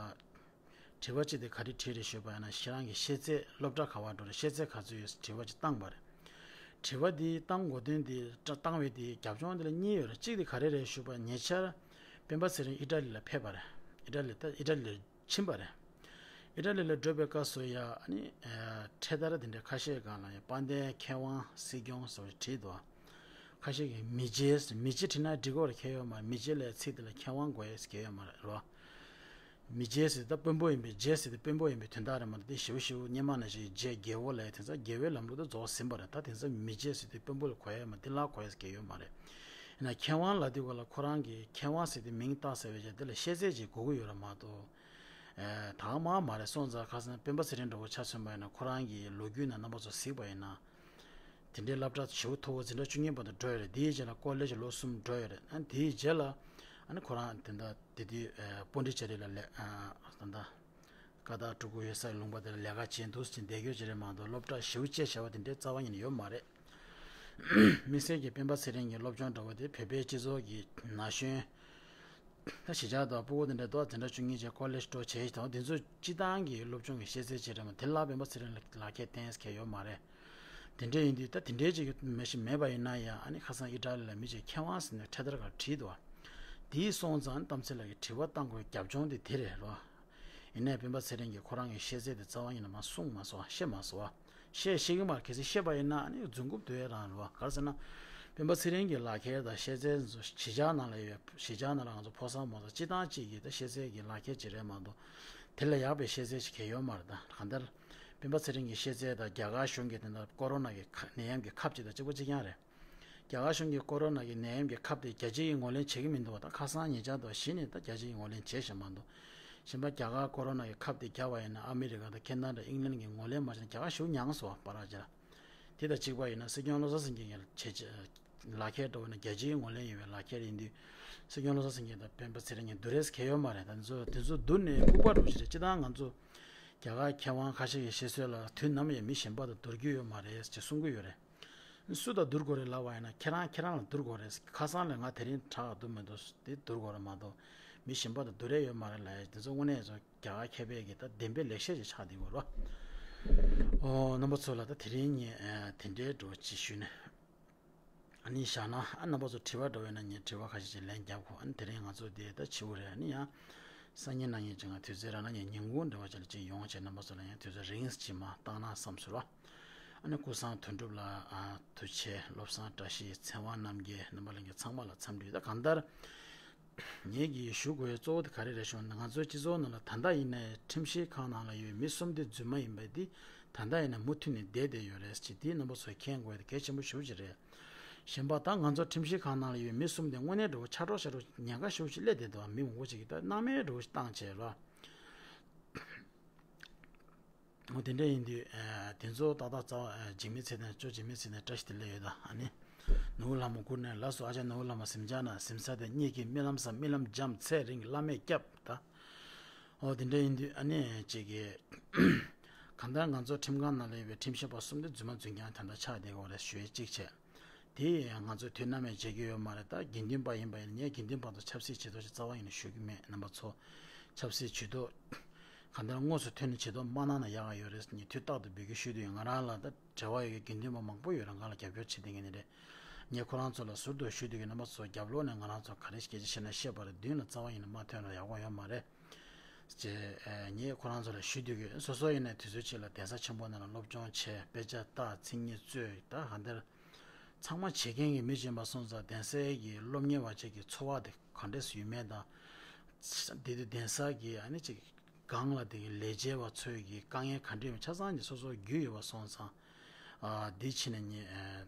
དྲི་བ་གཅིག་དེ་ག་རེ་དྲིས་རེད་ཞུས་པ་ཡིན་ན་ཁྱེད་རང་གི་ཤེས་ཚད་སློབ་གྲྭ་ག་པར་འགྲོ་རེད། ཤེས་ཚད་ག་ཚོད་ཡོད་དྲི་བ་གཅིག་བཏང་པ་རེད། དྲི་བ་འདི་བཏང་དགོས་དོན་འདི་བཏང་བའི་འདི་རྒྱབ་ལྗོངས་འདི་ལ་གཉིས་ཡོད་རེད། གཅིག་དེ་ག་རེ་རེད་ཞུས་པ་ཉེ་ཆར་སྤེན་པ་ཚེ་རིང་ཨི་ཊ་ལི་ལ་ཕེབས་པ་རེད། ཨི་ཊ་ལི་ད་ཨི་ཊ་ལི་ཕྱིན་པ་རེད། ཨི་ཊ་ལི་ལ་འགྲོ་བའི་སྐབས་སུ་ཡ་ཨ་ནི་ཨ་འཕྲེད་དར་དེ་འདྲ་ཁ་ཤས་སྒང་ལ་ཡ་དཔལ་ལྡན་མཁས་དབང་སྲིད་སྐྱོང་ཟེར་བ་བྲིས་འདུག་ཁ་ཤས་ཀྱིས་མི་རྗེ་ཟེར་མི་རྗེ་བྲིས་ན་འགྲིག་གི་རེད། ཁྱད་ཡོད་མ་རེད། མི་རྗེ་ལབ་ཚིག་དེ་ལ་མཁས་དབང་དགོས་ཡས་ཁྱད་ཡོད་མ་རེད་རོ། མི་རྗེ་ཟེར་ད་དཔོན་པོ་ཡིན་པའི་རྗེ་ཟེར་དེ་དཔོན་པོ་ཡིན་པའི་དོན་དག་རེད་མ་རེད། དེ་ཞེ་པོ་ཞེ་པོ་སྔོན་མ་ནང་བཞིན་རྗེ་རྒྱལ་པོ་ལབ་ཡས་དེང་སང་རྒྱལ་པོའི་ལམ་ལུགས་དེ་རྫོགས་ཟིན་པ་རེད། ད་དེང་སང་མི་རྗེ་ཟེར་དེ་དཔོན་པོ་ལ་གོ་ཡས་མ་དེ་ལ་གོ་ཡས་ཁྱད་ཡོད་མ་རེད། ཡིན་ན་མཁས་དབང་ལབ་དུས་ག་ལ་ཁོ་རང་གིས་མཁས་དབང་ཟེར་དེ་མིང་བཏགས་ཟེར་བའི་ཆ་དེ་ལ་ཤེས་ཚད་ཅིག་དགོས་ཀྱི་ཡོད་རེད་མ་གཏོགས། ཨེ་དག་མ་མ་རེད། སོང་ཙང་ཁ་སང་སྤེན་པ་ཚེ་རིང་འདྲ་བོ་ཆ་མཚོན་པ་ཡིན་ན་ཁོ་རང་གི་ལོ་རྒྱུས་ནང་རྣམ་པ་ཚོ་གཟིགས་པ་ཡིན་ན། དེ་འདྲའི་སློབ་གྲྭ་ཞེ་པོ་མཐོ་བོ་འཛིན་གྲྭ་བཅུ་གཉིས་བར་དུ་འགྲོ་ཡོད་རེད། དེའི་རྗེས་ལ་ཀོ་ལེ་ཇི་ལོ་གསུམ་འགྲོ་ཡོད་རེད། ཨ་དེའི་རྗེས་ལ་ཨ་ནི་ཁོ་རང་དེ་འདྲ་དེ་དུས་ཨེ་པོན་ཌི་ཅེ་རི་ལ་ལས་ཨ་ད་ལྟ་ཀ་དག་སྤྲུལ་སྐུ་ཡོད་སའི་ལུང་པ་དེ་ལ་ལས་ཀ་བྱས་འདུག་ཟེར་བསྡད་རྒྱུ་ཅིག་རེད་མ་གཏོགས་སློབ་གྲྭ་ཞེ་པོ་ཅིག་བྱས་པ་དེ་འདྲའི་རྩ་བ་ཉིད་ནས་ཡོད་མ་རེད། དམིགས་བསལ་གྱི་སྤེན་པ་ཚེ་རིང་གི་སློབ་སྦྱོང་འདྲ་བོ་དེ་བོད་པའི་སྤྱི་ཚོགས་ཀྱི་ན་གཞོན་ ད་གཞིས་ཆགས་དང་སྤུ་གུ་དེ་འདྲ་དང་འཛིན་གྲྭ་བཅུ་གཉིས་བཅས་ཀོ་ལེཇ་འགྲོ་བྱས་ཤིང་དང་དེ་ཚོ་སྤྱི་བཏང་གི་སློབ་སྦྱོང་གི་ཤེས་ཚད་ཅིག་རེད་མ་དེ་ལ་སྤེན་པ་ཚེ་རིང་ལ་ལག་ཁྱེར་བསྟན་ས་གང་ཡང་ཡོད་མ་རེད། དེ་འདྲ་ཡིན་དུས་ད་དེ་འདྲའི་ཅིག་མེད་ཞིག་མེད་པ་ཡིན་ན་ཡང་ཨ་ནི་ཁ་སང་ཨི་ཊ་ལི་ལ་མི་ཅིག་མཁས་དབང་ཟེར་ནས་འཕྲེད་དར་སྒང་བྲིས་འདུག་བ། དེའི་སོང་ཙང་གཏམ་ཚེ་ལགས་ཀྱིས་དྲི་བ་བཏང་དགོས་རྒྱབ་ལྗོངས་དེ་དེ་རེད་རོ། ཡིན་ནའི་སྤེན་པ་ཚེ་རིང་གིས་ཁོ་རང་གི་ཤེས་ཚད་དེ་རྩ་བ་ཉིད་ནས་མ་གསུངས་མ་སོང་བ་བཤད་མ་སོང་བ། བཤད་ཤེས་ཀྱི་མ་རེད། གལ་སྲིད་བཤད་པ་ཡིན་ན་ཨ་ནི་རྫུན་རྐུབ་དོད་རང་རེད་བ། ག་རེ་ཟེར་ན། སྤེན་པ་ཚེ་རིང་གི་ལག་ཁྱེར་དང་ཤེས་ཚད་ཚོ་གཞིས་ཆགས་ནང་ལ་ཡོད། གཞིས་ཆགས་ནང་ལ་ང་ཚོ་ཕོ་གསར་མང་ཚོགས་སྤྱི་བཏང་གཅིག་གིས་ད་ཤེས་ཚད་ཀྱི་ལག་ཁྱེར་ཅིག་རེད་མ་གཏོགས། དེ་ལས་ཡག་པའི་ཤེས་ཚད་ཞིག་གང་ཡང་ཡོད་མ་རེད། ད་གང་ལྟར། སྤེན་པ་ཚེ་རིང་གི་ཤེས་ཚད་དང་རྒྱ་གར་གཞུང་གི་དེ་འདྲ་ཀོ་རོ་ན་གི་ཁ་ནད་ཡམས་ཀྱི་ཁབ་ཅིག་དང་གཅིག་པ་གཅིག་རྐྱང་རེད། རྒྱ་གར་གཞུང་གིས་ཀོ་རོ་ན་གི་ནད་ཡམས་ཀྱི་ཁབ་དེ་རྒྱལ་སྤྱི་ཡིས་ངོས་ལེན་བྱེད་ཀྱི་མི་འདུག་བ། ད་ཁ་སང་ཉེ་ཆར་དུ་གཞི་ནས་ད་རྒྱལ་སྤྱི་ཡིས་ངོས་ལེན་བྱས་བཞག་མ་འདུག་གཞན་པ་རྒྱ་གར་ཀོ་རོ་ན་གི་ཁབ་དེ་བརྒྱབ་པ་ཡིན་ན་ཨ་མི་རི་ཀ་དང་ཁེ་ན་ཌ་ཨིང་ལན་གྱིས་ངོས་ལེན་མ་བྱས་ན་རྒྱ་གར་ཞེ་པོ་ཉམས་སོང་བ། བར་ཆད་ལ། དེ་དང་གཅིག་པ་ཡིན་ན་སྲིད་སྐྱོང་བློ་བཟང་སེང་གེ་གི་བྱས་ལག་ཁྱེར་འདྲ་བོ་ནི་རྒྱལ་སྤྱིའི་ངོས་ལེན་ཡོད་པའི་ལག་ཁྱེར་ཡིན་དུས། སྲིད་སྐྱོང་བློ་བཟང་སེང་གེ་དང་སྤེན་པ་ཚེ་རིང་གཉིས་བསྡུར་ཡས་གང་ཡང་ཡོད་མ་རེད། ད་འདི་ཚོ་འདི་ཚོ་བསྡུར་ནས་ལྐུགས་པ་འདྲ་བོ་ཞིག་རེད། སྤྱིར་བཏང་ང་ཚོ་རྒྱ་གར་མཁས་དབང་ཁ་ཤས་ཀྱི་བཤད་སྲོལ་ལ་དུས་ནམ་ཡང་མི་གཞན་པ་དང་བསྡུར་རྒྱུ་ཡོད་མ་རེད་ཅེས་གསུང་གི་ཡོད་རེད། སུ་དང་བསྡུར་དགོས་རེད་ལབ་པ་ཡིན་ན་ཁྱེད་རང་ཁྱེད་རང་ལ་བསྡུར་དགོས་རེད། ཁ་སང་ལས་ང་དེ་རིང་དྲག་ག་འདུག་མི་འདུག་དེ་བསྡུར་དགོས་རེད་མ་གཏོགས་མི་གཞན་པ་དང་བསྡུར་ཡས་ཡོད་མ་རེད་ལབ་ཡས་དེ་ཚོ་དངོས་གནས་ཚོ་རྒྱ་གར་མཁས་པའི་གི་ད་བདེན་པའི་ལེགས་བཤད་ཅིག་ཆགས་བསྡད་ཡོད་རེད་བ། ཨོ་རྣམ་པ་ཚོ་ལ་ད་དེ་རིང་ངས་ཨ་དེ་འདྲའི་འདྲ་བོ་ཅིག་ཞུས་ནས། ཨ་ནི་བཞག་ན་ཨ་རྣམ་པ་ཚོ་དྲི་བ་འདྲ་བོ་ཡོད་ན་ངས་དྲི་བ་ཁ་ཤས་ཅིག་ལན་རྒྱབ་གོ་ཨ་ནི་དེ་རིང་ང་ཚོ་དེ་ད་བྱེད་དགོས་རེད། ཨ་ནི་ཡང་སང་ཉིན་གནངས་ཉིན་ཅིག་ང་དུས་ཚོད་རག་ན་ངས་ཉིན་གུང་འདྲ་བོ་ཅིག་ལ་ཅིག་ཡོང་བྱས་རྣམ་པ་ཚོ་ལ་ཡང་དུས་ཚོད་རིང་ཙམ་ཅིག་མར་བཏང་ན་བསམ་སོང་ར། ཨ་ནི་ཀུན་བཟང་དོན་གྲུབ་ལགས་ཨ་ཐུགས་རྗེ་ཆེ། བློ་བཟང་བཀྲ་ཤིས། ཚེ་དབང་རྣམ་རྒྱལ། རྣམ་པ་ལྷན་རྒྱས་ཚང་མ་ལ་འཚམས་འདྲི། ད་གང་ལྟར་ངེད་ཀྱིས་ཞུ་དགོས་གཙོ་བོ་དེ་ག་རེ་རེད་ཞུ་ན། ང་ཚོའི་སྤྱི་ཚོགས་ནང་ལ་ད་ལྟ་ཡིན་ནའི་ཁྲིམས་ཞིབ་ཁང་ནང་ལ་ཡོད་མི་གསུམ་དེ་རྫུན་མ་ཡིན་པ་འདི་ད་ལྟ་ཡིན་ན་མུ་མཐུད་ནས་བསྡད་བསྡད་ཡོད་རེད་ཅེས་དེའི་རྣམ་པ་ཚོས་མཁྱེན་དགོས་དེ་གལ་ཆེན་པོ་ཞེ་པོ་ཅིག་རེད། གཞན་པ་ད་ང་ཚོ་ཁྲིམས་ཞིབ་ཁང་ནང་ལ་ཡོད་མི་གསུམ་དེ་དངོས་གནས་འདྲ་བོ་ཆགས་གྲོགས་ཤ་གྲོགས་ཉེན་ཁ་ཞེ་པོ་ཅིག་སླེབས་བསྡད་འདུག་མི་མང་པོ་ཅིག་གིས་ད་སྣང་མེད་འདྲ་བོ་ཞིག་བཏང་བྱས་རོ། འོ་དེ་འདྲ་ཡིན་དུས་ཨ་དེ་ཚོ་ཏག་ཏག་རྩ་བ་ཨ་འཇིགས་མེད་ཚེ་བརྟན། ཅོ་འཇིགས་མེད་ཚེ་བརྟན་བཀྲ་ཤིས་བདེ་ལེགས་ཡོད་ད། ཨ་ནི་ནོར་བུ་ལྷ་མོ་སྐུ་ནས་ལགས་སོ། ཨ་ཅག་ནོར་བུ་ལྷ་མོ་གཟིམ་འཇག་ན་གཟིམ་ས་དེ་གཉིད་ཀྱི་རྨི་ལམ་ཟ་རྨི་ལམ་འཇམ་ཚེ་རིང་བླ་མས་སྐྱབས་ད། འོ་དེ་འདྲ་ཡིན་དུས་ཨ་ནི་ཅིག་གི་གང་ལྟར་ང་ཚོ་ཁྲིམས་ཁང་ནང་ལ་ཡོད་པའི་ཁྲིམས་ཞིབ་པ་གསུམ་དེ་རྫུན་མ་རྫུན་རྐྱང་དེ་འདྲ་ཆགས་བསྡད་ཀྱི་ཡོད་རེད་ཞུ་ཡས་གཅིག་བྱས། དེ་ཡང་ང་ཚོས་དུས་ནམ་ཡང་བརྗེད་ཀྱི་ཡོད་མ་རེད། ད་དགེ་འདུན་པ་ཡིན་པ་ཡིན་ངས་དགེ་འདུན་པ་དང་ཆབ་སྲིད་བྱེད་དོ་ཞེས་རྩ་བ་ཡིན་ནས་ཞུ་གི་མེད། རྣམ་པ་ཚོ་ཆབ་སྲིད་བྱེད་དོ་གང་ལྟར་དངོས་སུ་ཐོན་ནས་བྱེད་དོ་མ་གནང་ན་ཡག་ག་ཡོད་རེད་ངས་དུས་རྟག་ཏུ་འབོད་སྐུལ་ཞུས་དུས་ང་རང་ལ་ད་འབྲེལ་བ་ཡོད་ཀྱི་དགེ་འདུན་པ་མང་པོ་ཡོད་རེད། ང་ལ་རྒྱབ་སྐྱོར་བྱེད་བསྡད་མཁན་ནི་རེད། ངས་ཁོ་རང་ཚོ་ལ་ཟུར་དུ་ཞུས་དུས་ཀྱི་རྣམ་པ་ཚོ་རྒྱབ་ལོགས་ནས་ང་རང་ཚོ་ག་རེ་སྐད་ཆ་བཤད་ན་བཤད་པ་རེད། མདུན་ལ་རྩ་བ་ཡིན་ནས་མ་ཐོན་ན་ཡག་པོ་ཡོད་མ་རེད། ཅེས་ངས་ཁོ་རང་ཚོ་ལ་ཞུ་དུས་ཀྱི་སོ་སོ་ཡིན་ནའི་དུས་ཚོད་ཅིག་ལ་གདན་ས་ཆེན་པོ་ནང་ལ་སློབ་སྦྱོང་བྱས་དཔེ་ཆ་ལྟ་མཚན་ཉིད་རྩོད་ད་ག་འདིར། ཚང་མ་བྱེད་མཁན་གྱི་མི་ཅན་པ་སོང་ཙང་གདན་སའི་གི་སློབ་གཉེར་བ་བཅས་ཀྱི་འཚོ་བ་དེ་ག་འདྲས་སུ་ཡོད་མེད་དང་། དེ་དུས་གདན་ས་གི་ཨ་ནི་ཅིག་སྒང་ལ་དེ་གི་ལས་བྱེད་པ་ཚོའི་གི་དཀའ་ངལ་ག་འདྲས་ཡོད་མེད་ཆ་ཚང་གི་སོ་སོ་རྒྱུས་ཡོད་པ་སོང་ཙང་། ཨ་འདི་ཕྱི་ནས་ངས་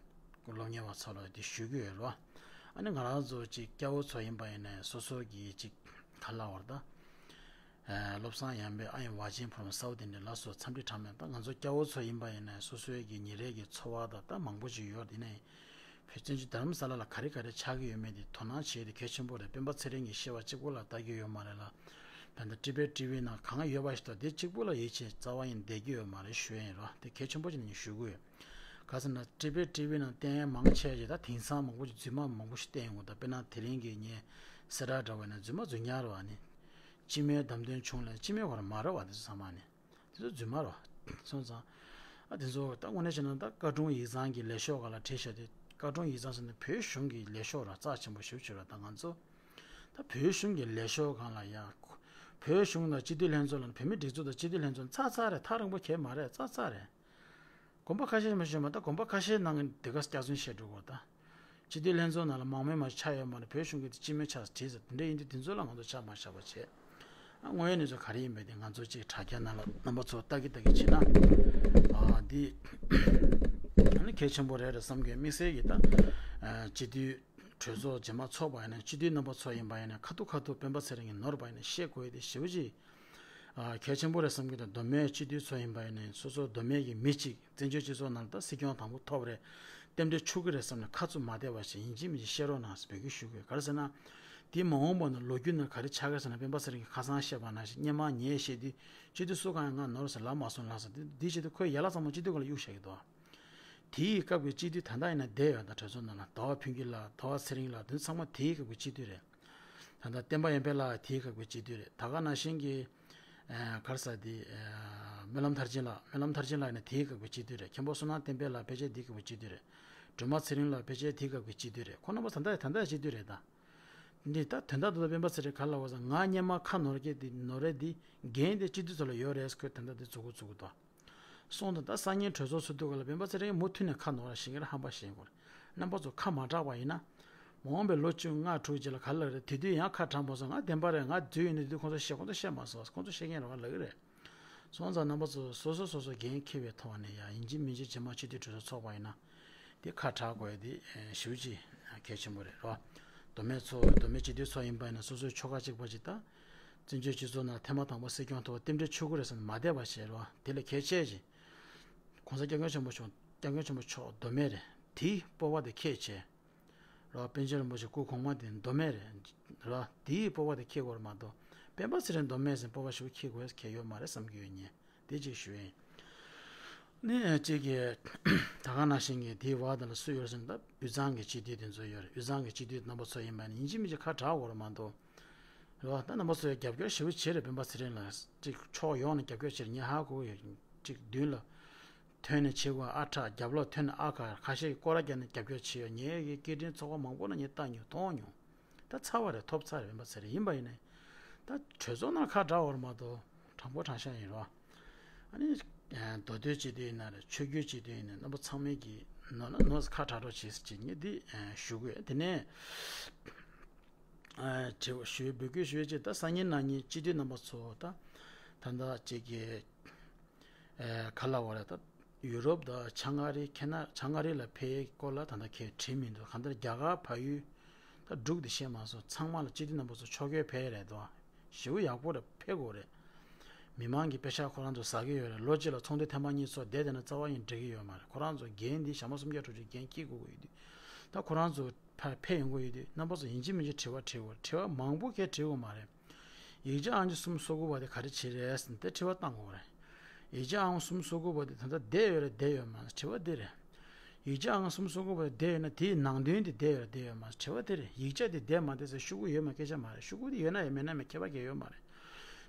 སློབ་གཉེར་བ་ཚོ་ལ་དེ་ཞུ་གི་ཡོད་རོ། ཨ་ནི་ང་རང་ཚོ་ཅིག་སྐྱ་བོ་ཚོ་ཡིན་པ་ཡིན་ནའི་སོ་སོ་གི་ཅིག་ག་ལབ་དགོས་རེད་ད། ཨ་བློ་བཟང་ཡང་པའི་ཨ་ཡང་བ་ཅན་ཕོ་མོ་ས་བོ་དེ་འདྲའི་ལ་སོགས་འཚམས་འདྲི་གྲངས་མེད། ད་ང་ཚོ་སྐྱ་བོ་ཚོ་ཡིན་པ་ཡིན་ན་སོ་སོའི་གི་ཉིན་རེ་གི་འཚོ་བ་དང་ད་མང་པོ་ཞིག་ཡོད་དེ་ནས་བོད་བཙན་བྱོལ་རྡ་རམ་ས་ལ་ལ་ག་རེ་ག་རེ་ཆགས་ཀྱི་ཡོད་མེད་དེ་དོ་སྣང་བྱེད་དེ་གལ་ཆེན་པོ་རེད། སྤེན་པ་ཚེ་རིང་གི་བཤད་པ་གཅིག་པོ་ལ་ལྟ་གི་ཡོད་མ་རེད་ལ། ད་ལྟ་ཊི་བེཊ་ཊི་ཝི་ནང་གང་ཡོད་པ་ཞིག་དང་དེ་གཅིག་པོ་ལ་ཡིད་ཆེས་རྩ་བ་ཡིན་བསྡད་ཀྱི་ཡོད་མ་རེད་ཞུ་ཡ་ཡིན་རོ། དེ་གལ་ཆེན་པོ་ཞིག་ནས་ཞུ་དགོས་ཡོད། ག་ཟེར་ན་ཊི་བེཊ་ཊི་ཝི་ནང་བསྟན་མང་ཆེ་ཞིག་ད་དེང་སང་མང་པོ་ཞིག་རྫུན་མ་མང་པོ་ཞིག་བསྟན་ཡོང་གི་འདུག་དཔེར་ན་དེ་རིང་གི་ངའི་གསལ་བསྒྲགས་འདྲ་བོ་ཡིན་ན་རྫུན་མ་རྫུན་རྐྱང་རེད་བ། ཨ་ནི་སྤྱི་མོས་བདམས་ཐོན་བྱུང་ལབ་སྤྱི་མོས་ཁོ་རང་མ་རེད་བ། དེ་ཚོ་ཚང་མ་ནི་དེ་ཚོ་རྫུན་མ་རེད་བ། སོང་ཙང་ཨ་དེ་ཚོ་ད་དངོས་གནས་བྱས་ན་ད་བཀའ་དྲུང་ཡིག་ཚང་གི་ལས་ཤོག་སྒང་ལ་བྲིས་བཞག་དེ་བཀའ་དྲུང་ཡིག་ཚང་ཟེར་ན་བོད་གཞུང་གི་ལས་ཤོག་ར་རྩ་ཆེན་པོ་ཞེ་པོ་ཅིག་རེད། ད་ང་ཚོ་ད་བོད་གཞུང་གི་ལས་ཤོག་སྒང་ལ་ཡ་བོད་གཞུང་དང་སྤྱི་འཐུས་ལྷན་ཚོགས་ལ་བོད་མིའི་སྒྲིག་འཛུགས་དང་སྤྱི་འཐུས་ལྷན་ཚོགས་ཚ་ཚ་རེད། ཐག་རིང་པོ་གས་མ་རེད། ཚ་ཚ་རེད། དགོན་པ་ཁ་ཤས་མ་ཞུས་མ་ད་དགོན་པ་ཁ་ཤས་ནང་གི་འདི་ག་སྐྱག་རྫུན་བཤད་འགྲོ་གོ་ད། སྤྱི་འཐུས་ལྷན་ཚོགས་ནང་ལ་མང་མོས་མ་ཆགས་ཡོད་མ་རེད། བོད་གཞུང་གི་དེ་སྤྱི་མོས་ཆགས་བྲིས་ཟེར་དེ་འདྲ་ཡིན་དུས་དེ་ཚོ་ལ་ང་ཚོ་ཆ་མ་བཞག་པ་བྱས། ཨ་དངོས་ཡོད་གནས་ཚུལ་ག་རེ་ཡིན་པའི་དེ་ང་ཚོ་གཅིག་དྲ་རྒྱ་ནང་ལ་རྣམ་པ་ཚོ་ལྟ་གི་ལྟ་གི་བྱེད་ན། ཨ་འདི་ཨ་ནི་གལ་ཆེན་པོ་རེད་རེད་བསམ་གི་དམིགས་བསལ་གྱི་ད་སྤྱི་འཐུས་གྲོས་ཚོགས་རྗེས་མ་ཚོགས་པ་ཡིན་ན་སྤྱི་འཐུས་རྣམ་པ་ཚོ་ཡིན་པ་ཡིན་ན་ཁ་ཐུག་ཁ་ཐུག་སྤེན་པ་ཚེ་རིང་གིས་ནོར་བ་ཡིན་ན་བཤད་དགོས་ཡ་དེ་ཞེ་པོ་ཅིག་ཨ་གལ་ཆེན་པོ་རེད་བསམ་གྱི་འདུག་མདོ་སྨད་སྤྱི་འཐུས་ཚོ་ཡིན་པ་ཡིན་ནའི་སོ་སོ་མདོ་སྨད་ཀྱི་མི་གཅིག་བཙན་བྱོལ་སྤྱི་ཚོགས་ནང་ལ་ད་སྲིད་སྐྱོང་དང་པོ་ཐོབ་རེད། རྟེན་འབྲེལ་འཆུག་གི་རེད་བསམ་ནས་ཁ་ཚུར་མ་བལྟས་པ་ཞིག་ཡིན་གཅིག་མིན་གཅིག་བཤད་རོགས་གནང་ཟེར་འབོད་སྐུལ་ཞུ་དགོས། ག་རེ་ཟེར་ན། དེའི་མ་འོངས་པ་ན་ལོ་རྒྱུས་ནང་ག་རེ་ཆགས་ཀྱི་ཟེར་ན་སྤེན་པ་ཚེ་རིང་གིས་ཁ་སང་བཤད་པ་ནང་བཞིན་སྔོན་མ་ངས་བཤད་དུས་སྤྱི་འཐུས་སུ་གང་ཡང་ང་ནོར་ཟེར་ལབ་མ་སོང་ལབ་ཟེར་དུས་འདི་བྱེད་དུས་ཁོས་ཡན་ལག་ཚང་མ་སྤྱི་འཐུས་སྒང་ལ་གཡུགས་བཞག་གི་འདུག་དེའི་སྐབས་ཀྱི་སྤྱི་འཐུས་ད་ལྟ་ཡིན་ན་བསྡད་ཡོད་ད་གྲོས་ཚོགས་ནང་ལ་ཟླ་བ་ཕུན་སྐྱིད་ལགས་ཟླ་བ་ཚེ་རིང་ལགས་དེ་ཚོ་ཚང་མ་དེའི་སྐབས་ཀྱི་སྤྱི་འཐུས་རེད། ད་ལྟ་བསྟན་པ་ཡར་འཕེལ་ལགས་དེའི་སྐབས་ཀྱི་སྤྱི་འཐུས་རེད། ད་ག་ནང་བཞིན་གྱི་ཨ་ག་རེ་ཟེར་དེ་ཨ་སྨོན་ལམ་མཐར་ཕྱིན་ལགས། སྨོན་ལམ་མཐར་ཕྱིན་ལགས་ཡིན་ན་དེའི་སྐབས་ཀྱི་སྤྱི་འཐུས་རེད། མཁན་པོ་བསོད་ནམས་བསྟན་འཕེལ་ལགས་ཕལ་ཆེར་དེའི་སྐབས་ཀྱི་སྤྱི་འཐུས་རེད། སྒྲོལ་མ་ཚེ་རིང་ལགས་ཕལ་ཆེར་དེའི་སྐབས་ཀྱི་སྤྱི་འཐུས་རེད། ཁོང་རྣམ་པ་ད་ལྟ་ད་ལྟ་སྤྱི་འཐུས་རེད་ད། འདི་ད་དོན་དག་ཏུ་སྤེན་པ་ཚེ་རིང་ག་རེ་ལབ་པ་ཟེར། ང་སྔོན་མ་ཁ་ནོར་གྱི་དེ་ནོར་རེད། འདི་འགན་དེ་སྤྱི་འཐུས་ཚོ་ལ་ཡོད་རེད་ཟེར། ཁོས་དོན་དག་དེ་མཛུབ་གུ་བཙུགས་འདུག་སོང་ཙང་ད་སང་ཉིན་གྲོས་ཚོགས་ཚོགས་དུས་སྐབས་ལ་སྤེན་པ་ཚེ་རིང་མུ་མཐུད་ནས་ཁ་ནོར་བ་ཤེས་ཀྱི་རེད། ཧམ་པ་ཤེས་དགོས་རེད། རྣམ་པ་ཚོ་ཁ་མ་གྲགས་པ་ཡིན་ན། མ་འོངས་པའི་ལོ་བཅུ་ལྔ་དྲུག་རྗེས་ལ་ག་རེ་ལབ་རེད། དེ་དུས་ཡང་ཁ་གྲགས་མ་སོང་། ང་བདེན་པ་རེད། ང་རྫུན་ཡིན་ན་དེ་དུས་ཁོང་ཚོ་བཤད། ཁོང་ཚོ་བཤད་མ་སོང་། ཁོང་ཚོ་བཤད་མཁན་རེད་པ་ལབ་ཀྱི་རེད། སོང་ཙང་རྣམ་པ་ཚོ་སོ་སོ་སོ་སོ་འགན་འཁྱེར་བའི་ཐོག་ནས་ཡང་ཡིན་གཅིག་མིན་གཅིག་རྗེས་མ་སྤྱི་འཐུས་གྲོས་ཚོགས་ཚོགས་པ་ཡིན་ན། དེ་ཁ་གྲགས་དགོས་ཡ་དེ་ཞེ་པོ་ཅིག་གལ་ཆེན་པོ་རེད་རོ། མདོ་སྨད་ཚོགས། མདོ་སྨད་སྤྱི་འཐུས་ཚོགས་ཡིན་པ་ཡིན་ན་སོ་སོའི་ཆོལ་ཁ་གཅིག་པ་ཅིག་དང་། བཙན་བྱོལ་སྤྱི་ཚོགས་ནང་ཐེངས་མ་དང་པོ་སྲིད་སྐྱོང་ཐོག་རྟེན་འབྲེལ་ཆོད་ཀྱི་རེད་ཟེར་ནས་མ་བསྡད་པ་བྱས་རོ། དེ་ལས་གལ་ཆེ་ཅིག་༸གོང་ས་༸སྐྱབས་མགོན་ཆེན་པོ་མཆོག་༸སྐྱབས་མགོན་ཆེན་པོ་མཆོག་མདོ་སྨད་རེད། དེའི་སྤོབས་པ་དེ་ཁྱེད་བྱས་རོ། པཎ་ཆེན་རིན་པོ་ཆེ་སྐུ་གོང་མ་དེ་མདོ་སྨད་རེད་རོ། དེའི་སྤོབས་པ་དེ་ཁྱེད་དགོས་རེད་མ་གཏོགས། སྤེན་པ་ཚེ་རིང་མདོ་སྨད་ཟེར་སྤོབས་པ་ཞེ་པོ་ཁྱེད་དགོས་ཁྱེད་ཡོད་མ་རེད་བསམ་གྱི་ཡོད་ངས། དེ་གཅིག་ཞུ་ཡིན། ནི་གཅིག་གིས་ད་ག་ནང་བཞིན་གྱི་དེའི་བར་དེ་ལ་སུ་ཡོད་ཟེར་ན། ད་དབུས་གཙང་གི་སྤྱི་འཐུས་དེ་ཚོ་ཡོད་རེད། དབུས་གཙང་གི་སྤྱི་འཐུས་རྣམ་པ་ཚོ་ཡིན་པ་ནི་ཡིན་གཅིག་མིན་གཅིག་ཁ་གྲག་དགོས་རེད་མ་གཏོགས། རེད་བ། ད་རྣམ་པ་ཚོས་རྒྱབ་སྐྱོར་ཞེ་པོ་བྱས་རེད། སྤེན་པ་ཚེ་རིང་ལ་གཅིག་ཕྱོགས་ཡོངས་ནས་རྒྱབ་སྐྱོར་བྱས་རེད། ངས་ཧ་གོ་ཡོད། གཅིག་མདུན་ལ་ཐོན་ནས་བྱེད་དགོས་ཨ་ཁྲ། རྒྱབ་ལོགས་ཐོན་ནས་ཨ་ཁ། ཁ་ཤས་ཀྱིས་སྐོར་ར་བརྒྱབ་ནས་རྒྱབ་སྐྱོར་བྱས་ཡོད། ངས་ཀྱི་སྐད་འཕྲིན་ཚོགས་པ་མང་པོ་ནང་ངས་བལྟ་མྱོང་མཐོང་མྱོང་། ད་ཚར་བ་རེད། ཐོབ་ཚར་རེད། སྤེན་པ་ཚེ་རིང་ཡིན་པ་ཡིན་ནའི། ད་གྲོས་ཚོགས་ནང་ཁ་གྲག་པ་རེད་མ་གཏོགས་དྲང་པོ་དྲང་བཞག་ཡིན་རོ། ཨ་ནི་མདོ་སྟོད་སྤྱི་འཐུས་ཡིན་ན་རེད། ཆོས་བརྒྱུད་སྤྱི་འཐུས་ཡིན་ན། རྣམ་པ་ཚང་མས་ཀྱི་ནོར་ན་ནོར་ཁ་གྲག་རོགས་བྱེད་ཟེར་ཅིག་ངས་འདི་ཞུ་དགོས། དེ་ནས་དྲི་བ་ཞུ། འབོད་སྐུལ་ཞུ་ཡས་ཅིག་ད་སང་ཉིན་གནངས་ཉིན་སྤྱི་འཐུས་རྣམ་པ་ཚོ་ད་ད་ལྟ་ཅིག་གི་ཨེ་ག་ལ་བ་རེད། ད་ཡུ་རོབ་དང་བྱང་ཨ་རི། ཁེ་ན། བྱང་ཨ་རི་ལ་ཕེབས་སྐོར་ལ་ད་ལྟ་ཁས་བྲིས་མི་འདུག་གང་ལྟར་རྒྱ་གར་ཕ་ཡུལ་ད་འབྲུག་དེ་བཤད་མ་སོང་། ཚང་མ་ལ་སྤྱི་འཐུས་རྣམ་པ་ཚོ་ཕྱོགས་འགལ་ཕེབས་རེད་དོ། ཞེ་པོ་ཡག་པོ་རེད། ཕེབས་དགོས་རེད། མི་མང་གི་པེ་ཤག་ཁོ་རང་ཚོ་ཟ་གི་ཡོད་རེད། ལོ་གཅིག་ལ་ཚོགས་འདུ་ཐེངས་མ་གཉིས་ཚོགས་བསྡད་བསྡད་ན་རྩ་བ་ཡིན་འགྲིག་གི་ཡོད་མ་རེད། ཁོ་རང་ཚོ་འགན་འདི་ཞག་མ་སུམ་བརྒྱ་དྲུག་ཅུ་འགན་འཁྱེར་དགོས་ཀྱི་ཡོད་དུས། ད་ཁོ་རང་ཚོ་ཕར་ཕེབས་ཡོང་གི་ཡོད་དུས་རྣམ་པ་ཚོ་ཡིན་གཅིག་མིན་གཅིག་དྲི་བ་དྲི་དགོས། དྲི་བ་མང་པོ་གས་དྲི་དགོས་མ་རེད། ཡིག་ཆ་ཨང་ཅིག་གསུམ་སོ་དགུ་པ་དེ་ག་རེ་བྱེད་རེད་ཟེར་ནས་དེ་དྲི་བ་བཏང་དགོས་རེད། ཡིག་ཆ་ཨང་གསུམ་སོ་དགུ་པ་དེ་ད་ལྟ་བསྡད་ཡོད་རེད་བསྡད་ཡོད་མ་རེད་དྲི་བ་འདི་རེད། ཡིག་ཆ་ཨང་གསུམ་སོ་དགུ་པ་དེ་བསྡད་ཡོད་ན་དེའི་ནང་དོན་དེ་བསྡད་ཡོད་རེད་བསྡད་ཡོད་མ་རེད་དྲི་བ་འདི་རེད། ཡིག་ཆ་དེ་བསྡད་མ་བསྡད་ཟེར་ཤོག་གུ་ཡོད་མ་སྐད་ཆ་མ་རེད། ཤོག་གུ་དེ་ཡོད་ན་ཡང་མེད་ན་མེད་ཁྱད་པར་གང་ཡོད་མ་རེད།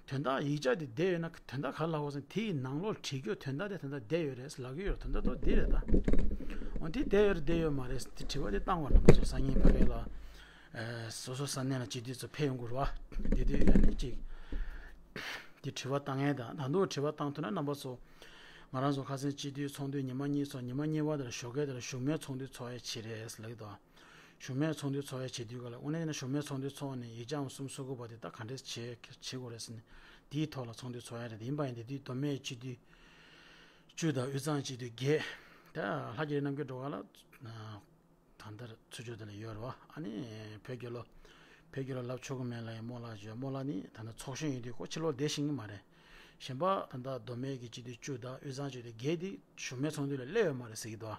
དོན་དག་ཡིག་ཆ་དེ་བསྡད་ཡོད་ན་དོན་དག་ག་རེ་ལབ་དགོས་ཟེར་ན་དེའི་ནང་ལོགས་བྲིས་རྒྱུ་དོན་དག་དེ་དོན་དག་བསྡད་ཡོད་རེད་ལབ་ཀྱི་ཡོད་རེད། དོན་དག་ཏོ་འདི་རེད་ད། འོ་འདི་བསྡད་ཡོད་རེད་བསྡད་ཡོད་མ་རེད་ཟེར་དེ་དྲི་བ་དེ་བཏང་བ་རྣམ་པ་ཚོ་སང་ཉིན་ཕ་གི་ལ། ཨེ་སོ་སོ་ས་གནས་ལ་སྤྱི་འཐུས་ཚོ་ཕེབས་ཡོང་གི་རེད་བ། དེ་དུས་ཨ་ནི་ཅིག་དེ་དྲི་བ་བཏང་མཁན་དང་ད་དུང་དྲི་བ་བཏང་ཐུབ་ན་རྣམ་པ་ཚོ། ང་རང་ཚོ་ཁ་སང་སྤྱི་འཐུས་ཚོགས་འདུ་ཉི་མ་གཉིས་ཚོགས། ཉི་མ་གཉིས་པ་དེ་ལ་ཞོགས་ཀས་དེ་ལ་བཞུགས་མོལ་ཚོགས་འདུ་ཚོགས་ཡས་བྱེད་རེད་ལབ་ཀྱི་འདུག་བཞུགས་མོལ་ཚོགས་འདུ་ཚོགས་ཡས་བྱེད་དུས་ག་ལ་དངོས་གནས་ཡིན་ན་བཞུགས་མོལ་ཚོགས་འདུ་ཚོགས་ནས་ཡིག་ཆ་ཨང་གསུམ་སོ་དགུ་པ་དེ་ད་ག་འདྲས་བྱེད་བྱེད་དགོས་རེད་ཟེར་ནས་དེའི་ཐོག་ལ་ཚོགས་འདུ་ཚོགས་ཡས་རེད། ཡིན་པ་ཡིན་དེ་དུས་མདོ་སྨད་སྤྱི་འཐུས་བཅུ་དང་དབུས་གཙང་སྤྱི་འཐུས་བརྒྱད། ད་ལྷ་རྒྱལ་རྣམ་རྒྱལ་སྒྲོལ་དཀར་ལགས་གང་ལྟར་ཚུར་ཕྱོགས་དེ་ལ་ཡོད་རེད་བ། ཨ་ནི་བོད་རྒྱལ་ལོ། བོད་རྒྱལ་ལོ་ལབ་ཆོག་གི་མེད་ལ་ཡང་རྨོ་ལགས་བརྗོད། རྨོ་ལགས་ནི་ད་ལྟ་ཚོགས་གཞོན་ཡིན་དུས་ཁོ་ཕྱི་ལོགས་བསྡད་ཤེས་ཀྱི་མ་རེད། གཞན་པ་ད་ལྟ་མདོ་སྨད་ཀྱི་སྤྱི་འཐུས་བཅུ་དང་དབུས་གཙང་སྤྱི་འཐུས་བརྒྱད་དེ་བཞུགས་མོལ་ཚོགས་འདུ་ལ་སླེབས་ཡོད་མ་རེད་ཟེར་གྱི་འདུག་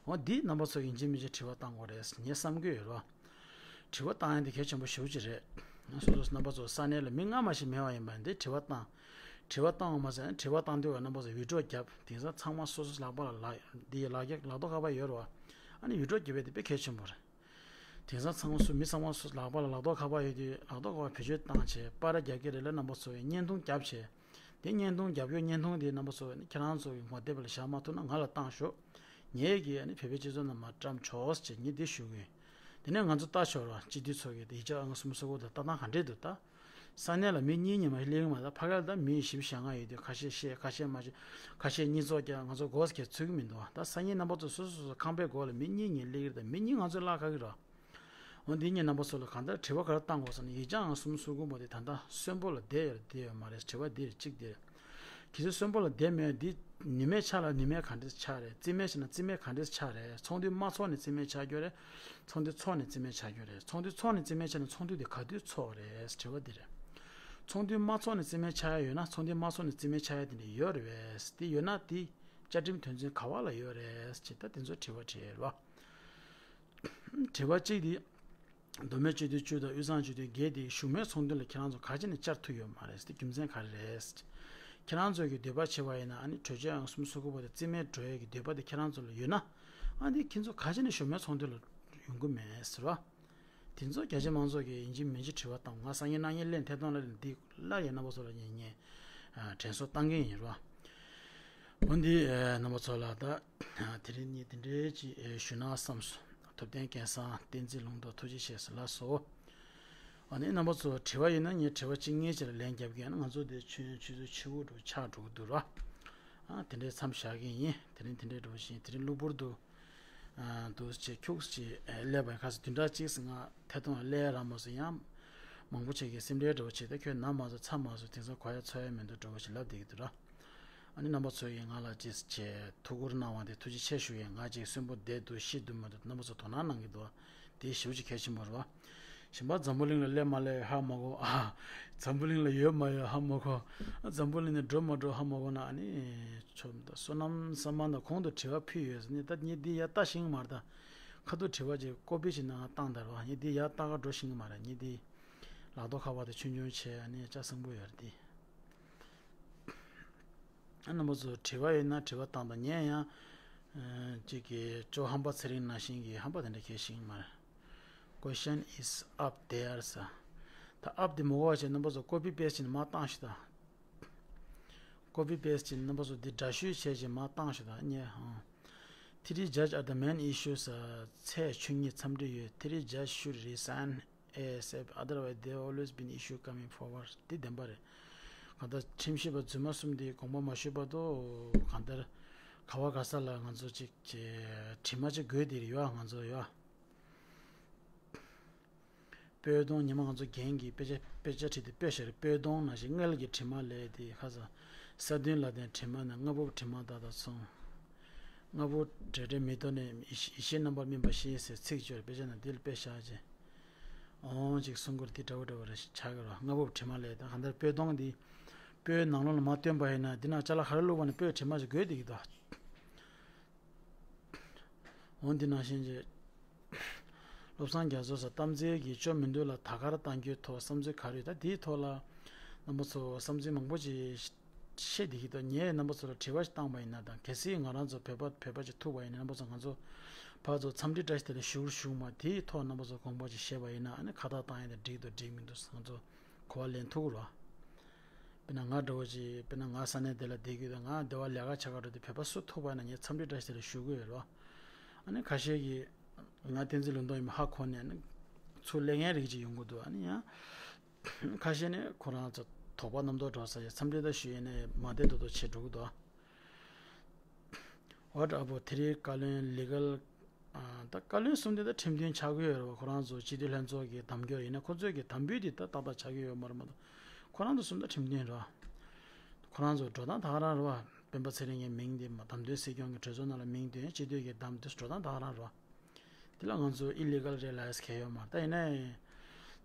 འོ་འདི་རྣམ་པ་ཚོ་ཡིན་གཅིག་མིན་གཅིག་དྲི་བ་བཏང་དགོས་རེད་ངས་བསམ་གྱི་ཡོད་རེད་བ། དྲི་བ་བཏང་ཡ་འདི་གལ་ཆེན་པོ་ཞེ་པོ་ཅིག་རེད། སོ་སོ་རྣམ་པ་ཚོ་ས་གནས་ལ་མི་སྔ་མ་ཞིག་མེད་པ་ཡིན་པ་འདི་དྲི་བ་བཏང་། དྲི་བ་བཏང་བ་མ་ཟད་དྲི་བ་བཏང་དུས་རྣམ་པ་ཚོ་ཝི་ཌི་ཡོ་བརྒྱབ། དེང་སང་ཚང་མ་སོ་སོ་ལག་པ་ལ་ལག་འདི་ལག་རྒྱག་ལག་ཐོག་ཁ་པར་ཡོད་རེད་བ། ཨ་ནི་ཝི་ཌི་ཡོ་བརྒྱབ་ཡས་དེ་དཔེ་གལ་ཆེན་པོ་རེད། དེང་སང་ཚང་མ་སུ་མི་ཚང་མ་སུ་ལག་པ་ལ་ལག་ཐོག་ཁ་པར་ཡོད་དུས་ལག་ཐོག་ཁ་པར་བེད་སྤྱོད་བཏང་བྱས་པར་རྒྱག་གི་རེད་ལ་རྣམ་པ་ཚོས་བརྙན་ཐུང་རྒྱབ་བྱས། དེ་བརྙན་ཐུང་རྒྱབ་ཡོད། བརྙན་ཐུང་དེ་རྣམ་པ་ཚོས་ཁྱེད་རང་ཚོ་གི་ངོ་དེབ་ལ་བཞག་མ་ཐུབ་ན་ང་ལ་བཏང་ཤོག་ངས་ཀྱིས་ཨ་ནི་བོད་པའི་སྤྱི་ཚོགས་ནང་མར་བཀྲམ་ཆོག་ཅེས་ངས་འདི་ཞུ་གི་ཡིན། དེ་ནས་ང་ཚོ་ལྟ་ཆོག་ར་སྤྱི་འཐུས་ཚོ་གི་ཡིག་ཆ་ཨང་གསུམ་སོ་དགུ་དང་ལྟ་སྟངས་ག་འདྲས་འདུག་ད། ས་གནས་ལ་མི་གཉིས་ཉི་མ་སླེབས་ཀྱི་མ་རེད། ཕ་གིར་ད་མི་བཞི་བཅུ་ཞེ་ལྔ་ཡོད་དུས་ཁ་ཤས་བཤད་ཁ་ཤས་མ་བཤད། ཁ་ཤས་གཉིས་ཚོགས་ཀྱང་ང་ཚོ་སྒོ་ཁྱེར་ཚུད་ཀྱི་མི་འདུག་ད་སང་ཉིན་རྣམ་པ་ཚོ་སོ་སོ་སོ་སོ་ཁང་པའི་སྒོ་ལ་མི་གཉིས་གཉིས་སླེབས་ཀྱི་རེད། ད་མི་གཉིས་ང་ཚོའི་བརླག་ཁ་གི་ར། འོ་འདི་གཉིས་རྣམ་པ་ཚོ་ལ་གང་ལྟར་དྲི་བ་ག་རེ་བཏང་དགོས་ཟེར་ན་ཡིག་ཆ་ཨང་གསུམ་སོ་དགུ་པ་དེ་ད་ལྟ་གསོན་པོ་ལ་བསྡད་ཡོད་རེད་བསྡད་ཡོད་མ་རེད། དྲི་བ་འདི་རེད་གཅིག་འདི་རེད། གལ་སྲིད་གསོན་པོ་ལ་བསྡད་མེད་འདི་ནུས་མེད་ཆགས་ལ་ནུས་མེད་ག་འདྲས་ཆགས་རེད། རྩིས་མེད་བྱས་ན་རྩིས་མེད་ག་འདྲས་ཆགས་རེད། ཚོགས་འདུ་མ་ཚོགས་ནས་རྩིས་མེད་ཆགས་རྒྱུ་རེད། ཚོགས་འདུ་ཚོགས་ནས་རྩིས་མེད་ཆགས་རྒྱུ་རེད། ཚོགས་འདུ་ཚོགས་ནས་རྩིས་མེད་ཆགས་ན་ཚོགས་འདུ་དེ་ག་དུས་ཚོགས་རེད་དྲི་བ་འདི་རེད། ཚོགས་འདུ་མ་ཚོགས་ནས་རྩིས་མེད་ཆགས་ཡ་ཡོད་ན་ཚོགས་འདུ་མ་ཚོགས་ནས་རྩིས་མེད་ཆགས་ཡ་དེ་འདྲ་ཡོད་རེད་པས། དེ་ཡོད་ན་དེ་བཅའ་ཁྲིམས་དོན་ཚན་ག་བ་ལ་ཡོད་རེད་ཅེས་ད་དེ་ཚོ་དྲི་བ་དྲིས་ཡོད་རེད་བ། དྲི་བ་གཅིག་དེ། མདོ་སྨད་སྤྱི་འཐུས་བཅུ་དང་དབུས་གཙང་སྤྱི་འཐུས་བརྒྱད་དེ་བཞུགས་མོལ་ཚོགས་འདུ་ལ་ཁྱེད་རང་ཚོ་ག་ཅི་ནས་བཅར་ཐུབ་ཡོད་མ་རེད་དེ་རྒྱུ་མཚན་ག་རེ་རེད། ཁྱེད་རང་ཚོ་གི་འདོད་པ་བྱེད་པ་ཡིན་ན་ཨ་ནི་གྲོས་ཆོད་ཨང་གསུམ་སོ་དགུ་པ་དེ་རྩིས་མེད་འགྲོ་ཡས་ཀྱི་འདོད་པ་དེ་ཁྱེད་རང་ཚོ་ལ་ཡོད་ན་ཨ་ནི་ཁྱེད་ཚོ་ག་ཅི་ནས་བཞུགས་མོལ་ཚོགས་འདུ་ལ་ཡོང་གི་མེད་ཟེར་བ། དེ་ཚོ་རྒྱ་ཆེ་མང་ཚོགས་ཀྱིས་ཡིན་གཅིག་མིན་གཅིག་དྲི་བ་བཏང་། ང་སང་ཉིན་གནངས་ཉིན་སླེབས་ཐད་གཏོང་ལ་འདི་སླར་ཡང་རྣམ་པ་ཚོ་ལ་ངས་ངས་དྲན་གསོ་བཏང་གི་ཡིན་རོ། འོ་འདི་རྣམ་པ་ཚོ་ལ་ད་དེ་རིང་ངས་དེ་འདྲའི་ཅིག་ཞུ་ན་བསམ་སོང་། ཐུབ་བསྟན་སྐལ་བཟང་བསྟན་འཛིན་ལུང་རྟོགས་ཐུགས་རྗེ་ཆེ་ཟེར་ལགས་སོ། ཨ་ནི་རྣམ་པ་ཚོ་དྲི་བ་ཡིན་ན་ངས་དྲི་བ་གཅིག་གཉིས་ཅིག་ལ་ལན་རྒྱབ་གི་ཡིན། ང་ཚོ་འདི་ཆུ་ཆུ་ཚོད་ཕྱི་དགུ་འགྲོ་ཆགས་འགྲོ་གི་འདུག་ར། ཨ་དེ་འདྲའི་མཚམས་བཞག་གི་ཡིན། དེ་རིང་དེ་འདྲའི་འགྲོ་བཞིན་དེ་རིང་གློ་བུར་དུ་ཨ་འདུག་ཅེས་ཁྱུག་ཅེས་སླེབས་པའི་ཁ་ས་བདུན་ཕྲག་གཅིག་སྔ་ཐད་གཏོང་ལ་སླེབས་ར་མ་སོང་། ཡང་མང་པོ་ཅིག་གིས་སེམས་ཁྲལ་འདྲ་བོ་བྱས་ཏེ་ཁྱོད་ན་མ་སོང་ཚ་མ་སོང་དེང་སང་གོ་ཡ་ཚོར་ཡ་མི་འདུག་འདྲ་བོ་ཞིག་ལབ་བསྡད་ཀྱི་འདུག་ར། ཨ་ནི་རྣམ་པ་ཚོ་ཡིས་ང་ལ་ཅིས་བྱས་ཐུགས་ཁུར་གནང་བ་དེ་ཐུགས་རྗེ་ཆེ་ཞུ་ཡིན། ང་ཅིག་གསོན་པོ་བསྡད་འདུག་ཤི་འདུག་མ་འདུག་རྣམ་པ་ཚོ་དོ་སྣང་གནང་གི་འདུག་དེ་ཞེ་པོ་ཅིག་གལ་ཆེན་པོ་རེད་བ། གཞན་པ་འཛམ་བུ་གླིང་ལ་སླེབས་མ་སླེབས་ཧ་མ་གོ། ཨ་འཛམ་བུ་གླིང་ལ་ཡོད་མ་ཡོད་ཧ་མ་གོ། འཛམ་བུ་གླིང་ནས་འགྲོ་མ་འགྲོ་ཧ་མ་གོ་ན། ཨ་ནི་ཆོམ་དང་བསོད་ནམས་བསམ་མ་ན་གོང་དུ་དྲི་བ་ཕུལ་ཡོད་ཟེར་ནས། ད་ངས་འདི་ཡར་ལྟ་ཤེས་ཀྱི་མ་རེད། ད་ཁ་ཐུག་དྲི་བ་ཅིག་ཀོ་པི་ཅིག་ནང་བཏང་དར་བ། ངས་འདི་ཡར་ལྟ་ག་འགྲོ་ཤེས་ཀྱི་མ་རེད། ངས་འདི་ལག་ཐོག་ཁ་པར་དེ་ཆུང་ཆུང་བྱས། ཨ་ནི་ལྕགས་སྲིན་པོ་ཡོད་རེད་འདི། ཨ་རྣམ་པ་ཚོ་དྲི་བ་ཡོད་ན་དྲི་བ་བཏང་དང་། ངས་ཡང་ཅིག་གི་ཅོ་ཧམ་པ་ཚེ་རིང་ནང་བཞིན་གྱི་ཧམ་པ་དེ་འདྲ་གལ་ཤིང་མ་རེད། Question is up there ཟེར། ད་up དེ་མ་གོ་བ་བྱས་རྣམ་པ་ཚོ་ཀོ་པི་པེ་སི་ཊི་བྱས་ནས་མར་བཏང་ཤོག་ད། ཀོ་པི་པེ་སི་ཊི་བྱས་ནས་རྣམ་པ་ཚོ་འདི་འདྲ་བཤུས་བྱས་བྱས་མར་བཏང་ཤོག་ད་ཉེ་ཧང་། Three judges are the main issues ཚེས་བཅུ་གཉིས་འཚམས་འདྲི་ཡོད། Three judges should resign ASAP, otherwise there always been issue coming forward. འདི་བདེན་པ་རེད། གང་ལྟར་ཁྲིམས་ཞིབ་པ་རྫུན་མ་གསུམ་འདི་དགོངས་པ་མ་ཞུས་བར་དུ་གང་ལྟར་ག་བ་ག་ས་ལ་ང་ཚོ་ཅིག་གི་དྲི་མ་ཅིག་དགོས་དེ་རེད་ཡོད། ང་ཚོ་ཡོད། སྤོས་དོང་ཉི་མ་ང་ཚོ་རྒན་གྱིས་དཔེ་ཆ་དཔེ་ཆ་ཁྲིད་དེ་སྤོས་ཤར་སྤོས་དོང་ནང་བཞིན་མངལ་གྱི་དྲི་མ་ལས་དེ་ཁ་ས་ས་བདུན་ལ་ལྡན་དྲི་མ་ནི་ལྔ་པོ་དྲི་མ་དག་དང་མཚུངས། ལྔ་པོ་བྲལ་བྲལ་མི་ལྡོག་ནས་ཡེ་ཤེས་ཡེ་ཤེས་རྣམ་པར་སྨིན་པ་ཞེས་ཟེར་ཚིག་བརྗོད་དཔེ་ཆ་ནང་འདི་ལ་དཔེ་བཞག་ཅིང་འོང་ཅིག་གསུང་མཁན་འདི་འདྲ་བོ་འདྲ་བོ་རེ་ཆགས་ཀྱི་རེད། ལྔ་པོ་དྲི་མ་ལས་དང་གང་ལྟར་སྤོས་དོང་འདི་སྤོས་ནང་ལོགས་ལ་མ་བཏོན་པ་ཡིན་ན་འདི་ནང་ཅ་ལག་ག་རེ་བླུགས་པ་ནི་སྤོས་དྲི་མ་ཞིག་དགོས་བསྡད་ཀྱི་འདུག་འོ་འདི་ནང་བཞིན་གྱི་བློ་བཟང་རྒྱ་མཚོ་ཟེར། གཏམ་ཚེ་གིས་ཅོ་མི་འདུག་ལ་ད་གར་བཏང་རྒྱུའི་ཐོག་བསམ་ཚུལ་ག་རེ་ཡོད། ད་འདིའི་ཐོག་ལ་རྣམ་པ་ཚོ་བསམ་ཚུལ་མང་པོ་ཅིག་བཤད་བསྡད་ཀྱི་འདུག་ངས་རྣམ་པ་ཚོ་ལ་དྲི་བ་ཞིག་བཏང་པ་ཡིན་ན་དང་། གལ་སྲིད་ང་རང་ཚོ་བོད་པ་བོད་པ་ཅིག་ཐུག་པ་ཡིན་ན་རྣམ་པ་ཚོ་ང་ཚོ་ཕར་ཚུར་འཚམས་འདྲི་བཀྲ་ཤིས་བདེ་ལེགས་ཞུ་རུ་ཞུ་མ། དེའི་ཐོག་རྣམ་པ་ཚོ་དགོངས་པ་ཅིག་བཞེས་པ་ཡིན་ན། ཨ་ནི་ཁ་བཏགས་བཏང་ཡ་དེ་འགྲིག་འདུག་འགྲིག་མི་འདུག་ང་ཚོ་གོ་བ་ལེན་ཐུབ་ཀྱི་རེད། དཔེར་ན་ང་འདྲ་བོ་ཅིག་དཔེར་ན་ང་ས་གནས་དེ་ལ་བསྡད་ཀྱི་ཡོད། ང་སྡེ་བ་ལས་ཀ་བྱེད་ག་འགྲོ་དུས་བོད་པ་སུ་ཐུག་པ་ན་ངས་འཚམས་འདྲི་བཀྲ་ཤིས་བདེ་ལེགས་ཞུ་གི་ཡོད་རེད་བ། ཨ་ནི་ཁ་ཤས་ཀྱིས་ང་བསྟན་འཛིན་ལུང་རྟོགས་ཡིན་པ་ཧ་གོ་ནས་ཨ་ནི་ཚུར་སླེབས་མཁན་རིགས་ཅིག་ཡོང་གི་འདུག་ཨ་ནི་ཡང་ཁ་ཤས་ནི་ཁོ་རང་ཚོ་དོགས་པ་རྣམ་རྟོག་འགྲོ་ས་ཡ་འཚམས་འདྲི་ད་ཞུ་ཡས་ནས་མ་བསྡད་མདོག་མདོག་བྱེད་འགྲོ་གི་འདུག What about three བཀའ་བློན་legal ད་བཀའ་བློན་གསུམ་དེ་ད་ཁྲིམས་མཐུན་ཆགས་ཀྱི་ཡོད་རེད་བ། ཁོ་རང་ཚོ་སྤྱི་འཐུས་ལྷན་ཚོགས་ཀྱི་གདམ་སྐྱོར་ཡིན་ན་ཁོ་ཚོས་ཀྱི་དམ་འབུལ་དེ་ད་ཏག་ཏག་ཆགས་ཀྱི་ཡོད་མ་རེད་མ་གཏོགས། ཁོ་རང་ཚོ་གསུམ་ད་ཁྲིམས་མཐུན་རེད་བ། ཁོ་རང་ཚོ་འགྲོ་སྟངས་ད་ག་རང་རེད་བ། སྤེན་པ་ཚེ་རིང་གི་མིང་དེ་བདམས་ཐོན་སྲིད་སྐྱོང་གི་གྲོས་ཚོགས་ནང་ལ་མིང་འདོན། སྤྱི་འཐུས་ཀྱི་གདམ་དེ་འགྲོ་སྟངས་ད་ག་རང་རེད་བ། དེ་ལ་ང་ཚོ་illegal རེད་ལབ་ཡས་གང་ཡང་ཡོད་མ་རེད། ད་ཡིན་ནའི་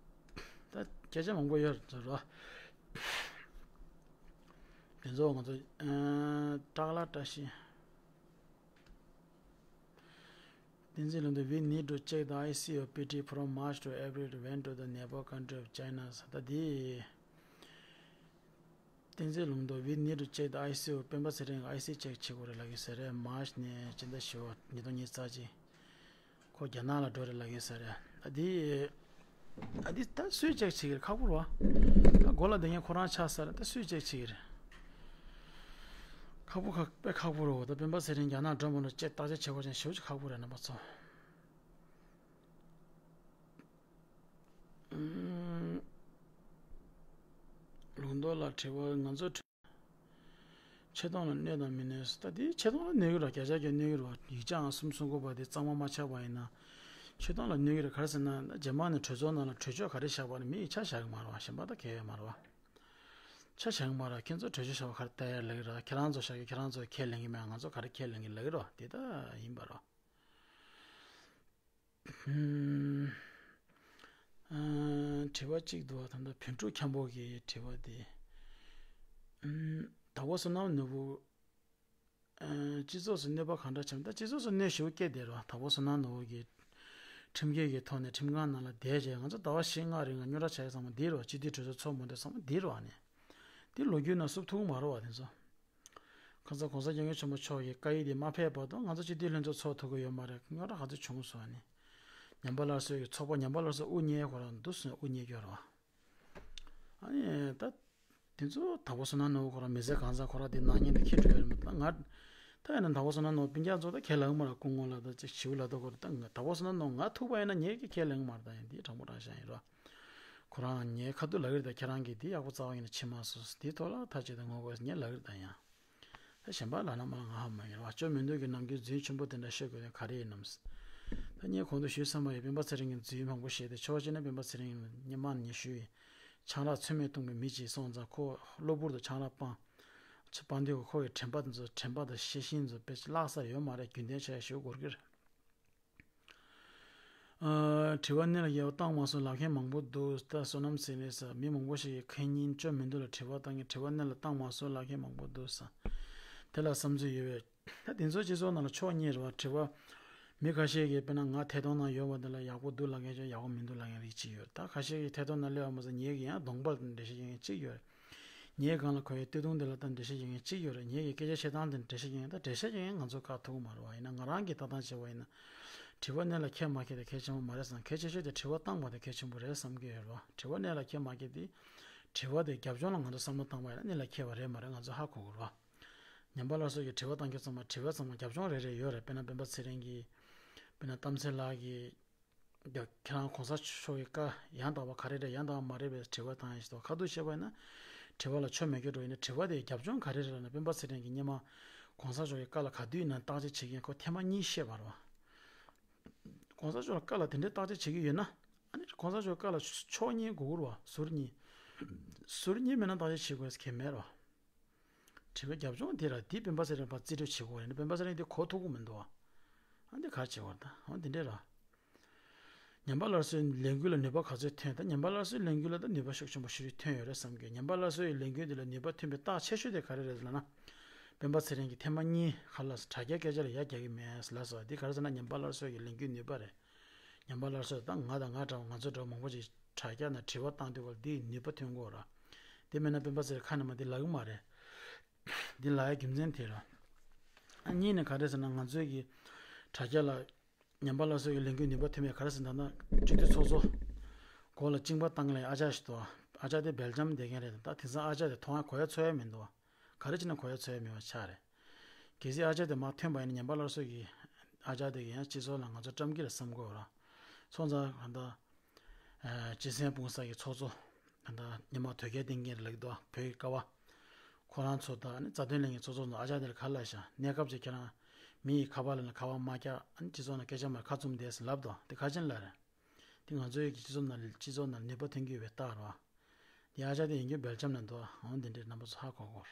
ད་སྐད་ཆ་མང་པོ་ཡོད་རེད་བ། དེ་ཚོ་ང་ཚོ་ཨ་ཀྲག་ལ་བཀྲ་ཤིས། བསྟན་འཛིན་ལུང་རྟོགས། We need to check the I C U P T from March to April, went to the neighbor country of China. ད་དེ་བསྟན་འཛིན་ལུང་རྟོགས། We need to check the I C U སྤེན་པ་ཚེ་རིང་གི་I C check བྱེད་དགོས་རེད་ལབ་ཀྱི་ཟེར་རེད། March ནས་སྤྱི་ཟླ་བཞི་པ་ཉིས་སྟོང་ཉི་ཤུ་རྩ་གཅིག་ཁོ་རྒྱ་ནག་ལ་འགྲོ་རེད་ལབ་ཀྱི་ཟེར་རེད། ད་དེ་ཨ་འདི་ད་སུས་ཅེག་བྱེད་ཀྱི་རེད། ཁག་པོ་རེད་བ། ད་མགོ་ལ་བསྡད་མཁན་ཁོ་རང་ཆགས་ས་རེད། ད་སུས་ཅེག་བྱེད་ཀྱི་རེད། ཁག་པོ་ཁག་དཔེ་ཁག་པོ་རེད་བ། ད་སྤེན་པ་ཚེ་རིང་རྒྱ་ནག་འགྲོ་མ་འགྲོ་ཅེག་བརྟག་དཔྱད་བྱེད་དགོས་ཅན་ཞེ་པོ་ཅིག་ཁག་པོ་རེད་རྣམ་པ་ཚོ། ཨུམ། ལུང་རྟོགས་ལ་དྲི་བ། ང་ཚོ་ཆེ་མཐོང་ལ་གནོད་དང་མི་གནོད། ད་དེ་ཆེ་མཐོང་ལ་གནོད་ཀྱི་རེད། བརྒྱ་ཆ་བརྒྱ་གནོད་ཀྱི་རེད་བ། ཡིག་ཆའང་གསུམ་གསུང་དགོས་པ་དེ་གཙང་མ་མ་ཆགས་པ་ཡིན་ན་ཆེ་མཐོང་ལ་གནོད་ཀྱི་རེད། ག་རེ་ཟེར་ན་རྗེས་མ་ནས་གྲོས་ཚོགས་ནང་ལ་གྲོས་ཆོད་ག་རེ་བཞག་པ་ནི་མི་ཡིས་ཆ་བཞག་གི་མ་རེད་བ། གཞན་པ་ད་གལ་ཡོད་མ་རེད་བ། ཆ་བཞག་གི་མ་རེད། ཁྱེད་ཚོ་གྲོས་ཆོད་བཞག་པ་ག་རེ་ལྟ་ཡ་ལབ་ཀྱི་རེད། ཁྱེད་རང་ཚོ་བཞག་གི་ཁྱེད་རང་ཚོ་ཁས་ལེན་གྱི་མེད། ང་ཚོ་ག་རེ་ཁས་ལེན་གྱི་ལབ་ཀྱི་རེད་བ། དེ་ད་ཡིན་པ་རེད་བ། ཧུམ། ཨ། དྲི་བ་གཅིག་འདུག་བ། ད་ལྟ་བོན་ཕྲུག་འཁྱམ་པོ་གི་དྲི་བ་དེ། ཨུམ། དྭགས་པོ་བསོད་ནམས་ནོར་བུ། ཨ། སྤྱི་ཚོགས་སུ་གནོད་པ་གང་འདྲ་བྱུང་། ད་སྤྱི་ཚོགས་སུ་གནོད་ཞེ་པོ་སྐྱེལ་བསྡད་རེད་བ། དྭགས་པོ་བསོད་ནམས་ནོར་བུ་གིས་ཁྲིམས་འགལ་གྱི་ཐོག་ནས་ཁྲིམས་ཁང་ནང་ལ་བསྡད་བྱས། ང་ཚོ་ཟླ་བ་བཞི་ལྔ་རིང་ལ་རྙོག་དྲ་ཆགས་ཡོད་ཚང་མ་འདི་རེད་བ། སྤྱི་འཐུས་གྲོས་ཚོགས་ཚོགས་མ་འདོད་ཚང་མ་འདི་རེད་བ་ནི། འདི་ལོ་རྒྱུས་ནང་བསུབ་ཐུབ་ཀྱི་མ་རེད་བ་དེ་ཚོ། ཁ་སང་གོང་ས་སྐྱབས་མགོན་ཆེན་པོ་མཆོག་གི་བཀའ་ཡིག་དེ་མ་ཕེབས་བར་དུ་ང་ཚོ་སྤྱི་འཐུས་ལྷན་ཚོགས་ཚོགས་ཐུབ་ཀྱི་ཡོད་མ་རེད། རྙོག་དྲ་ག་ཚོད་བྱུང་སོང་ནི། ཉམས་པ་སླར་གསོའི་ཚོགས་པ་ཉམས་པ་སླར་གསོ་དབུ་བརྙེས་ཁོ་རང་འདུག་སེ་དབུ་བརྙེས་ཀྱི་ཡོད་རེད་བ། ཨ་ནི་ད་དེ་ཚོ་དྭགས་པོ་བསོད་ནམས་ནོར་བུ་ཁོ་རང་མི་ཚེ་གང་ཚང་ཁོ་རང་དེ་ནག་ཉེས་དེ་འཁྱེར་འགྲོ་ཡོད་རེད་མ་གཏོགས། ང་ད་ཡིན་ན་དྭགས་པོ་བསོད་ནམས་ནོར་བུ་སྤུན་ཀྱག་ཚོ་ད་ཁས་ལེན་མ་རེད། སྐུ་ངོ་ལ་ད་ཅིག་ཞིའུ་ལ་ད་ཁོ་རེད། ད་ང་དྭགས་པོ་བསོད་ནམས་ནོར་བུ་ང་ཐུག་པ་ཡིན་ན་ངས་ཀྱི་ཁས་ལེན་མ་རེད། ད་ཡིན་དེ་དྲང་པོ་དྲང་བཞག་ཡིན་རོ། ཁོ་རང་ངའི་ཁ་ཐུག་ལབ་ཀྱི་རེད། ད་ཁྱེད་རང་གིས་དེ་ཡག་པོ་རྩ་བ་ཉིད་ནས་བྱེད་མ་སོང་། དེའི་ཐོག་ལ་ཐག་བཅད་དེ་ངོ་རྒོལ་ངས་ལབ་ཀྱི་རེད། ད་ཡང་། ད་གཞན་པ་ལབ་ན་མ་ལ་ང་ཧ་མ་གོ་བ། ཅོ་མི་འདུག་གི་ནམ་རྒྱུན་རྫུན་ཆེན་པོ་དེ་འདྲ་བཤད་དགོས་དོན་ག་རེ་ཡིན་ནམ། ད་ངས་གོང་དུ་ཞུས་ཚར་བ་ཡིན། སྤེན་པ་ཚེ་རིང་གིས་རྫུན་མང་པོ་བཤད་དེ། ཕྱོགས་གཅིག་ནས་སྤེན་པ་ཚེ་རིང་ཉི་མ་ཉི་ཤུ་ཡིན། ཆང་རག་ཚོད་མེད་བཏུང་བའི་མི་གཅིག་སོང་ཙང་ཁོ་གློ་བུར་དུ་ཆང་རག་སྤང་། ཆ་སྤང་དུས་ཁོ་གི་དྲན་པ་དེ་ཚོ་དྲན་པ་དང་ཤེས་བཞིན་ཚོ་དཔེ་བརླག་ས་ཡོད་མ་རེད། རྒྱུན་ལྡན་ཆགས་ཡ་ཞུ་དགོས་ཀྱི་རེད། ཨ། དྲི་བ་གནད་ལ་འགེལ་བ་བཏང་མ་སོང་ལབ་མཁན་མང་པོ་འདུག་ད་བསོད་ནམས་ཟེར་ནས་ས་མི་མང་པོ་ཞིག་གིས་ཁེ་ཉིན་ཅོ་མི་འདུག་ལ་དྲི་བ་བཏང་མཁན། དྲི་བ་གནད་ལ་བཏང་མ་སོང་ལབ་མཁན་མང་པོ་འདུག་ས། དེ་ལ་བསམ་ཚུལ་ཡོད་པས། ད་དེ་ཚོ་སྤྱི་ཚོགས་ནང་ལ་ཕྱོགས་གཉིས་རེད་བ། དྲི་བ་མི་ཁ་ཤས་ཀྱིས་དཔེར་ན་ང་ཐད་གཏོང་ནང་ཡོད་པ་དེ་ལ་ཡག་པོ་འདུག་ལབ་མཁན་ཅིག་ཡག་པོ་མི་འདུག་ལབ་མཁན་རིགས་གཅིག་ཡོད། ད་ཁ་ཤས་ཀྱིས་ཐད་གཏོང་ནང་སླེབས་པ་མ་ཟད་ངེད་ཀྱི་ཡང་གདོང་པ་ལ་འགྲེལ་བཤད་བྱེད་མཁན་གཅིག་ཡོད། ངའི་སྒང་ལ་ཁོའི་སྟོད་ཐུང་དེ་ལ་ད་འགྲེལ་བཤད་བྱེད་མཁན་གཅིག་ཡོད་རེད། ངའི་གི་སྐད་ཆ་བཤད་སྟངས་དེ་འགྲེལ་བཤད་བྱེད་མཁན། ད་འགྲེལ་བཤད་བྱེད་མཁན་ང་ཚོ་ཁ་ཐུག་མ་རེད་བ། ཡིན་ན་ང་རང་གི་ལྟ་སྟངས་བྱས་པ་ཡིན་ན། དྲི་བ་གནད་ལ་འཁེལ་མ་འཁེལ་དེ་གལ་ཆེན་པོ་མ་རེད་བསམ། གལ་ཆེ་ཤོས་དེ་དྲི་བ་བཏང་བ་དེ་གལ་ཆེན་པོ་རེད་བསམ་གྱི་ཡོད་རེད་བ། དྲི་བ་གནད་ལ་འཁེལ་མ་འཁེལ་དེ། དྲི་བ་དེ་རྒྱབ་ལྗོངས་ལ་ང་ཚོ་བསམ་བློ་བཏང་བ་ཡིན་ན་གནད་ལ་འཁེལ་བ་རེད་མ་རེད་ང་ཚོ་ཧ་གོ་དགོས་རེད་བ། ཉམས་པ་སླར་གསོ་གི་དྲི་བ་བཏང་རྒྱུ་ཚང་མ། དྲི་བ་ཚང་མ་རྒྱབ་ལྗོངས་རེ་རེ་ཡོད་རེད། དཔེར་ན་སྤེན་པ་ཚེ་རིང་གིས། དཔེར་ན་གཏམ་ཚེ་ལགས་ཀྱིས། ཡ། ཁྱེད་རང་གོང་ས་མཆོག་གི་བཀའ་ཡང་དག་པ་ག་རེ་རེད། ཡང་དག་པ་མ་རེད་པའི་དྲི་བ་བཏང་ཡ་ཞིག་འདུག་ཁ་ཐུག་བཤད་པ་ཡིན་ན་དྲི་བ་ལ་ཆོ་མེད་སྐྱོ་འགྲོ་ཡིན་ན། དྲི་བ་དེའི་རྒྱབ་ལྗོངས་ག་རེ་རེད་ལབ་ན། སྤེན་པ་ཚེ་རིང་གིས་སྔོན་མ་གོང་ས་མཆོག་གི་བཀའ་ལ་ག་དུས་ཡིན་ན་བརྟག་དཔྱད་བྱེད་མཁན་ཁོ་ཐེངས་མ་གཉིས་བཤད་པ་རེད་བ། གོང་ས་མཆོག་ལ་བཀའ་ལ་དེ་འདྲའི་བརྟག་དཔྱད་བྱེད་ཀྱི་ཡོད་ན། ཨ་ནི་གོང་ས་མཆོག་བཀའ་ལ་ཕྱོགས་གཉིས་དགོས་ཀྱི་རེད་བ། ཟུར་གཉིས། ཟུར་གཉིས་མེད་ན་བརྟག་དཔྱད་བྱེད་དགོས་ཀྱི་མེད་རེད་བ། དྲི་བའི་རྒྱབ་ལྗོངས་དེ་ར་དེ་སྤེན་པ་ཚེ་རིང་ཕར་རྩིས་སྤྲོད་བྱེད་དགོས་རེད་ན། སྤེན་པ་ཚེ་རིང་དེ་གོ་ཐུབ་ཀྱི་མི་འདུག་ཨ། ཨ་འདི་ག་རེ་བྱེད་དགོས་རེད་ད། ཨ་འདི་འདྲས་ར། ཉམས་པ་སླར་གསོའི་ལས་འགུལ་ལ་ནུས་པ་ག་ཚོད་ཐོན། ད་ཉམས་པ་སླར་གསོའི་ལས་འགུལ་ལ་ད་ནུས་པ་ཤུགས་ཆེན་པོ་ཞེ་དྲག་ཐོན་ཡོད་རེད་བསམ་གྱི། ཉམས་པ་སླར་གསོའི་ལས་འགུལ་འདི་ལ་ནུས་པ་ཐོན་པའི་རྟགས་ཆེ་ཤོས་དེ་ག་རེ་རེད་ལབ་ན། སྤེན་པ་ཚེ་རིང་གིས་ཐེངས་མ་གཉིས་ག་ལ་དྲ་རྒྱའི་སྐད་ཆ་ལ་ཡ་རྒྱག་གི་མེད་ལབ་སོང་། འདི་ག་རེ་ཟེར་ན་ཉམས་པ་སླར་གསོ་གི་ལས་འགུལ་ནུས་པ་རེད། ཉམས་པ་སླར་གསོ་ད་ང་དང་ང་འདྲ་བ་ང་ཚོ་འདྲ་བ་མང་པོ་ཅིག་དྲ་རྒྱ་ནང་དྲི་བ་བཏང་དུས་སྐབས་འདིའི་ནུས་པ་ཐོན་གྱི་རེད། དེ་མིན་ན་སྤེན་པ་ཚེ་རིང་ཁ་ནས་མར་འདི་ལབ་ཀྱི་མ་རེད། འདི་ལབ་ཡ་རྒྱུ་མཚན་དེ་རེད། ཨ་གཉིས་ནས་ག་རེ་ཟེར་ན་ང་ཚོའི་གི་དྲ་རྒྱ་ལ་ཉམས་པ་སླར་གསོ་གི་ལས་འགུལ་ནུས་པ་ཐོན་པའི་ག་རེ་ཟེར་ན་ད་སྤྱི་འཐུས་ཚོགས་གཙོ་མགོ་ལ་གཅིན་པ་བཏང་གི་ལ་ཨ་ཅག་ཞིག་འདུག་ཨ་ཅག་དེ་སྦེལ་ཇམ་བསྡད་མཁན་རེད། ད་དེང་སང་ཨ་ཅག་དེ་མཐོང་ཡ་གོ་ཡ་ཚོར་ཡ་མི་འདུག་ག་རེ་བྱས་ན་གོ་ཡ་ཚོར་ཡ་མེད་པ་ཆགས་རེད། གལ་སྲིད་ཨ་ཅག་དེ་མར་ཐོན་པ་ཡིན་ན་ཉམས་པ་སླར་གསོ་གི་ཨ་ཅག་དེ་གི་ཡང་སྤྱི་ཚོགས་ལ་ང་ཚོ་བཀྲམ་གི་རེད་བསམ་གྱི་ཡོད་ར། སོང་ཙང་གང་ལྟར། ཨ། སྤྱི་སེམས་སྤུངས་ས་གི་ཚོགས་གཙོ། གང་ལྟར་སྔོན་མ་དོལ་རྒྱལ་བསྟེན་མཁན་རེད་ལབ་ཀྱི་འདུག་བོད་ཀྱི་ཀ་བ། ཁོ་རང་ཚོ་དང་ཨ་ནི་རྩ་དོན་ལས་འགན་ཚོགས་གཙོ་ཚོ་ཨ་ཅག་དེ་ལ་ག་རེ་ལབ་ཤག་གནས་སྐབས་ཅིག་ཁྱེད་རང་མི་ཡི་ཁ་པར་ལ་ནི་ཁ་པར་མ་བརྒྱབ། ཨ་ནི་སྤྱི་ཚོགས་ནང་སྐད་ཆ་མར་ཁ་བཙུམ་བསྡད་ཟེར་ལབ་འདུག་དེ་ག་ཅི་ལབ་རེད། དེ་ང་ཚོའི་གི་སྤྱི་ཚོགས་ནང་སྤྱི་ཚོགས་ནང་ནུས་པ་ཐོན་གྱི་ཡོད་པའི་རྟགས་རེད་བ། དེ་ཨ་ཅག་དེ་ཡིན་རྒྱུ་སྦེལ་ཇམ་ནང་འདུག་འོ་འདི་འདྲའི་རྣམ་པ་ཚོ་ཧ་གོ་གོ།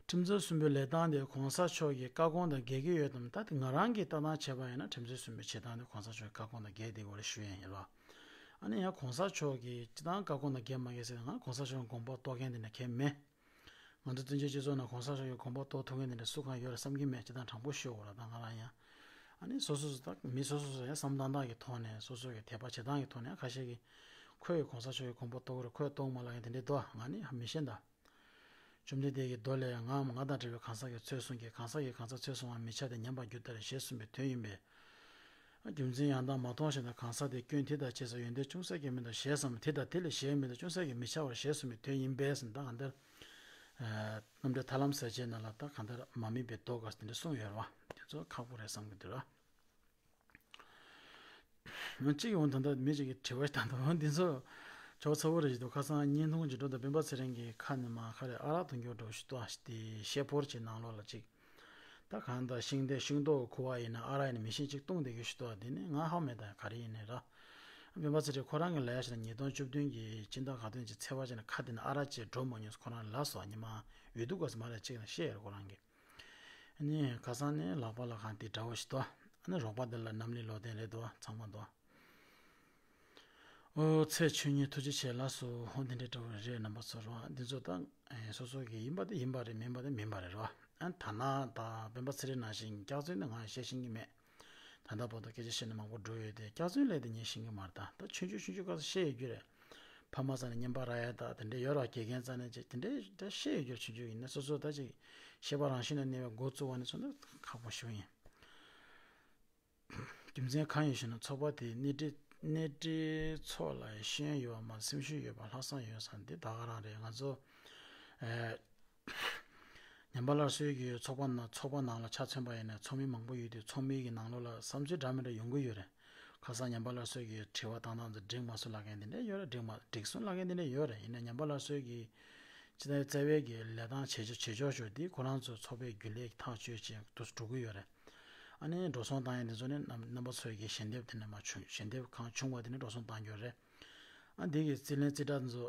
ཁྲིམས་རྩོད་གསུམ་པའི་ལས་སྟངས་དེ་གོང་ས་མཆོག་གི་བཀའ་དགོངས་དང་འགལ་གྱི་ཡོད་དམ། ད་དེ་ང་རང་གི་ལྟ་སྟངས་བྱས་པ་ཡིན་ན་ཁྲིམས་རྩོད་གསུམ་པའི་བྱེད་སྟངས་དེ་གོང་ས་མཆོག་གི་བཀའ་དགོངས་དང་འགལ་བསྡད་ཡོད་རེད་ཞུ་ཡ་ཡིན་རོ། ཨ་ནི་ཡང་གོང་ས་མཆོག་གི་སྤྱི་བཏང་བཀའ་དགོངས་དང་འགལ་མ་འགལ་ཟེར་ན། ང་གོང་ས་མཆོག་གི་དགོངས་པ་རྟོགས་མཁན་དེ་འདྲ་གང་ཡང་མེད། ང་ཚོ་བཙན་བྱོལ་སྤྱི་ཚོགས་ནང་གོང་ས་མཆོག་གི་དགོངས་པ་རྟོགས་ཐུབ་མཁན་དེ་འདྲ་སུ་གང་ཡོད་རེད་བསམ་གྱི་མེད། སྤྱི་བཏང་དྲང་པོ་ཤོད་དགོས་ར། ད་ང་རང་ཡང་ཨ་ནི་སོ་སོ་སོ་ད་མི་སོ་སོ་སོ་ཡང་བསམ་བློ་བཏང་སྟངས་ཀྱི་ཐོག་ནས་སོ་སོ་གི་དད་པ་བྱེད་སྟངས་ཀྱི་ཐོག་ནས་ཁ་ཤས་ཀྱིས་ཁོས་གོང་ས་མཆོག་གི་དགོངས་པ་རྟོགས་ཀྱི་རེད། ཁོས་རྟོགས་མ་ལབ་མཁན་དེ་འདྲ་འདུག་ང་ནི་མི་ཤེས་ད། བཅོམ་ལྡན་འདས་ཀྱི་མདོ་ལས་ཡང་ངའམ་ང་དང་འབྲེལ་བའི་གང་ཟག་གིས་ཚོད་བཟུང་གི། གང་ཟག་གིས་གང་ཟག་ཚོད་བཟུང་བར་མི་བྱ་སྟེ། ཉམས་པར་འགྱུར་ལྟར་ཞེས་གསུངས་པའི་དོན་ཡིན་པས། རྒྱུ་མཚན་ཡང་དག་མ་མཐོང་ཞིང་དང་། གང་ཟག་དེ་སྐྱོན་དེ་དང་བཅས་སུ་ཡོན་ཏན་ཅུང་ཟད་ཀྱང་མི་འདུག་ཞེས་སམ། དེ་དང་དེ་ལས་གཞན་མི་འདུག་ཅུང་ཟད་ཀྱང་མི་འཆར་བར་ཞེས་གསུངས་པའི་དོན་ཡིན་པས་ཟེར། ད་གང་ལྟར། ཨ། རྣམ་འགྲེལ་ཐར་ལམ་ཟེར་བྱས་ནང་ལ་ད་གང་ལྟར་མ་དམིགས་པའི་མདོ་ག་དེ་འདྲ་གསུངས་ཡོད་རེད་བ། དེ་ཚོ་ཁག་པོ་རེད་བསམ་གྱི་འདུག་ར། གཅིག་ཡོང་ད་ལྟ་མི་གཅིག་གིས་དྲི་བ་ཞིག་བཏང་འདུག་འདི་ཚོ་ཅོག་ཚ་བོ་རེད་ཞིག་འདུག་ཁ་སང་བརྙན་ཐུང་ཅིག་འགྲོ་ད་སྤེན་པ་ཚེ་རིང་གི་ཁ་ནས་མར་ག་རེ་ཨ་རག་འཐུང་རྒྱུ་འགྲོ་ཞིག་འདུག་ཨ། ཞིག་དེ་ཤེལ་ཕོར་ཅིག་ནང་ལོགས་ལ་ཅིག་ད་གང་ལྟར་ཤིང་རྟའི་ཤིང་ཏོག་ཁུ་བ་ཡིན་ན་ཨ་རག་ཡིན་ན་མི་ཤེས་ཅིག་བཏུང་བསྡད་རྒྱུ་ཞིག་འདུག་ཨ། དེ་ནི་ང་ཧ་མེད་ད་ག་རེ་ཡིན་ནའི་ར། སྤེན་པ་ཚེ་རིང་ཁོ་རང་གི་ལས་ཤིག་ཉིས་སྟོང་བཅུ་བདུན་གྱི་སྤྱི་ཟླ་ག་དོན་གྱི་ཚེས་པ་ཅིག་ན་ཁ་དེ་ན་ཨ་རག་ཅིག་འགྲོ་མ་མྱོང་ཁོ་རང་ལབ་སོང་། ཉི་མ་འོས་བསྡུ་སྐབས་སུ་མ་རེད་ཅིག་ན་བཤད་ཡོད་རེད་ཁོ་རང་གིས། ཨ་ནི་ཁ་སང་ནས་ལག་པ་ལ་གང་དེ་འདྲ་བོ་ཞིག་འདུག་ཨ་ནི་རོགས་པ་འདི་ལ་རྣམ་གླིང་ལོ་ལྡན་རེད་འདུག་ཚང་མ་འདུག་ཨོ་ཚེ་ཆོས་ཉིད་ཐུགས་རྗེ་ཆེ་ལགས་སོ། ཧོ་འདི་འདྲའི་འདྲ་བོ་རེད་རྣམ་པ་ཚོ་རོ། འདི་ཚོ་ད་ཨེ་སོ་སོ་གི་ཡིན་པ་དེ་ཡིན་པ་རེད། མིན་པ་དེ་མིན་པ་རེད་རོ། ཨ་ད་ན་ད་སྤེན་པ་ཚེ་རིང་ནང་བཞིན་སྐྱག་རྫུན་དེ་ང་བཤད་ཤེས་ཀྱི་མེད། ད་ལྟ་བར་དུ་སྐད་ཆ་བཤད་ནས་མང་པོ་འགྲོ་ཡོད་དེ་སྐྱག་རྫུན་ལས་དེ་ངས་ཤེས་ཀྱི་མ་རེད། ད་ད་ཆུང་ཆུང་ཆུང་ཆུང་སྐབས་སུ་བཤད་ཡོད་རྒྱུ་རེད། ཕ་མ་ས་ནས་རྔན་པ་རག་ཡ་ད་དེ་འདྲས་ཡོད་ར། དགེ་རྒན་རྩ་ནས་ཅིག་དེ་འདྲས་ད་བཤད་ཡོད་རྒྱུ་རེད། ཆུང་ཆུང་ཡིན་ན་སོ་སོ་ད་ཅིག་ཤེས་པ་རང་བཞིན་ལ་གནས་པའི་འགོ་བཙུགས་པ་ནས་བཟུང་ན་ཁག་པོ་ཞིག་ཡིན། རྒྱུ་མཚན་གང་ཡིན་ཞུ་ན། ཚོགས་པ་དེའི་སྣེ་ཁྲིད་སྣེ་ཁྲིད་ཚོགས་ལ་ཤེས་ཡོན་ཡོད་པ་མ་ཟད་སེམས་ཤུགས་ཡོད་པ་ལྷག་བསམ་ཡོད་ས་འདི་ད་ག་རང་རེད། ང་ཚོ་ཨེ་ཉམས་པ་སླར་གསོའི་གི་ཚོགས་པ་ནང་ཚོགས་པ་ནང་ལ་ཆ་མཚོན་པ་ཡིན་ན་ཚོགས་མི་མང་པོ་ཡོད་དུས་ཚོགས་མི་གི་ནང་ལོགས་ལ་བསམ་ཚུལ་འདྲ་མི་འདྲ་ཡོང་གི་ཡོད་རེད། ཁ་སང་ཉམས་པ་སླར་གསོའི་གི་དྲི་བ་བཏང་སྟངས་འདི་འགྲིག་མ་སོང་ལབ་མཁན་དེ་འདྲ་ཡོད་རེད། འགྲིག་མ་འགྲིག་སོང་ལབ་མཁན་དེ་འདྲ་ཡོད་རེད། ཡིན་ན་ཉམས་པ་སླར་གསོའི་གི་སྤྱི་བཏང་རྩ་བའི་གི་ལས་སྟངས་བྱེད་ཕྱོགས་བྱེད་ཕྱོགས་ཤོག་འདི་ཁོ་རང་ཚོ་ཚོགས་པའི་རྒྱུན་ལས་ཐག་གཅོད་བྱེད་དུ་འགྲོ་གི་ཡོད་རེད། ཨ་ནི་འགྲོ་སོང་བཏང་ཡ་དེ་ཚོ་ནི་རྣམ་རྣམ་པ་ཚོའི་གི་ཞལ་འདེབས་དེ་ནས་མར་བྱུང་། ཞལ་འདེབས་གང་བྱུང་བ་དེ་ནས་འགྲོ་སོང་བཏང་རྒྱུ་རེད། ཨ་འདི་གི་རྩིས་ལེན་རྩིས་ཁྲ་ཚོ་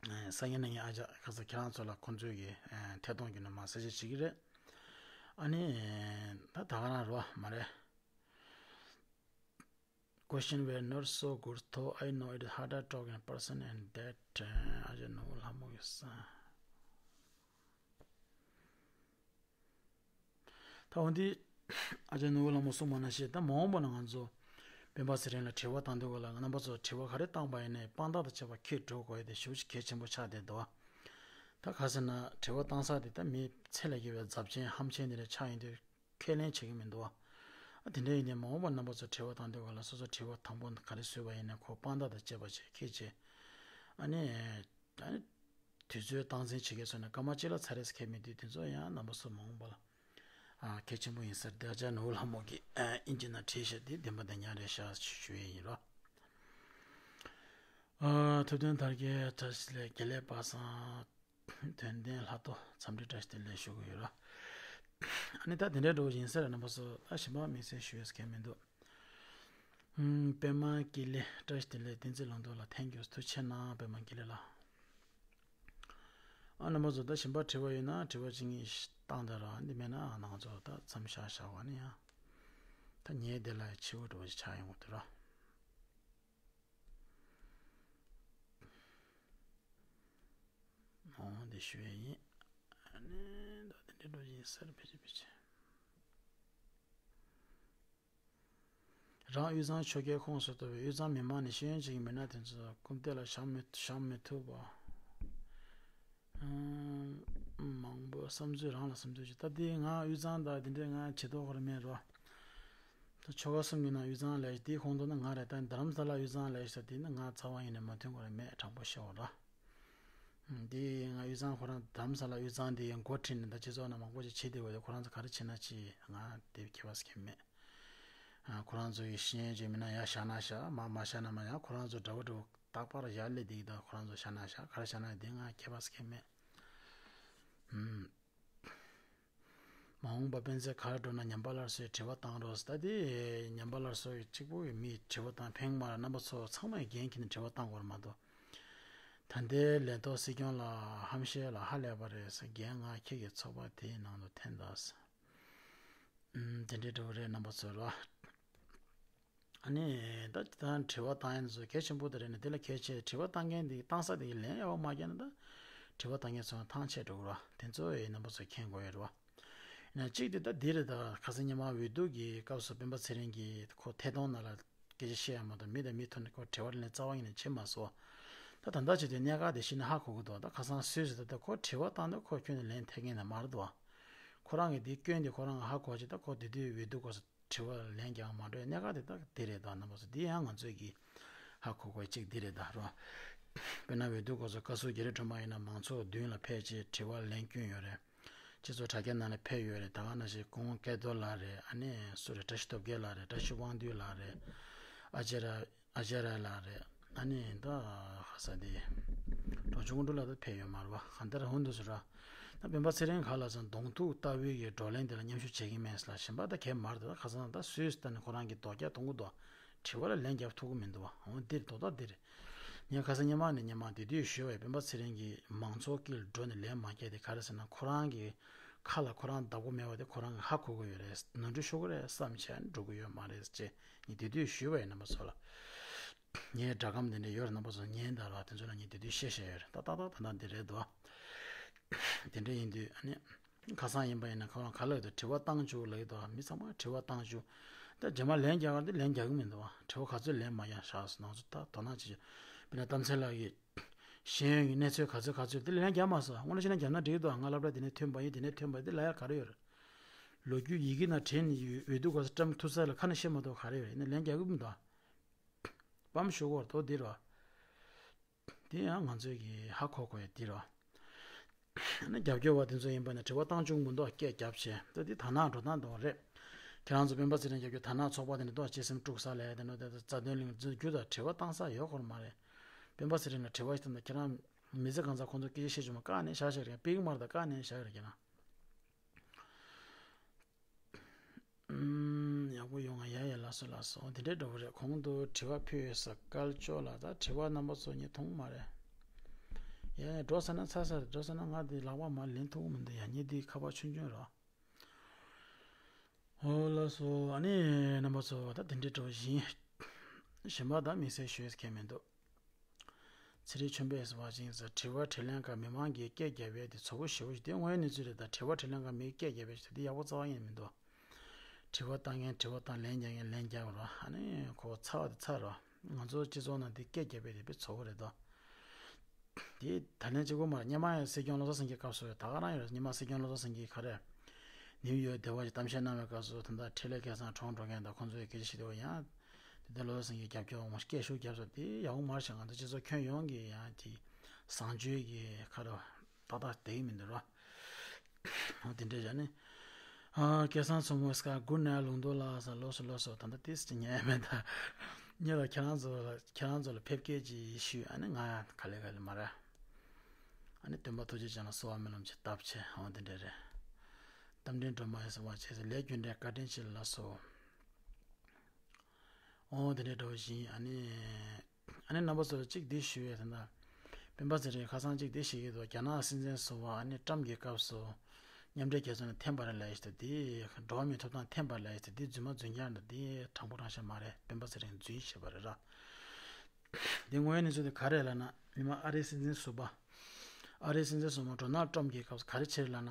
ཨ་སང་ཉིན་གནངས་ཉིན་ཨ་ཅག་ཁ་སང་ཁྱེད་རང་ཚོ་ལ་ཁོང་ཚོའི་གི་ཨ་ཐད་གཏོང་བརྒྱུད་ནས་མར་གསལ་བཤད་བྱེད་ཀྱི་རེད། ཨ་ནི་ད་ད་ག་རང་རེད་བ། མ་རེད། Question were not so good, though I know it is harder to talk in person and that, uh, ཨ་ཅག་ནོར་བུ་ལྷ་མོ་གིས་གསུངས། ད་འོན་ཏེ་ཨ་ཅག་ནོར་བུ་ལྷ་མོ་གསུངས་པ་ནང་བཞིན། ད་མ་འོངས་པ་ན་ང་ཚོ་སྤེན་པ་ཚེ་རིང་ལ་དྲི་བ་བཏང་དུས་སྐབས་ལ་རྣམ་པ་ཚོ་དྲི་བ་ག་རེ་བཏང་པ་ཡིན་ནའི་དཔང་རྟགས་དང་བཅས་པ་འཁྱེར་འགྲོ་དགོས་ཡ་དེ་ཞེ་པོ་ཅིག་གལ་ཆེན་པོ་ཆགས་བསྡད་འདུག། ད་ག་ཟེར་ན་དྲི་བ་བཏང་ས་དེ་ད་མི་ཚད་ལས་བརྒལ་བའི་རྫབ་ཆེན་ཧམ་ཆེན་དེ་འདྲ་ཆགས་ཡོང་དུས་ཁས་ལེན་བྱེད་ཀྱི་མི་འདུག་བ། ཨ་དེ་འདྲ་ཡིན་ནའི་མ་འོངས་པ་རྣམ་པ་ཚོ་དྲི་བ་བཏང་དུས་སྐབས་ལ་སོ་སོ་དྲི་བ་དང་པོ་ག་རེ་བཟོས་པ་ཡིན་ན་ཁོ་དཔང་རྟགས་དང་བཅས་པ་ཅིག་འཁྱེར་བྱས། ཨ་ནི་ཨ་ནི་དུས་ཚོད་སྟངས་འཛིན་བྱེད་མཁན་ཚོ་ནས་སྐར་མ་གཅིག་ལ་ཚར་རེ་ཟེར་མཁན་མི་འདུག། དེ་ཚོ་ཡང་རྣམ་པ་ཚོ་མ་འོངས་པ་ལ་ཨ་གལ་ཆེན་པོ་ཡིན་ས་རེད། ཨ་ཅག་ནོར་བུ་ལྷ་མོ་གིས་ཨ་ཨིན་ཇི་ནང་བྲིས་བཞག་དེ་བདེན་པ་བདེན་རྐྱང་རེད་ཤག་ཞུ་ཡས་ཡིན་རོ། ཨ་ཐུབ་བསྟན་དར་རྒྱས་བཀྲ་ཤིས་བདེ་ལེགས། དགེ་ལེགས་པ་སངས། དོན་ལྡན་ལྷ་ཐོ་འཚམས་འདྲི་བཀྲ་ཤིས་བདེ་ལེགས་ཞུ་གི་ཡོད་ར། ཨ་ནི་ད་དེ་འདྲའི་འགྲོ་བཞིན་ཟེར་རྣམ་པ་ཚོ་ད་གཞན་པ་དམིགས་བསལ་ཞུ་ཡས་མཁན་མི་འདུག། ཨུམ། པད་མ་སྐྱིད་ལེ་བཀྲ་ཤིས་བདེ་ལེགས། བསྟན་འཛིན་ལུང་རྟོགས་ལགས་thank you ཐུགས་རྗེ་ཆེ་གནང་། པད་མ་སྐྱིད་ལེ་ལགས། ཨ་རྣམ་པ་ཚོ་ད་གཞན་པ་དྲི་བ་ཡོད་ན་དྲི་བ་གཅིག་གཉིས་བཏང་དང་ར། འདི་མེད་ན་ང་ཚོ་ད་མཚམས་བཞག་བཞག་པ་ནི་ཡང་ད་ངའི་དེ་ལ་ཆེ་བོ་འགྲོ་བ་ཞིག་ཆགས་ཡོང་གི་འདུག་ར། འོང་འདི་ཞུ་ཡས་ཡིན། ཨ་ནི་ད་དེ་འདྲའི་འགྲོ་བཞིན་ཟེར་ཕལ་ཆེར་ཕལ་ཆེར། རང་དབུས་གཙང་ཆོལ་ཁའི་ཁོངས་སུ་གཏོགས་པའི་དབུས་གཙང་མི་མང་ནས་ཤེས་ཡོན་ཅན་གྱི་མི་སྣ་དེ་ཚོ་སྐུམ་སྟེགས་ལ་བཞག་མི་བཞག་མི་ཐུབ་པ། ཨང་། མང་པོ་བསམ་ཚུལ་རང་ལ་བསམ་ཚུལ་ཅིག། ད་དེ་ང་དབུས་གཙང་དང་དེ་འདྲའི་ང་བྱེད་ཐོག་ཁོ་ར་མེད་རོ། ད་ཆོལ་ཁ་གསུམ་གྱི་ནང་དབུས་གཙང་ལས་དེའི་ཁོངས་གཏོགས་ནི་ང་རེད། ད་རྡ་རམ་ས་ལ་དབུས་གཙང་ལས་ཤ་དེ་ནི་ང་རྩ་བ་ཡིན་ནས་མ་མཐུན་ཁོ་ར་མེད། དྲང་པོ་བཤད་འོ་ར། དེ་ང་དབུས་གཙང་ཁོ་རང་རྡ་རམ་ས་ལ་དབུས་གཙང་དེ་འགོ་ཁྲིད་ནས་ད་སྤྱི་ཚོགས་ནང་མང་པོ་ཅིག་བྱེད་བསྡད་པ་དེ་ཁོ་རང་ཚོ་ག་རེ་བྱེད་ན་ཅི་ང་དེ་ཁྱད་པར་ཟེར་མཁན་མེད། ཨ་ཁོ་རང་ཚོ་ཡི་ཤེས་ཡོན་ཅན་མི་སྣ་ཡར་བཞག་ན་བཞག་མར་མ་བཞག་ན་མ་ཡང་ཁོ་རང་ཚོ་འདྲ་བོ་འདྲ་བོ་རྟག་པར་ཡར་སླེབས་བསྡད་ཀྱི་འདུག། ཁོ་རང་ཚོ་བཞག་ན་བཞག་ག་རེ་བཞག་ན་དེ་ང་ཁྱད་པར་ཟེར་མཁན་མེད། ཨུམ། མ་འོངས་པ་སྤེན་ཚེ་གར་འགྲོ་ན་ཉམས་པ་སླར་གསོའི་དྲི་བ་བཏང་རོགས་ཟེར། ད་དེ་ཉམས་པ་སླར་གསོ་གི་གཅིག་པུ་གི་མིས་དྲི་བ་བཏང་ཕན་གྱི་མ་རེད། རྣམ་པ་ཚོ་ཚང་མས་འགན་འཁྱེར་ནས་དྲི་བ་བཏང་དགོས་རེད་མ་གཏོགས། ད་ལྟའི་ལས་ཐོག་སྲིད་སྐྱོང་ལ་ཧམ་བཤད་ལ་ཧ་ལས་པ་རེད་ཟེར། འགན་ང་ཁྱེད་ཀྱི་ཚོགས་པ་དེའི་ནང་དུ་འཐེན་དང་ཟེར། ཨུམ། དེ་འདྲའི་འདྲ་བོ་རེད་རྣམ་པ་ཚོ་ར། ཨ་ནི་ད་ད་དྲི་བ་བཏང་ཡ་ཚོ་གལ་ཆེན་པོ་དེ་རེད་ནས། དེ་ལ་གལ་ཆེ་དྲི་བ་བཏང་མཁན་དེ་བཏང་ས་དེ་གི་ལན་ཡག་པོ་མ་བརྒྱབ་ན་ད་དྲི་བ་བཏང་མཁན་ཚོ་ཐང་ཆད་འགྲོ་གི་ར། དེ་ཚོ་ཡི་རྣམ་པ་ཚོ་མཁྱེན་དགོས་ཡོད་རེད་བ། ཡིན་ན་གཅིག་དེ་ད་འདི་རེད། ད་ཁ་སང་ཉི་མ་འོས་བསྡུ་གི་སྐབས་སུ་སྤེན་པ་ཚེ་རིང་གིས་ཁོ་ཐད་གཏོང་ནང་ལ་སྐད་ཆ་བཤད་ཡ་མ་གཏོགས་མི་དང་མི་ཐོག་ནས་ཁོ་དྲི་བ་ལན་རྩ་བ་ཉིད་ནས་བྱེད་མ་སོང་། ད་ད་ལྟ་བྱས་དུས་གནད་འགག་དེ་ཤེས་ན་ཧ་གོ་གི་འདུག། ད་ཁ་སང་སུས་ཟེར་ད་ཁོ་དྲི་བ་བཏང་དུས་ཁོ་ཁྱོན་ནས་ལན་ཐེབས་མཁན་ནི་མ་རེད་འདུག། ཁོ་རང་གི་དེ་སྐྱོན་དེ་ཁོ་རང་གིས་ཧ་གོ་བྱས། ད་ཁོ་དེ་དུས་འོས་བསྡུ་སྐབས་སུ་དྲི་བ་ལན་རྒྱག་མ་འགྲོ་ཡ་གནད་འགག་དེ་ད་འདི་རེད། ད་རྣམ་པ་ཚོ་འདི་ཡང་ང་ཚོས་ཀྱི་ཧ་གོ་དགོས་གཅིག་འདི་རེད་ད་རོ། དཔེར་ན་འོས་བསྡུ་སྐབས་སུ་བཀའ་ཟུར་རྒྱ་རི་སྒྲོལ་མ་ཡིན་ན་མང་ཚོགས་མདུན་ལ་ཕེབས་བྱས་དྲི་བ་ལན་བསྐྱོན་ཡོད་རེད། སྤྱི་ཚོགས་དྲ་རྒྱ་ནང་ལ་ཕེབས་ཡོད་རེད། ད་ག་ནང་བཞིན་སྐུ་ངོ་སྐལ་རྡོར་ལགས་རེད། ཨ་ནི་སུ་རེད། བཀྲ་ཤིས་སྟོབས་རྒྱལ་ལགས་རེད། བཀྲ་ཤིས་དབང་འདུས་ལགས་རེད། ཨ་ཅེ་ར། ཨ་ཅེ་ར་ལགས་རེད། ཨ་ནི་ད་ཁ་ས་དེ་འབྲོང་ཆུང་ཀུན་འགྲོ་ལགས་ད་ཕེབས་ཡོད་མ་རེད་བ། གང་ལྟར་ཧོན་དུ་སུ་ར། ད་སྤེན་པ་ཚེ་རིང་ག་ལ་སོང་གདོང་ཐུག་ལྟ་བུའི་གི་བགྲོ་གླེང་དེ་ལ་མཉམ་ཞུགས་བྱེད་ཀྱི་མེད་ལ་གཞན་པ་ད་གས་མ་རེད། ད་ཁ་སང་ད་སུས་ད་ནི་ཁོ་རང་གི་རྡོག་རྒྱག་གཏོང་གི་འདུག། དྲི་བ་ལ་ལན་རྒྱབ་ཐུབ་ཀྱི་མི་འདུག་བ། འོ་འདིར་རྡོག་རྡོག་འདིར། ངས་ཁ་སང་སྔོན་མ་ནས་སྔོན་མ་དེ་དུས་ཞུས་པའི་སྤེན་པ་ཚེ་རིང་གིས་མང་ཚོགས་དཀྱིལ་འགྲོ་ནས་ལན་མ་རྒྱག་དེ་ག་རེ་ཟེར་ན། ཁོ་རང་གི་ཁ་ལ་ཁོ་རང་བདག་པོ་མེད་པ་དེ་ཁོ་རང་གིས་ཧ་གོ་གི་ཡོད་རེད། ནོར་འཁྲུལ་ཤོར་གི་རེད་བསམ་བྱས་འགྲོ་གི་ཡོད་མ་རེད་ཅེས་ངས་དེ་དུས་ཞུས་པ་ཡིན། རྣམ་པ་ཚོ་ལ། ངའི་སྒྲ་སྒམ་དེ་འདྲ་ཡོད་རེད། རྣམ་པ་ཚོ་ཉན་དང་ར། དེ་ཚོ་ལ་ངས་དེ་དུས་བཤད་བཤད་ཡོད་རེད། ད་ཏག་ཏག་ད་ལྟ་འདི་རེད་དོ། དེ་འདྲ་ཡིན་དུས་ཨ་ནི། ཁ་སང་ཡིན་པ་ཡིན་ན་ཁོ་རང་ག་ལབ་ཀྱི་འདུག། དྲི་བ་བཏང་བཅུག་ལབ་ཀྱི་འདུག། མི་ཚང་མ་དྲི་བ་བཏང་བཅུག། ད་རྗེས་མ་ལན་རྒྱག་གར་དེ་ལན་རྒྱག་གི་མི་འདུག་བ། དྲི་བ་ག་ཚོད་ལན་མ་རྒྱག་བཞག་སོང་། ང་ཚོ་ད་དོ་སྣང་བྱེད་ཆོག། དཔེར་ན་གཏམ་ཚེ་ལགས་ཀྱིས་ཤེས་ཡོན་གྱི་གནས་ཚུལ་ག་ཚོད་ག་ཚོད་དེ་ལན་རྒྱག་མ་སོང་། དངོས་གནས་བྱས་ན་རྒྱབ་ན་འགྲིག་གི་འདུག། ང་སློབ་གྲྭ་དེ་ནས་ཐོན་པ་ཡིན། དེ་ནས་ཐོན་པ་ཡིན། དེ་ལབ་ཡ་ག་རེ་ཡོད་རེད། ལོ་རྒྱུས་ཡི་གེ་ནང་བྲིས་ནས་ཡོད་འོས་བསྡུ་སྐབས་སུ་བཀྲམ་ཐུབ་ས་ལ་ཁ་ནས་བཤད་མ་ཐུབ་ག་རེ་རེད། ཡིན་ན་ལན་རྒྱག་གི་མི་འདུག་ཨ། སྤམ་ཞུ་གོ་དོ་འདི་རོ། དེ་ཡང་ང་ཚོས་ཀྱི་ཧ་གོ་དགོས་ཡ་འདི་རོ། ནི་རྒྱབ་སྐྱོར་བ་དེ་ཚོ་ཡིན་པ་ནི་དྲི་བ་བཏང་བཅུག་མི་འདུག་སྐད་རྒྱབ་བྱས་ད་འདི་དར་ནག་འགྲོ་སྟངས་འདུག་རེད། ཁྱེད་རང་ཚོ་སྤེན་པ་ཚེ་རིང་རྒྱབ་སྐྱོར་དར་ནག་ཚོགས་པ་དེ་འདྲ་འདུག་སྤྱི་སེམས་དཀྲུག་ས་ལས་དེ་འདྲ་དེ་རྩ་དོན་ལས་འཛིན་རྒྱུ་དང་དྲི་བ་བཏང་ས་ཡོད་ཁོར་མ་རེད། སྤེན་པ་ཚེ་རིང་ལ་དྲི་བ་ཞིག་བཏང་ད་ཁྱེད་རང་མི་ཚེ་གང་ཚ་ཁོང་ཚོ་སྐད་ཆ་བཤད་བཅུག་མ་བཀག་ནས་བཞག་བཞག་རེད། པིག་མར་ད་བཀག་ནས་བཞག་རེད་ཁྱེད་རང་། ཨུམ། ཡག་པོ་ཡོང་ང་། ཡ་ཡ་ལགས་སོ་ལགས་སོ། འོ་དེ་འདྲའི་འདྲ་བོ་རེད། གོང་དུ་དྲི་བ་ཕུལ་ཡོད་ས་དཀར་ལྕོག་ལགས། ད་དྲི་བ་རྣམ་པ་ཚོ་ངས་མཐོང་མ་རེད། ཡ་ཡ་འགྲོ་ས་ན་ཚ་ས་རེད། འགྲོ་ས་ན་ང་དེ་ལག་པ་མར་ལེན་ཐུབ་ཀྱི་མི་འདུག་ཡ་ངས་དེ་ཁ་པར་ཆུང་ཆུང་རོ། འོ་ལགས་སོ། ཨ་ནི་རྣམ་པ་ཚོ་ད་དེ་འདྲའི་འདྲ་བོ་ཡིན། གཞན་པ་ད་དམིགས་བསལ་ཞུ་ཡས་མཁན་མི་འདུག་ཚེ་རིང་ཆོས་འཕེལ་ཟེར་བ་ཅིག་ཡིན་ཟེར། དྲི་བ་དྲིས་ལན་སྐབས་མི་མང་གིས་སྐད་རྒྱབ་པའི་དེ་ཚོ་བོ་ཞེ་བོ་ཞིག་དེ་དངོས་ཡོད་གནས་ཚུལ་རེད། ད་དྲི་བ་དྲིས་ལན་སྐབས་མིས་སྐད་རྒྱབ་པའི་ཞིག་དེ་ཡག་པོ་རྩ་བ་ཡིན་མི་འདུག་དྲི་བ་བཏང་མཁན་དྲི་བ་བཏང་། ལན་རྒྱག་མཁན་ལན་རྒྱག་རོགས། ཨ་ནི་ཁོ་ཚ་བ་དེ་ཚ་རོགས། ང་ཚོ་སྤྱི་ཚོགས་ནང་དེ་སྐད་རྒྱབ་པའི་དེ་དཔེ་ཚོ་བོ་རེད་དོ། དེ་ད་ལན་གཅིག་པོ་མ་རེད། སྔོན་མ་ཡང་སྲིད་སྐྱོང་བློ་བཟང་སེང་གེའི་སྐབས་སུ་ད་ག་རང་ཡོད་རེད། སྔོན་མ་སྲིད་སྐྱོང་བློ་བཟང་སེང་གེ་ག་རེ་ནིའུ་ཡོག་བདེ་བ་ཅིག་གཏམ་བཤད་གནང་བའི་སྐབས་སུ་ད་ལྟ་འཕྲིན་ལས་སྐལ་བཟང་གྲོངས་འགྲོ་མཁན་དང་ཁོང་ཚོའི་སྐད་ཆ་བཤད་དུས་ཡང་དེ་ལྟར་བློ་བཟང་སེང་གེ་རྒྱབ་སྐྱོར་འོང་སྐད་ཤུགས་རྒྱབ་ས་དེ་ཡག་པོ་མ་རེད་ཤག་ང་ཚོ་སྤྱི་ཚོགས་ཁྱོན་ཡོངས་ཀྱི་ཡང་དེ་བཟང་སྤྱོད་ཀྱི་ཁ་རོ་ཏག་ཏག་བསྡད་ཀྱི་མི་འདུག་རོ། འོ་དེ་འདྲས་བྱས་ནས། ཨ། སྐལ་བཟང་མཚོ་མོ་སྐར་དགུ་ནས་ལུང་རྟོགས་ལ་ས་ལོ་སོ་ལོ་སོ་ད་ལྟ་ཏིས་ཅི་ཉལ་མེད་ད། ཉེ་ལ་ཁྱེད་རང་ཚོ་ལ་ཁྱེད་རང་ཚོ་ལ་ཕེབས་སྐད་ཅིག་ཞུས། ཨ་ནི་ང་ག་ལེ་ག་ལེ་མ་ར། ཨ་ནི་སྟོན་པ་ཐུགས་རྗེ་ཅན་ལ་གསོལ་བ་སྨོན་ལམ་ཅིག་བཏབ་བྱས། འོ་དེ་འདྲས་རེད། རྟ་མགྲིན་སྒྲོལ་མ་ཡི་གསོལ་བ་བྱས་ལས་རྒྱུ་འབྲས་བཀའ་དྲིན་ཆེ་ལ་སོ། འོ་དེ་འདྲས་འདྲ་བོ་ཞིག་ཡིན། ཨ་ནི། ཨ་ནི་རྣམ་པ་ཚོ་ལ་གཅིག་འདི་ཞུ་ཡས་དེ་འདྲ། སྤེན་པ་ཚེ་རིང་ཁ་སང་གཅིག་འདི་ཞིག་གི་འདུག་རྒྱ་ནག་སྲིད་འཛིན་ཟུར་པ་ཨ་ནི་ཀྲམ་གྱི་སྐབས་སུ་མཉམ་འབྲེལ་རྒྱལ་ཚོགས་ནས་འཐེན་པ་རེད་ལབ་ཡས་དེ་འདི་འགྲོ་བ་མིའི་ཐོབ་ཐང་འཐེན་པ་ལབ་ཡས་དེ་འདི་རྫུན་མ་རྫུན་རྐྱང་འདྲ། འདི་དྲང་པོ་དྲང་བཞག་མ་རེད། སྤེན་པ་ཚེ་རིང་རྫུན་བཤད་པ་རེད་ར། འདི་དངོས་ཡོད་གནས་ཚུལ་དེ་ག་རེད་ལབ་ན་ཉི་མ་ཨ་རིའི་སྲིད་འཛིན་ཟུར་པ། ཨ་རིའི་སྲིད་འཛིན་ཟུར་པ་ཌོ་ནལ་ཀྲམ་གྱི་སྐབས་སུ་ག་རེ་བྱས་ལབ་ན།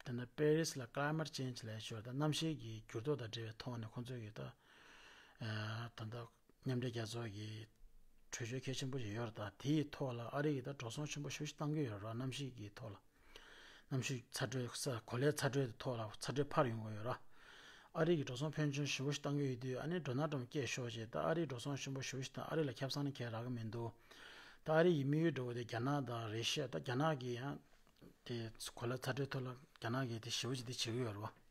དེ་ནས་པེ་རིས་ལ་climate change ལབ་ཞོར་དང་གནམ་གཤིས་ཀྱི་འགྱུར་ལྡོག་དང་འབྲེལ་བའི་ཐོག་ནས་ཁོང་ཚོས་ཀྱི་ད་ད་ལྟ་མཉམ་འབྲེལ་རྒྱལ་ཚོགས་ཀྱི་གྲོས་ཆོད་གལ་ཆེན་པོ་ཞིག་ཡོད་རེད། ད་དེའི་ཐོག་ལ་ཨ་རི་ཡིས་ད་འགྲོ་སོང་ཆེན་པོ་ཞེ་པོ་ཞིག་བཏང་གི་ཡོད་རེད། གནམ་གཤིས་ཀྱི་ཐོག་ལ་གནམ་གཤིས་ཚ་དྲོད་ས་གོ་ལའི་ཚ་དྲོད་ཐོག་ལ་ཚ་དྲོད་འཕར་ཡོང་གི་ཡོད་རེད། ཨ་རི་གིས་འགྲོ་སོང་ཕོན་ཆེན་ཞེ་པོ་ཞིག་བཏང་གི་ཡོད་དུས་ཨ་ནི་ཌོ་ནལ་ཀྲམ་སྐད་ཤོར་བྱས། ད་ཨ་རིས་འགྲོ་སོང་ཆེན་པོ་ཞེ་པོ་ཞིག་བཏང་། ཨ་རི་ལ་ཁྱབ་བསང་ནི་གང་ཡང་རག་གི་མི་འདུག་ད་ཨ་རི་ཡི་དམིགས་ཡུལ་འདྲ་བོ་དེ་རྒྱ་ནག་དང་རེ་ཤི་ཡ། ད་རྒྱ་ནག་གིས་ཡང་དེ་གོ་ལ་ཚ་དྲོད་ཐོག་ལ་རྒྱ་ནག་གིས་དེ་ཞེ་པོ་ཅིག་དེ་བྱེད་ཀྱི་ཡོད་རེད་བ།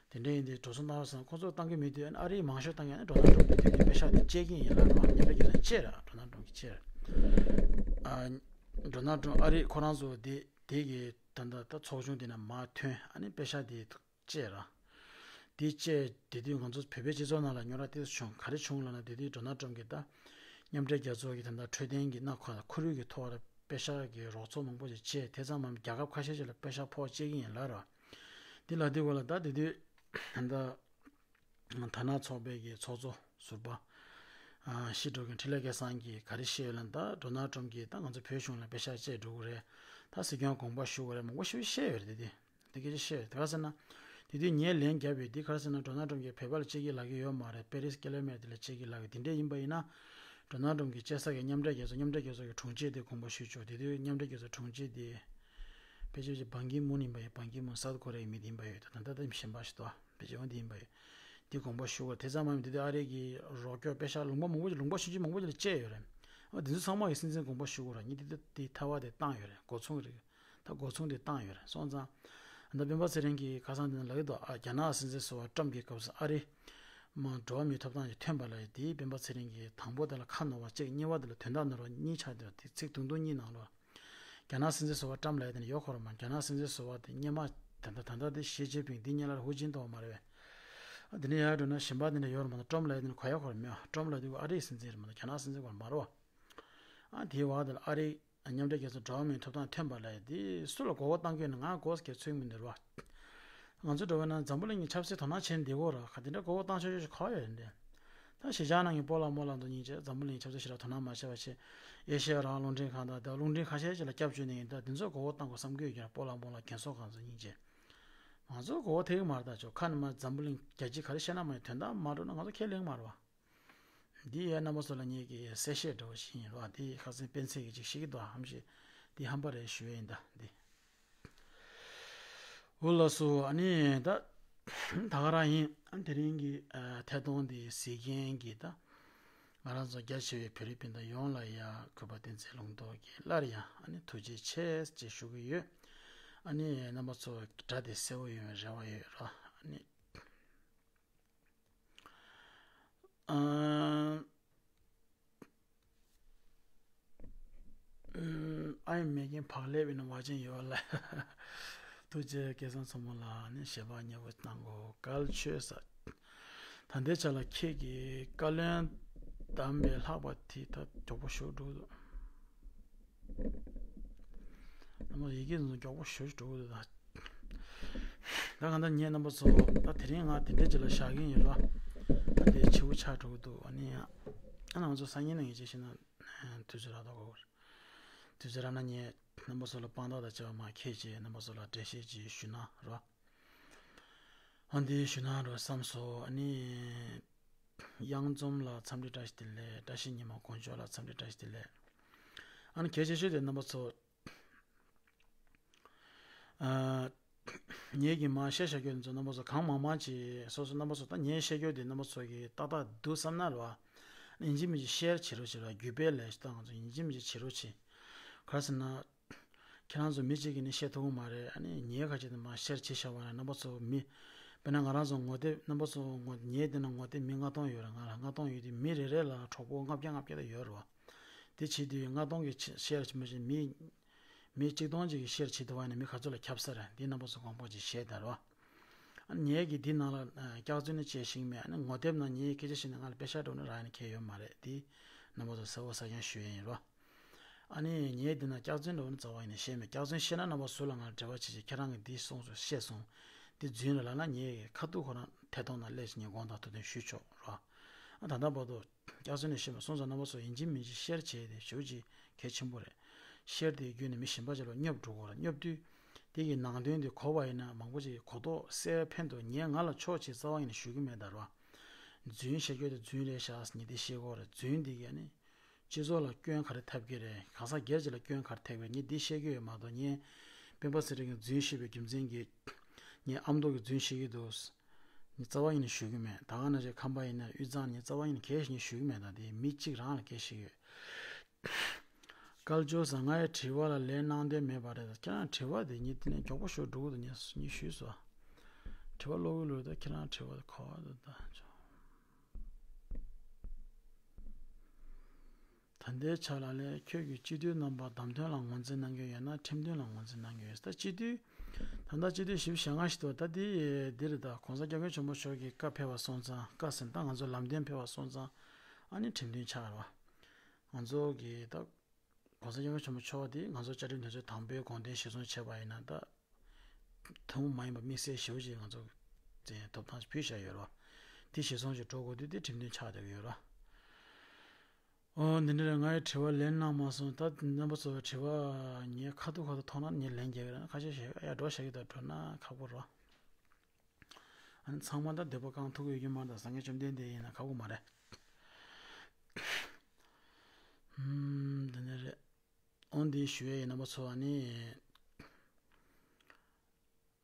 དེ་འདྲ་ཡིན་དུས་འགྲོ་སོང་བཏང་བ་སང་ཁོ་ཚོར་བཏང་གི་མེད་དུས་ཨ་རིས་མང་ཤོས་བཏང་ཡ་ནི་ཌོ་ནལ་ཀྲམ་དེ་དུས་ཀྱི་པེ་ཤག་དེ་བཅད་ཀྱི་ཡིན་ལབ་རེད་བ། མཉམ་འབྲེལ་རྒྱལ་ཚོགས་བཅད་ར། ཌོ་ནལ་ཀྲམ་གྱིས་བཅད་ར། ཨ། ཌོ་ནལ་ཀྲམ་ཨ་རི་ཁོ་རང་ཚོ་དེ་དེ་གི་ད་ལྟ་ད་ཚོགས་ཆུང་དེ་ནས་མར་ཐོན། ཨ་ནི་པེ་ཤག་དེ་བཅད་ར། དེ་བཅད་དེ་དུས་ང་ཚོ་བོད་པའི་སྤྱི་ཚོགས་ནང་ལ་རྙོག་དྲ་ཏོག་ཙམ་བྱུང་། ག་རེ་བྱུང་ལབ་ན་དེ་དུས་ཌོ་ནལ་ཀྲམ་གྱིས་ད་མཉམ་འབྲེལ་རྒྱལ་ཚོགས་ཀྱི་ད་ལྟ་འཕྲོད་བསྟེན་གྱི་སྣ་ཁ་ཁོར་ཡུག་གི་ཐོག་ལ་པེ་ཤག་གི་རོགས་ཚོགས་མང་པོ་ཞིག་བྱས། དེ་ཙམ་མ་རྒྱལ་ཁབ་ཁ་ཤས་ཤིག་ལ་པེ་ཤག་ཕོགས་བཅད་ཀྱི་ཡིན་ལབ་ར། དེ་ལབ་དུས་གོ་ལ་ད་དེ་དུས་ད་ལྟ་དར་ནག་ཚོགས་པའི་གི་ཚོགས་གཙོ་ཟུར་པ་ཨ་ཤི་འགྲོ་མཁན་འཕྲིན་ལས་སྐལ་བཟང་གིས་ག་རེ་བཤད་ཡོད་ལབ་ན། ད་ཌོ་ནལ་ཀྲམ་གྱིས་ད་ང་ཚོ་བོད་གཞུང་ལ་པེ་ཤག་བཅད་འགྲོ་གི་རེད། ད་སྲིད་སྐྱོང་དགོངས་པ་ཞུ་དགོས་རེད། མང་པོ་ཞིག་བཤད་ཡོད་རེད། དེ་དུས། དེ་སྐད་ཆ་བཤད་ཡོད་རེད། ག་རེ་ཟེར་ན། དེ་དུས་ངས་ལན་བརྒྱབ་ཡོད། འདི་ག་རེ་ཟེར་ན་ཌོ་ནལ་ཀྲམ་གྱིས་བོད་པ་ལ་བཅད་ཀྱི་ལབ་ཀྱི་ཡོད་མ་རེད། པེ་རིས་ཀི་ལོ་མེ་ཊར་དེ་ལ་བཅད་ཀྱི་ལབ་ཀྱི། དེ་འདྲས་ཡིན་པ་ཡིན་ན་ཌོ་ནལ་ཀྲམ་གྱིས་བཅད་ས་གི་མཉམ་འབྲེལ་རྒྱལ་ཚོགས། མཉམ་འབྲེལ་རྒྱལ་ཚོགས་ཀྱི་དྲུང་ཆེ་དེ་དགོངས་པ་ཞུ་ཆོག་དེ་དུས་མཉམ་འབྲེལ་རྒྱལ་ཚོགས་དྲུང་ཆེ་དེ་ཕལ་ཆེར་བང་ཀི་མུན་ཡིན་པ་ཡོད། བང་ཀི་མུན་སའུཐ་ཀོ་རི་ཡའི་མི་དེ་ཡིན་པ་ཡོད། ད་ད་ལྟ་གཞན་པ་ཞིག་འདུག་ཕལ་ཆེར་འོ་དེ་ཡིན་པ་ཡོད། དེ་དགོངས་པ་ཞུ་དགོས། དེ་ཙམ་མ་ཡིན་དེ་དུས་ཨ་རི་གི་རོགས་སྐྱོར་པེ་ཤག་ལུང་པ་མང་པོ་ཞིག་ལུང་པ་ཆུང་ཆུང་མང་པོ་ཞིག་ལ་བཅད་ཡོད་རེད། འོ་དེ་ཚོ་ཚང་མ་གི་སྲིད་འཛིན་དགོངས་པ་ཞུ་དགོས་རེད། ངས་དེ་དེ་དེ་ཐ་བ་དེ་བཏང་ཡོད་རེད། འགོ་ཚུགས་རེད། ད་འགོ་ཚུགས་དེ་བཏང་ཡོད་རེད། སོང་ཙང་ད་སྤེན་པ་ཚེ་རིང་གིས་ཁ་སང་དེ་ནང་ལབ་ཀྱི་འདུག་ཨ། རྒྱ་ནག་སྲིད་འཛིན་ཟུར་པ་ཀྲམ་གྱི་སྐབས་སུ་ཨ་རི་མ་འགྲོ་བ་མིའི་ཐོབ་ཐང་ཞིག་ཐོན་པ་ལ་དེའི་སྤེན་པ་ཚེ་རིང་གིས་དང་པོ་དེ་ལ་ཁ་ནོར་བ་གཅིག་གཉིས་པ་དེ་ལ་དོན་དག་ནོར་བ་གཉིས་ཆགས་བསྡད་པ་དེ། ཚིག་དུང་དུང་གཉིས་ནང་ལོགས་རྒྱ་ནག་སྲིད་འཛིན་ཟུར་པ་ཀྲམ་ལབ་ཡ་དེ་ནི་ཡོད་ཁོ་ར་མ། རྒྱ་ནག་སྲིད་འཛིན་ཟུར་པ་དེ་སྔོན་མ་ད་ལྟ་ད་ལྟ་དེ་ཞི་ཅིན་ཕིང་དེ་སྔོན་ལ་ཧུའུ་ཅིན་ཐའོ་མ་རེད་པས། ཨ། དེ་ནས་ཡར་འགྲོ་ན་གཞན་པ་དེ་འདྲ་ཡོད་རེད་མ་གཏོགས་ཀྲམ་ལབ་ཡ་དེ་ནི་ག་ཡོད་ཁོ་ར་མེད། ཀྲམ་ལབ་དུས་ཨ་རིའི་སྲིད་འཛིན་རེད་མ་གཏོགས་རྒྱ་ནག་སྲིད་འཛིན་ཁོ་ར་མ་རེད་པ། ཨ། དེའི་བར་དེ་ལ་ཨ་རིའི་མཉམ་འབྲེལ་རྒྱལ་ཚོགས་འགྲོ་བ་མིའི་ཐོབ་ཐང་ཐོན་པ་ལབ་ཡ་དེ་སུ་ལ་མགོ་སྐོར་བཏང་གི་ཡོད་ན་ང་མགོ་སྐོར་ཚོད་མི་འདུག་པ། ང་ཚོ་འགྲོ་བ་ན་འཛམ་བུ་གླིང་གི་ཆབ་སྲིད་དོ་སྣང་བྱེད་བསྡད་ཀྱི་ཡོད་རེད། ག་དེ་འདྲ་མགོ་སྐོར་བཏང་ཆོག་ཆོག་ཞིག་ག་པར་ཡོད་རེད་འདི། ད་གཞིས་ཆགས་ནང་གི་སྤོ་ལགས་རྨོ་ལགས་ཚོ་སྙིང་རྗེ། འཛམ་བུ་གླིང་ཆབ་སྲིད་ཞེ་དྲག་དོ་སྣང་མ་བྱས་པ་བྱས། ཨེ་ཤེ་ཡ་རང་དབང་རླུང་འཕྲིན་ཁང་དང་དེ་རླུང་འཕྲིན་ཁ་ཤས་ཤིག་ལ་སྐྱབས་བཅོལ་ནས་ཡིན། ད་དེ་ཚོ་མགོ་སྐོར་བཏང་དགོས་བསམ་གྱི་ཡོད་ཀྱང་སྤོ་ལགས་རྨོ་ལགས་རྒན་གསོ་ཁང་ཚོ་སྙིང་རྗེ། ང་ཚོ་མགོ་སྐོར་ཐེབས་ཀྱི་མ་རེད། ད་ཆོ་ཁ་ནས་མར་འཛམ་བུ་གླིང་རྒྱལ་སྤྱི་ག་རེ་བཤད་ན་མ་ཡིན། དོན་དག་མ་འགྲོ་ན་ང་ཚོ་ཁས་ལེན་མ་རེད་པ། འདི་ཡའི་རྣམ་པ་ཚོ་ལ་ངེད་ཀྱི་གསལ་བཤད་འདྲ་བོ་ཞིག་ཡིན་རོགས། འདི་ཁ་སང་སྤེན་ཚེ་གིས་ཅིག་བཤད་ཀྱི་འདུག་ཧམ་ཤེས་འདི་ཧམ་པ་རེད་ཞུ་ཡ་ཡིན་ད་འདི། འོ་ལགས་སོ། ཨ་ནི་ད་ ད་ག་རང་ཡིན། ཨ་དེ་རིང་གི་ཨ་ཐད་གཏོང་འདི་གཟིགས་མཁན་གྱི་ད་ང་རང་ཚོ་རྒྱ་ཆེ་བའི་བོད་རིགས་སྤུན་ཟླ་ཡོངས་ལ་ཡ་གུས་པ་བསྟན་འཛིན་ལུང་རྟོགས་ཀྱིས་སླར་ཡང་ཨ་ནི་ཐུགས་རྗེ་ཆེ་ཅེས་ཞུ་གི་ཡོད། ཨ་ནི་རྣམ་པ་ཚོ་སྒྲ་དེ་གསལ་པོ་ཡོང་བའི་རེ་བ་ཡོད་ར། ཨ་ནི་ཨ། ཨ་ཡིན་མེད་ཀྱིན་བག་ལེབ་ཡིན་ན་བ་ཅན་ཡོད་ལ། ཐུགས་རྗེ་སྐལ་བཟང་མཚོ་མོ་ལགས་ནི་ཞལ་པར་མཉེས་པོ་གནང་གོ་བཀའ་ཆོས་ས། ད་ལྟའི་ཆ་ལ་ཁྱེད་ཀྱིས་བཀའ་བློན་བདམས་པའི་ལྷག་པ་དེ་ད་མགྱོགས་པོ་ཞུ་འགྲོ་འདུག་རྣམ་པ་ཡི་གེ་འཛོམས་མགྱོགས་པོ་ཞུ་འགྲོ་འདུག་ད་ད་གང་ལྟར་ངས་རྣམ་པ་ཚོ་ད་དེ་རིང་ང་དེ་འདྲའི་ཅིག་ལ་བཞག་གིན་ཡིན་ར། ད་དེ་ཕྱི་པོ་ཆགས་འགྲོ་གི་འདུག་ཨ་ནི་ཡང་ཨ་ནང་ཚོ་སང་ཉིན་ནང་ཡིན་ཅིག་ཤེས་ན་དུས་ཚོད་རག་ད་གོ་དུས་ཚོད་རག་ན་ངས་རྣམ་པ་ཚོ་ལ་དཔང་རྟགས་དང་བཅས་པ་མར་ཁྱེར་བྱས་རྣམ་པ་ཚོ་ལ་འགྲེལ་བཤད་ཅིག་ཞུ་ན་ར། ཨ་འདི་ཞུ་ན་ར་བསམ་སོང་། ཨ་ནི་གཡང་འཛོམས་ལ་འཚམས་འདྲི་བཀྲ་ཤིས་བདེ་ལེགས། བཀྲ་ཤིས་ཉི་མ་དཀོན་མཆོག་ལ་འཚམས་འདྲི་བཀྲ་ཤིས་བདེ་ལེགས། ཨ་ནི་གལ་ཆེ་ཤོས་དེ་རྣམ་པ་ཚོ། ཨ། ངེད་ཀྱིས་མར་བཤད་བཤད་རྒྱུ་ཚོ་རྣམ་པ་ཚོ་གང་མང་མང་ཅིག་སོ་སོ་རྣམ་པ་ཚོ་ད་ངས་བཤད་རྒྱུ་དེ་རྣམ་པ་ཚོ་གིས་ཏག་ཏག་འདུག་བསམ་ན་རེད་བ། ཡིན་གཅིག་མིན་གཅིག་ཤེར་བྱེད་རོགས་བྱེད་རོགས། བརྒྱུད་སྤེལ་ལས་ད་ང་ཚོ་ཡིན་གཅིག་མིན་གཅིག་བྱེད་རོགས་བྱེད། ག་རེ་ཟེར་ན། ཁྱེད་རང་ཚོ་མི་གཅིག་གིས་ནི་བཤད་ཐུབ་ཀྱི་མ་རེད། ཨ་ནི་ངའི་ཁ་ཆེ་དེ་མར་ཤེར་བྱེད་བཞག་པ་ན་རྣམ་པ་ཚོ་མི། དཔེར་ན་ང་རང་ཚོ་ངོ་དེབ་རྣམ་པ་ཚོ་ངོ་ངའི་དེ་ན་ངོ་དེབ་མི་ལྔ་སྟོང་ཡོད་རེད། ང་ལ་ལྔ་སྟོང་ཡོད་དུས་མི་རེ་རེ་ལ་གྲོགས་པོ་ལྔ་བརྒྱ་ལྔ་བརྒྱ་དེ་ཡོད་རེད་བ། དེ་བྱེད་དུས་ལྔ་སྟོང་གི་ཤེར་བྱེད་མ་བྱེད་མི། མི་གཅིག་སྟོང་གཅིག་གིས་ཤེར་བྱེད་ཐུབ་པ་ཡིན་ན་མི་ག་ཚོད་ལ་ཁྱབ་ས་རེད། འདི་རྣམ་པ་ཚོ་དགོངས་པ་ཅིག་བཞེས་དང་རོ། ཨ་ནི་ངས་ཀྱིས་འདི་ནང་ལ་སྐྱག་རྫུན་ནི་བྱས་ཤེས་ཀྱི་མེད། ཨ་ནི་ངོ་དེབ་ནང་ངས་སྐད་ཆ་བཤད་ནས་ང་ལ་པེ་ཤག་སྤྲོད་ན་རག་ཡ་ནི་གང་ཡོད་མ་རེད། འདི་རྣམ་པ་ཚོ་གསལ་པོ་གསལ་རྐྱང་ཞུ་ཡ་ཡིན་རོ། ཨ་ནི་ངས་འདི་ནང་སྐྱག་རྫུན་འདྲ་བོ་ནི་རྩ་བ་ཡིན་ནས་བཤད་མེད། སྐྱག་རྫུན་བཤད་ན་རྣམ་པ་ཚོ་ལ་ང་ལ་འབྲེལ་བ་བྱེད་ཅིག་ཁྱེད་རང་གིས་འདི་གསུངས་སོང་བཤད་སོང་། འདི་རྫུན་རེད་ལབ་ན་ངས་ཁ་ཐུག་ཁོ་རང་ཐད་གཏོང་ནང་སླེབས་ཤིག་ངས་དགོངས་དག་ཐུགས་བདེན་ཞུས་ཆོག་རོ། ཨ་ད་ལྟ་བར་དུ། སྐྱག་རྫུན་ནས་བཤད་མ་སོང་ཙང་རྣམ་པ་ཚོ་ཡིན་གཅིག་མིན་གཅིག་ཤེར་བྱས་ཏེ་ཞེ་པོ་ཅིག་གལ་ཆེན་པོ་རེད། ཤེར་དེ་བརྒྱུད་ནས་མི་གཞན་པ་ཅིག་ལ་སྙོབ་འགྲོ་གི་རེད། སྙོབ་དུས་དེ་གི་ནང་དོན་དེ་གོ་བ་ཡིན་ན་མང་པོ་ཅིག་གོ་རྟོགས་སད་ཕན་ཐོགས། ངས་ང་ལ་ཆོག་ཅིག་རྩ་བ་ཡིན་ནས་ཞུ་གི་མེད་ད་ར། རྫུན་བཤད་རྒྱུ་དེ་རྫུན་རེད་ཤག་ངས་དེ་བཤད་གི་རེད། རྫུན་དེ་གིས་ནི་སྤྱི་ཚོགས་ལ་སྐྱོན་ག་རེ་ཐེབས་ཀྱི་རེད། གང་ཟག་སྒེར་གཅིག་ལ་སྐྱོན་ག་རེ་ཐེབས་ཀྱི་རེད། ངས་དེ་བཤད་གི་ཡོད་མ་གཏོགས་ངས་སྤེན་པ་ཚེ་རིང་གིས་རྫུན་བཤད་པའི་རྒྱུ་མཚན་གྱིས་ངས་ཨ་མདོ་གི་རྫུན་བཤད་ཀྱི་འདུག་ངས་རྩ་བ་ཡིན་ནས་ཞུ་གི་མེད། ད་ག་ནང་བཞིན་ཁམས་པ་ཡིན་ན་དབུས་གཙང་ནས་རྩ་བ་ཡིན་ནས་གལ་ཞིག་ངས་ཞུ་གི་མེད། ད་དེ་མི་གཅིག་རང་ལ་གལ་ཞིག་ཡོད། དཀར་ཕྱོགས་ས་ང་ཡི་དྲི་བ་ལ་ལན་གནང་འདོད་མེད་པ་རེད། ད་ཁྱེད་རང་དྲི་བ་དེ་ངས་དེ་ནས་མགྱོགས་པོ་ཞུ་འགྲོ་གི་འདུག་ངས་ངས་ཞུས་སོ། དྲི་བ་ཀློག་གི་ལོས་ད་ཁྱེད་རང་དྲི་བ་དེ་གོ་བ་དེ་ད་ཆོག་ད་ལྟའི་ཆ་ལ་ལས་ཁྱོད་ཀྱིས་སྤྱི་འཐུས་རྣམ་པ་བདམས་ཐོན་ལ་ངོས་འཛིན་གནང་གི་ཡོད་ན་ཁྲིམས་མཐུན་ལ་ངོས་འཛིན་གནང་གི་ཡོད། ད་སྤྱི་འཐུས་ད་ལྟ་སྤྱི་འཐུས་བཞི་བཅུ་ཞེ་ལྔ་ཞིག་འདུག་ད་འདི་འདིར་ད་༸གོང་ས་༸སྐྱབས་མགོན་ཆེན་པོ་མཆོག་གི་བཀའ་ཕེབས་པ་སོང་ཙང་། བཀའ་ཟེར་ན་ད་ང་ཚོ་ལམ་སྟོན་ཕེབས་པ་སོང་ཙང་ཨ་ནི་ཁྲིམས་མཐུན་ཆགས་རེད་བ། ང་ཚོ་གི་ད་༸གོང་ས་༸སྐྱབས་མགོན་ཆེན་པོ་མཆོག་དེ་ང་ཚོ་བཅའ་ཁྲིམས་དོན་གཅོད་དང་པོའི་དགོངས་དོན་གཞིར་བཟུང་བྱས་པ་ཡིན་ན་ད། ཐུན་མོང་མ་ཡིན་པ་དམིགས་བསལ་ཞེ་པོ་ཅིག་ང་ཚོ་ཐོབ་ཐང་ཞིག་ཕུལ་བཞག་ཡོད་རེད་བ། དེ་གཞིར་བཟུང་ཞིག་འགྲོ་དགོས་དུས་དེ་ཁྲིམས་མཐུན་ཆགས་བསྡད་ཀྱི་ཡོད་རེད་བ། ཨོ་འདི་འདྲ་རེད། ང་ཡི་དྲི་བ་ལན་གནང་མ་སོང་། ད་རྣམ་པ་ཚོ་དྲི་བ་ངས་ཁ་ཐུག་ཁ་ཐུག་མཐོང་ན་ངས་ལན་རྒྱག་གི་རེད། ཁ་ཤས་ཤིག་ཡ་འགྲོ་བཞག་གི་འདུག་འགྲོ་ན་ཁག་པོ་རེད་བ། ཨ་ནི་ཚང་མ་ད་འདོད་པ་གང་ཐུག་ཡོད་ཀྱི་མ་རེད། ད་སངས་རྒྱས་བཅོམ་ལྡན་འདས་ཡིན་ན་ཁག་པོ་མ་རེད། ཨུམ། འདི་ནས་རེད། འོ་འདི་ཞུ་ཡས་ཡིན། རྣམ་པ་ཚོ་ཨ་ནི།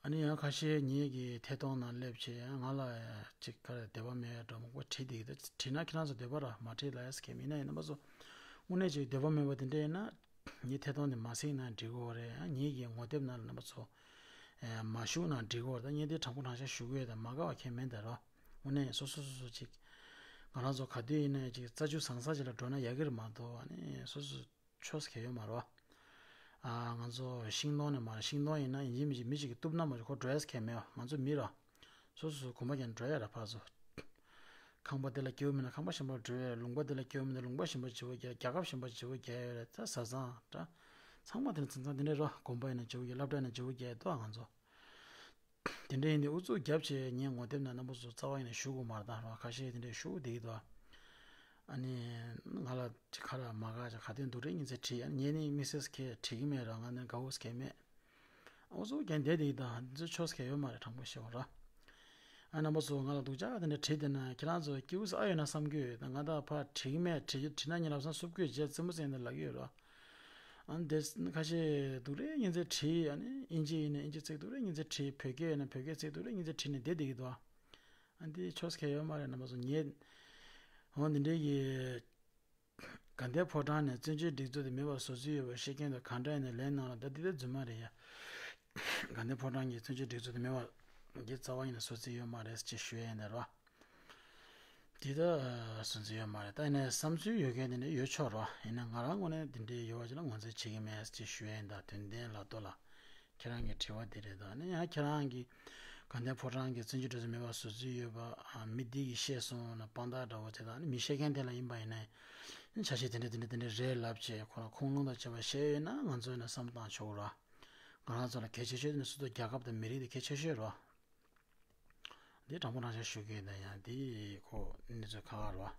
ཨ་ནི་ཡང་ཁ་ཤས་ངེད་ཀྱི་ཐད་གཏོང་ནང་སླེབས་བྱས་ཡང་ང་ལ་ཅིག་ག་རེ་འདོད་པ་མེད་འགྲོ་མང་པོ་བྲིས་འདུག་ད་བྲིས་ན་ཁྱེད་རང་ཚོ་འདོད་པ་ར་མ་བྲིས་ལ་ཡས་ཁེ་མིན་ན་ཡིན། རྣམ་པ་ཚོ་དངོས་གནས་ཅིག་འདོད་པ་མེད་པ་དེ་འདྲ་ཡིན་ན་ངའི་ཐད་གཏོང་དེ་མ་གཟིགས་ན་འགྲིག་གི་རེད། ཡང་ངེད་ཀྱི་ངོ་དེབ་ནང་ལ་རྣམ་པ་ཚོ་མ་ཞུགས་ན་འགྲིག་གི་རེད། ད་ངས་འདི་དྲང་པོ་དྲང་བཞག་ཞུ་གི་ཡོད། ད་མ་དགའ་བ་ཁྱད་མེད་ད་རོ། དངོས་གནས་སོ་སོ་སོ་སོ་ཅིག་ང་རང་ཚོ་ག་དུས་ཡིན་ན་ཅིག་རྩྭ་ཆུ་ཟང་ས་ཅིག་ལ་འགྲོ་ན་ཡག་གི་རེད་མ་གཏོགས། ཨ་ནི་སོ་སོ་ཆོས་གལ་ཡོད་མ་རེད་བ། ཨ་ང་ཚོ་ཤིང་སྡོང་ནས་མ་རེད། ཤིང་སྡོང་ཡིན་ན་ཡིན་གཅིག་མིན་གཅིག་མི་གཅིག་གིས་གཏུབ་ན་མ་གཏོགས་ཁོ་འགྲོ་ཡས་གལ་མེད་བ། ང་ཚོ་མི་རེད་བ། སོ་སོ་སོ་གོམ་པ་རྒྱག་ནས་འགྲོ་ཡ་ར་ཕར་ཚུར། ཁང་པ་དེ་ལ་སྐྱེ་བོ་མིན་ན་ཁང་པ་གཞན་པར་འགྲོ་ཡ། ལུང་པ་དེ་ལ་སྐྱེ་བོ་མིན་ན་ལུང་པ་གཞན་པར་བརྗེ་པོ་རྒྱག་རྒྱལ་ཁབ་གཞན་པར་བརྗེ་པོ་རྒྱག་ཡ་རེད། ད་བཟའ་ཚང་འདྲ་ཚང་མ་དེ་ནི་ཚང་ཚང་དེ་འདྲ་རེད་བ། དགོན་པ་ཡིན་ན་བརྗེ་པོ་རྒྱག་སློབ་གྲྭ་ཡིན་ན་བརྗེ་པོ་རྒྱག་འདུག་ང་ཚོ། དེ་འདྲ་ཡིན་དུས་ཨུ་ཚུགས་རྒྱབ་བྱས་ངའི་ངོ་དེབ་ནང་རྣམ་པ་ཚོ་རྩ་བ་ཡིན་ན་ཞུ་དགོས་མ་རེད་ད་ར། ཁ་ཤས་དེ་འདྲ་ཞུ་བསྡད་ཀྱི་འདུག་ཨ་ནི་ང་ལ་ཁ་ར་མ་དགའ་ཅིག་ག་དོན་འདུག་རེད་ཉིན་ཚེ་བྲིས། ཨ་ནི་ངས་ནི་དམིགས་བསལ་གྱི་བྲིས་ཀྱི་མེད་ར། ང་ནི་དགའ་བོ་གལ་མེད། ཨུ་ཚུགས་རྒྱབ་བསྡད་བསྡད་ཀྱི་འདུག་འདི་ཚོ་ཆོས་གལ་ཡོད་མ་རེད། དྲང་པོ་བཤད་པ་ར། ཨ་རྣམ་པ་ཚོ་ང་ལ་སྡུག་ཅག་དེ་འདྲ་བྲིས་བསྡད་ན་ཁྱེད་རང་ཚོ་སྐྱིད་པོ་ཨ་ཡོད་ན་བསམ་གྱི་ཡོད། ད་ང་ད་ཕར་བྲིས་ཀྱི་མེད། བྲིས་བྲིས་ན་ཉིན་ལབ་སང་སུབ་ཀྱི་རྗེས་རྩེད་མོ་རྩེ་ཡིན་ད་ལབ་ཀྱི་ཡོད་ར། ཨ་ནི་དེ་ཁ་ཤས་སྡུག་རུས་ཉིན་མཚན་བྲིས། ཨ་ནི་དབྱིན་ཇི་ཡིན་ན་དབྱིན་ཇི་ཚིག་སྡུག་རུས་ཉིན་མཚན་བྲིས། བོད་སྐད་ཡིན་ན་བོད་སྐད་ཚིག་སྡུག་རུས་ཉིན་མཚན་བྲིས་ནས་བསྡད་བསྡད་ཀྱི་འདུག་ཨ་ནི་དེ་ཆོས་ཁས་ཡོད་མ་རེད། རྣམ་པ་ཚོ། ངས་འོ་འདི་འདྲའི་གི་དགའ་ལྡན་ཕོ་བྲང་ནས་བཙན་བྱོལ་སྒྲིག་འཛུགས་དེ་མེད་པ་བཟོ་རྩིས་ཡོད་པ་བཤད་མཁན་དང་གང་འདྲ་ཡིན་ན་ལན་གནང་རོགས། ད་འདི་ལྟར་རྫུན་མ་རེད་ཡ། དགའ་ལྡན་ཕོ་བྲང་གིས་བཙན་བྱོལ་སྒྲིག་འཛུགས་དེ་མེད་པ་གི་རྩ་བ་ཉིད་ནས་བཟོ་རྩིས་ཡོད་མ་རེད་ཅེས་ཞུ་ཡ་ཡིན་ད་རོ། འདི་ལྟར་བཟོ་རྩིས་ཡོད་མ་རེད། ད་ཡིན་ནའི་བསམ་ཚུལ་ཡོད་མཁན་དེ་འདྲ་ཡོད་ཆོག་རོ། ཡིན་ནའི་ང་རང་ངོས་ནས་འདི་འདྲའི་ཡོད་པ་ཅིག་ལ་ངོས་འཛིན་བྱེད་ཀྱི་མེད་ཅེས་ཞུ་ཡ་ཡིན། ད་དོན་ལྡན་ལ་ལྟོས་ལ། ཁྱེད་རང་གི་དྲི་བ་འདི་རེད། ད་ནི་ཡང་ཁྱེད་རང་གིས་དགའ་ལྡན་ཕོ་བྲང་གིས་བཙན་བྱོལ་སྒྲིག་འཛུགས་མེད་པ་བཟོ་རྩིས་ཡོད་པ། ཨ། མི་འདི་གིས་བཤད་སོང་ན་དཔང་རྟགས་འདྲ་བོ་བྱེད། ད་ནི་མི་བཤད་མཁན་དེ་ལ་ཡིན་པ་ཡིན་ན་ཡང་ཆ་ཤས་དེ་འདྲ་དེ་འདྲ་དེ་འདྲ་རེད་ལབ་བྱས་ཁོ་རང་ཁུངས་ལུང་དང་བཅས་པ་བཤད་ཡོད་ན་ང་ཚོ་ཡིན་ན་བསམ་བློ་བཏང་ཆོག་གི་ར། ང་རང་ཚོ་ལ་གལ་ཆེ་ཤོས་དེ་ནི་སུ་ཚོ་རྒྱལ་ཁབ་དང་མི་རིགས་དེ་གལ་ཆེ་ཤོས་ར། འདི་དྲང་པོ་དྲང་བཞག་ཞུ་གི་ཡིན། ད་ཡང་འདི་ཁོ་གནས་ཚུལ་ཁག་ཁག་རེད་བ།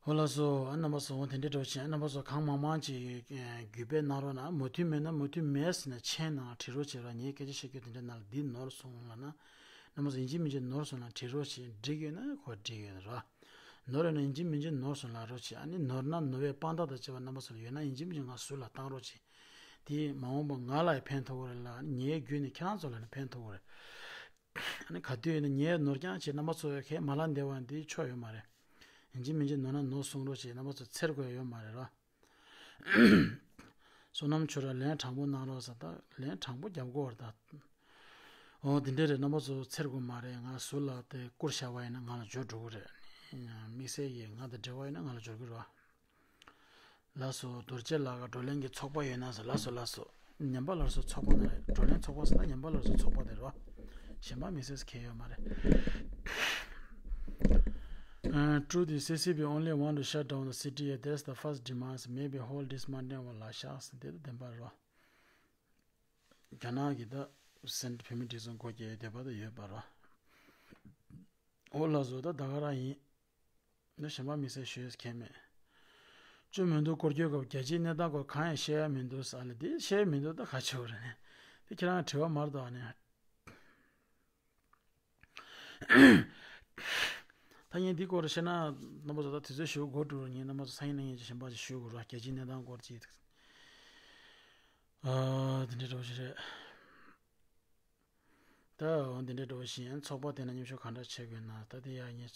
ཧོ་ལགས་སོ། ཨ། རྣམ་པ་ཚོ་དེ་འདྲའི་འགྲོ་ཕྱིན། ཨ། རྣམ་པ་ཚོ་གང་མང་མང་ཅིག་གུས་པས་གནང་རོགས་གནང་། མོས་མཐུན་མེད་ན་མོས་མཐུན་མེད་ཟེར་ནས་མཆན་ནང་བྲིས་རོགས་བྱེད་རོགས། ངས་སྐད་ཆ་བཤད་རྒྱུ་དེ་འདྲའི་ནང་ལ་འདི་ནོར་སོང་ལབ་ན། རྣམ་པ་ཚོ་ཡིན་གཅིག་མིན་གཅིག་ནོར་སོང་ན་བྲིས་རོགས་བྱེད། འགྲིག་ཡོད་ན་ཁོ་འགྲིག་ཡོད་ར། ནོར་ཡོད་ན་ཡིན་གཅིག་མིན་གཅིག་ནོར་སོང་ལབ་རོགས་བྱེད། ཨ་ནི་ནོར་ན་ནོར་བའི་དཔང་རྟགས་དང་བཅས་པ་རྣམ་པ་ཚོ་ལ་ཡོད་ན་ཡིན་གཅིག་མིན་གཅིག་ང་ཟུར་ལ་བཏང་རོགས་བྱེད། དེ་མ་འོངས་པ་ང་ལ་ཡང་ཕན་ཐོགས་ཀྱི་རེད་ལ། ངའི་བརྒྱུད་ནས་ཁྱེད་རང་ཚོ་ལ་ནི་ཕན་ཐོགས་ཀྱི་རེད། ཨ་ནི་ག་དུས་ཡིན་ན་ངས་ནོར་འགྱངས་བྱས་རྣམ་པ་ཚོ་གས་མ་ལ་འདེབས་པ་འདི་ཆོ་ཡོད་མ་རེད། ཡིན་གཅིག་མིན་གཅིག་ནོར་ན་ནོར་གསུང་རོགས་བྱེད། རྣམ་པ་ཚོ་འཚེར་དགོས་ཡོད་མ་རེད་ར། བསོད་ནམས་ཆོས་གྲགས་ལན་དྲང་པོ་གནང་རོགས་ཟེར། ད་ལན་དྲང་པོ་རྒྱབ་དགོས་རེད་ད། འོ་དེ་འདྲ་རེད། རྣམ་པ་ཚོ་འཚེར་དགོས་མ་རེད། ང་ཟུར་ལ་དེ་བསྐུར་བཞག་པ་ཡིན་ན་ང་ལ་འབྱོར་འགྲོ་གི་རེད། དམིགས་བསལ་གྱིས་ང་དང་འབྲེལ་བ་ཡོད་ན་ང་ལ་འབྱོར་གི་རེད་བ། ལགས་སོ། རྡོ་རྗེ་ལགས་ཀ་བགྲོ་གླེང་གི་ཚོགས་པ་ཡོད་ན་ཟེར། ལགས་སོ་ལགས་སོ། ཉམས་པ་སླར་གསོ་ཚོགས་པ་ན་རེད། བགྲོ་གླེང་ཚོགས་པ་ཟེར་ན་ཉམས་པ་སླར་གསོ་ཚོགས་པ་དེ་རེད་བ། གཞན་པ་མི་སེར་གལ་ཡོད་མ་རེད། Uh, truth is, C C P only want to shut down the C T A. That's the first demands. Maybe hold this Monday or ལ་ཤག་ཟེར་དེ་ད་བདེན་པ་རེད་བ། རྒྱ་ནག་གི་ད་སེན་བོད་མི་སྒྲིག་འཛུགས་སྒོ་འབྱེད་བསྡད་པ་ད་ཡོད་པ་རེད་བ། འོ་ལགས་སོ། ད་ད་ག་རང་ཡིན། འདི་གཞན་པ་མི་སེར་ཞུ་ཡས་མཁན་མེད། བཅུ་མི་འདུག་སྐོར་སྐྱོད་སྐབས་རྒྱལ་སྤྱིའི་གནས་སྟངས་སྐོར་གང་ཡང་བཤད་ཡ་མི་འདུག་ཟེར་ལ། འདི་བཤད་ཡ་མི་འདུག་ད་ག་ཆེ་བ་རེད་ནས། འདི་ཁྱེད་རང་དྲི་བ་མར་དོགས་ནས། ད་ངས་འདི་སྐོར་བཤད་ན་རྣམ་པ་ཚོ་ད་དུས་ཚོད་ཞུ་འགོ་འགྲོ་རུ་ངས་རྣམ་པ་ཚོ་སང་ཉིན་གནངས་ཉིན་གྱི་གཞན་པ་ཅིག་ཞུ་དགོས་ར། རྒྱལ་སྤྱིའི་གནས་སྟངས་སྐོར་ཅིག་ཨ། འདི་འདྲ་འདྲ་བོ་ཞིག་རེད། ད་འོ་འདི་འདྲ་འདྲ་བོ་ཞིག་ཡིན། ཚོགས་པ་དེ་ན་མཉམ་ཞུགས་གང་འདྲ་བྱེད་དགོས་ན། ད་དེ་ཡང་ངས་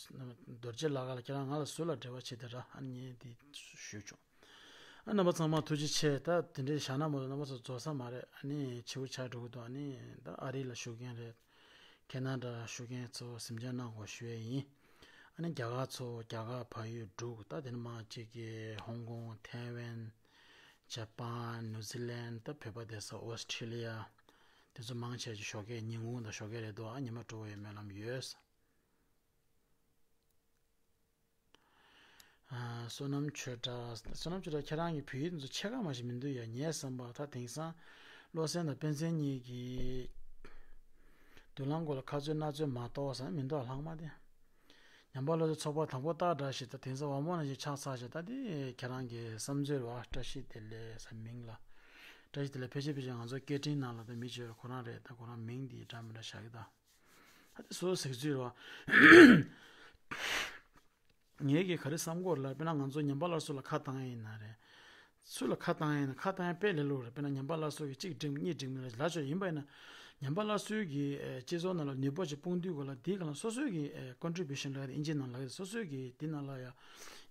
རྡོ་རྗེ་ལགས་ཀ་ལ་ཁྱེད་རང་ང་ལ་ཟུར་ལ་འབྲེལ་བ་བྱེད་དེ་ར། ཨ་ནི་ངས་འདི་ཞུས་ཆོག་ཨ། རྣམ་པ་ཚང་མ་ཐུགས་རྗེ་ཆེ། ད་དེ་འདྲའི་བཞག་ན་མ་གཏོགས་རྣམ་པ་ཚོ་རྫོགས་ས་མ་རེད། ཨ་ནི་ཕྱི་པོ་ཆགས་འགྲོ་གི་འདུག་ཨ་ནི་ད་ཨ་རི་ལ་བཞུགས་མཁན་རེད། ཁེ་ན་ཌ་བཞུགས་མཁན་ཚོ་གཟིམ་འཇག་གནང་དགོས་ཞུ་ཡས་ཡིན། ཨ་ནི་རྒྱ་གར་ཚོ་རྒྱ་གར་བལ་ཡུལ་འབྲུག་ད་དེ་ནས་མར་གཅིག་གི་ཧོང་ཀོང་ཐའེ་ཝན། ཇ་པན། ནིའུ་ཛི་ལན། ད་བོད་པ་བསྡད་ས་ཨོ་སི་ཁྲི་ལི་ཡ། དེ་ཚོ་མང་ཆེ་ཆེ་ཞོགས་ཀས་ཉིན་གུང་དང་ཞོགས་ཀས་རེད་འདུག་ཨ། ཉི་མ་དྲོ་པོ་ཡོད་སྨོན་ལམ་ཡོད། ཨ། བསོད་ནམས་ཆོས་གྲགས། བསོད་ནམས་ཆོས་གྲགས། ཁྱེད་རང་གི་བོད་ཡིག་དེ་ཚོ་ཕྱེད་ཀ་མ་ཞིག་མི་འདུག་ཡ། ངའི་བསམ་པར་ད་དེང་སང་བློ་སེང་དང་པཎ་ཆེན་གཉིས་ཀྱིས་མདུན་ལམ་སྐོར་ལ་ཁ་རྩོད་སྣ་རྩོད་མ་གཏོགས་ཟེར་མི་འདུག་ལྷག་མ་དེ། ཉམས་པ་སླར་གསོའི་ཚོགས་པ་དང་པོ་ཏག་འདྲ་ཞིག་ད་དེང་སང་ཝ་མོ་ནང་བཞིན་ཆགས་ཚར་ཞིག་ད་དེ་ཁྱེད་རང་གི་བསམ་ཚུལ་རེད་བ། བཀྲ་ཤིས་བདེ་ལེགས་ཟེར་མིང་ལ། བཀྲ་ཤིས་བདེ་ལེགས། ཕལ་ཆེར་ཕལ་ཆེར་ང་ཚོ་སྐད་འཕྲིན་ནང་ལ་ད་མི་བྱོས་ཁོ་རང་རེད། ད་ཁོ་རང་མིང་འདི་འདྲ་མི་འདྲ་བཞག་གི་ད། ད་དེ་སོ་སོ་ཟེར་ཚུལ་རེད་བ། ངས་ཀྱིས་ག་རེ་བསམ་གྱི་ཡོད་རེད་ལབ་ན། དཔེར་ན་ང་ཚོ་ཉམས་པ་སླར་གསོ་ལ་ཁ་བཏང་ཡ་ཡིན་ན་རེད། སུ་ལ་ཁ་བཏང་ཡ་ཡིན་ན། ཁ་བཏང་ཡ་དཔེ་ལས་སླ་པོ་རེད། དཔེར་ན་ཉམས་པ་སླར་གསོ་གི་གཅིག་འགྲིག་མིན་གཉིས་འགྲིག་མིན་ལ་ལབ་ཆོག་ཡིན་པ་ཡིན་ན། ཉམས་པ་སླར་གསོའི་གི་ཨེ་སྤྱི་ཚོགས་ནང་ལ་ནུས་པ་ཅིག་སྤུངས་དུས་ག་ལ་འདིའི་སྒང་ལ་སོ་སོའི་གི་ཨེ་ཀོན་ཊི་བྷུ་ཤན་ལབ་ཡ་དེ་ཨིན་ཇི་ནང་ལབ་ཡ་དེ། སོ་སོའི་གི་འདི་ནང་ལ་ཡ་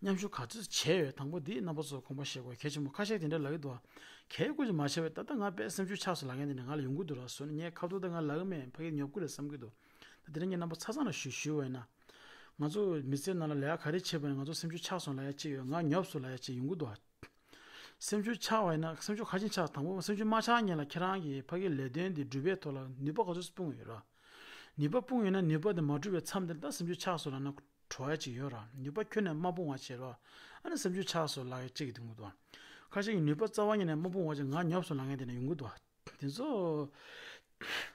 མཉམ་ཞུགས་ག་ཚོད་བྱས་ཡོད། དང་པོ་འདི་རྣམ་པ་ཚོ་དགོངས་པ་བཞེས་དགོས་གལ་ཆེན་པོ། ཁ་ཤས་དེ་འདྲ་ལབ་ཀྱི་འདུག་ཨ། གལ་ཀུ་ཅིག་མ་བྱས་པའི་ད་ལྟ་ང་དཔེ་སེམས་ཤུགས་ཆག་སོང་ལབ་མཁན་དེ་འདྲ་ང་ལ་ཡོང་གི་འདུག་ར། སོ་ནི་ངས་ཁ་ཐུག་ད་ང་ལབ་ཀྱི་མེད། ཕ་གིར་ཉོབ་ཀྱི་རེད་བསམ་གྱི་འདུག་ད་དེ་རིང་ངས་རྣམ་པ་ཚོ་ཚང་ལ་ཞུ་ཞུས་པ་ཡིན་ན། ང་ཚོ་མི་ཚེ་ནང་ལ་ལས་ཀ་ག་རེ་བྱེད་པ་ཡིན་ན་ང་ཚོ་སེམས་ཤུགས་ཆག་སོང་ལབ་ཡ་གཅིག་ཡོད། ང་ཉོབ་སོང་ལབ་ཡ་གཅིག་ཡོང་གི་འདུག་ཨ། སེམས་ཤུགས་ཆག་པ་ཡིན་ན། སེམས་ཤུགས་ག་ཅིག་ཆག་དང་པོ་སེམས་ཤུགས་མ་ཆག་སྔོན་ལ་ཁྱེད་རང་གིས་ཕ་གིའི་ལས་དོན་འདི་སྒྲུབ་པའི་ཐོག་ལ་ནུས་པ་ག་ཚོད་སྤུངས་ཡོད་ར། ནུས་པ་སྤུངས་ཡོད་ན་ནུས་པ་དེ་མ་འགྲུབ་པའི་མཚམས་དེར་ད་སེམས་ཤུགས་ཆག་སོང་ལབ་ན་བྲོ་བ་ཅིག་ཡོད་ར། ནུས་པ་ཁྱོན་ནས་མ་སྤུངས་པ་བྱས་ར། ཨ་ནི་སེམས་ཤུགས་ཆག་སོང་ལབ་ཡ་གཅིག་གི་དུས་འགོ་དང་། ཁ་ཤས་ཀྱིས་ནུས་པ་རྩ་བ་ཉིད་ནས་མ་སྤུངས་པ་བྱས་ང་ཉོབ་སོང་ལབ་མཁན་དེ་འདྲ་ཡོང་གི་འདུག་ཨ། དེ་ཚོ་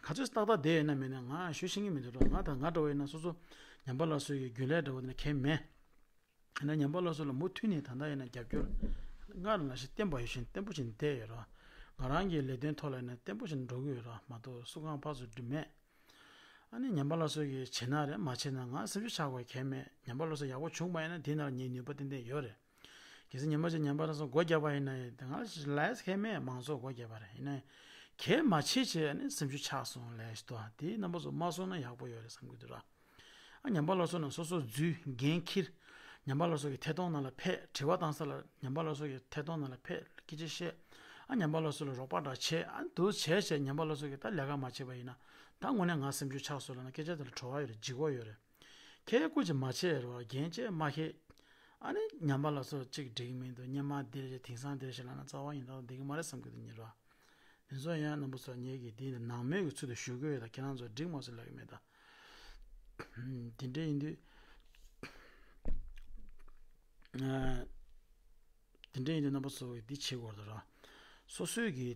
ག་ཚོད་ཏག་ཏག་བསྡད་ཡོད་ན་མེད་ན་ང་ཞུ་ཤེས་ཀྱི་མི་འདུག་ར། ང་དང་ང་འདྲ་བོ་ཡིན་ན་སོ་སོ་ཉམས་པ་སླར་གསོའི་རྒྱུན་ལས་འདྲ་བོ་དེ་འདྲ་གང་ཡང་མེད། ཡིན་ན་ཉམས་པ་སླར་གསོ་ལ་མུ་མཐུད་ནས་ད་ལྟ་ཡིན་ན་རྒྱབ་སྐྱོར་སྔར་ནང་བཞིན་བརྟན་པ་ཡོད་བཞིན་བརྟན་པོ་བྱས་ནས་བསྡད་ཡོད་ར། ང་རང་གི་ལས་དོན་ཐོག་ལ་ཡིན་ན་བརྟན་པོ་བྱས་ནས་འགྲོ་གི་ཡོད་ར། མ་གཏོགས་སུ་གང་ཕར་ཚུར་འགྲོ་མེད། ཨ་ནི་ཉམས་པ་སླར་གསོ་གི་བྱེད་ན་རེད། མ་བྱེད་ན་ང་སེམས་ཤུགས་ཆག་དགོས་གལ་མེད། ཉམས་པ་སླར་གསོ་ཡག་པོ་བྱུང་པ་ཡིན་ན་དེའི་ནང་ལ་ངའི་ནུས་པ་ཏན་ཏན་ཡོད་རེད། གལ་སྲིད་ཉམས་པ་ཅིག་ཉམས་པ་རང་སོང་སྒོ་བརྒྱབ་པ་ཡིན་ན་ཡང་ང་ལས་ཁེ་མེད་མང་ཚོགས་སྒོ་བརྒྱབ་པ་རེད། ཡིན་ན་གལ་མ་ཆེ་ཆེ་ནི་སེམས་ཤུགས་ཆག་སོང་ལས་ཤི་ཏོ་དེའི་རྣམ་པ་ཚོ་མ་སོང་ན་ཡག་པོ་ཡོད་རེད་བསམ་གི་འདུག་ར། ཨ་ཉམས་པ་སླར་གསོ་ནང་སོ་སོ་འཛུལ་འགན་འཁྱེར། ཉམས་པ་སླར་གསོ་གི་ཐད་གཏོང་ནང་ལ་ཕེབས། དྲི་བ་བཏང་ས་ལ་ཉམས་པ་སླར་གསོ་གི་ཐད་གཏོང་ནང་ལ་ཕེབས། སྐད་ཆ་བཤད། ཨ་ཉམས་པ་སླར་གསོ་ལ་རོགས་པ་འདྲ་བྱས། ཨ་འདུག་བྱས་བྱས་ཉམས་པ་སླར་གསོ་གི་ད་ལས་ཀ་མ་བྱས་པ་ཡིན་ན་ད་དངོས་གནས་ང་སེམས་ཤུགས་ཆག་སོང་ལབ་ན་སྐད་ཆ་དེ་ལ་བྲོ་བ་ཡོད་རེད། ལྗིད་ཁོག་ཡོད་རེད། ཁྱེད་སྐུ་མཁྱེན་མ་བྱེད་རོགས། རྒན་བཅས་མ་ཤེས། ཨ་ནི་ཉམས་པ་སླར་གསོ་གཅིག་འགྲིག་མི་འདུག་སྔོན་མ་འདིར་དེང་སང་འདིར་ཞེས་ལབ་ན་རྩ་བ་ཡིན་ད་འགྲིག་གི་མ་རེད་བསམ་གི་འདུག་ཉེ་རོགས། དེ་ཚོ་ཡང་རྣམ་པ་ཚོ་ངེད་ཀྱིས་འདི་ནང་མོལ་གྱི་ཚུལ་དུ་ཞུ་གི་ཡོད། ད་ཁྱེད་རང་ཚོ་འགྲིག་མ་སོང་ལབ་ཀྱི་མེད་ད། དེ་འདྲ་ཡིན་དུས། དེ་འདྲ་ཡིན་དུས་རྣམ་པ་ཚོ་གིས་འདི་བྱེད་དགོས་རེད་ར། སོ་སོའི་གི་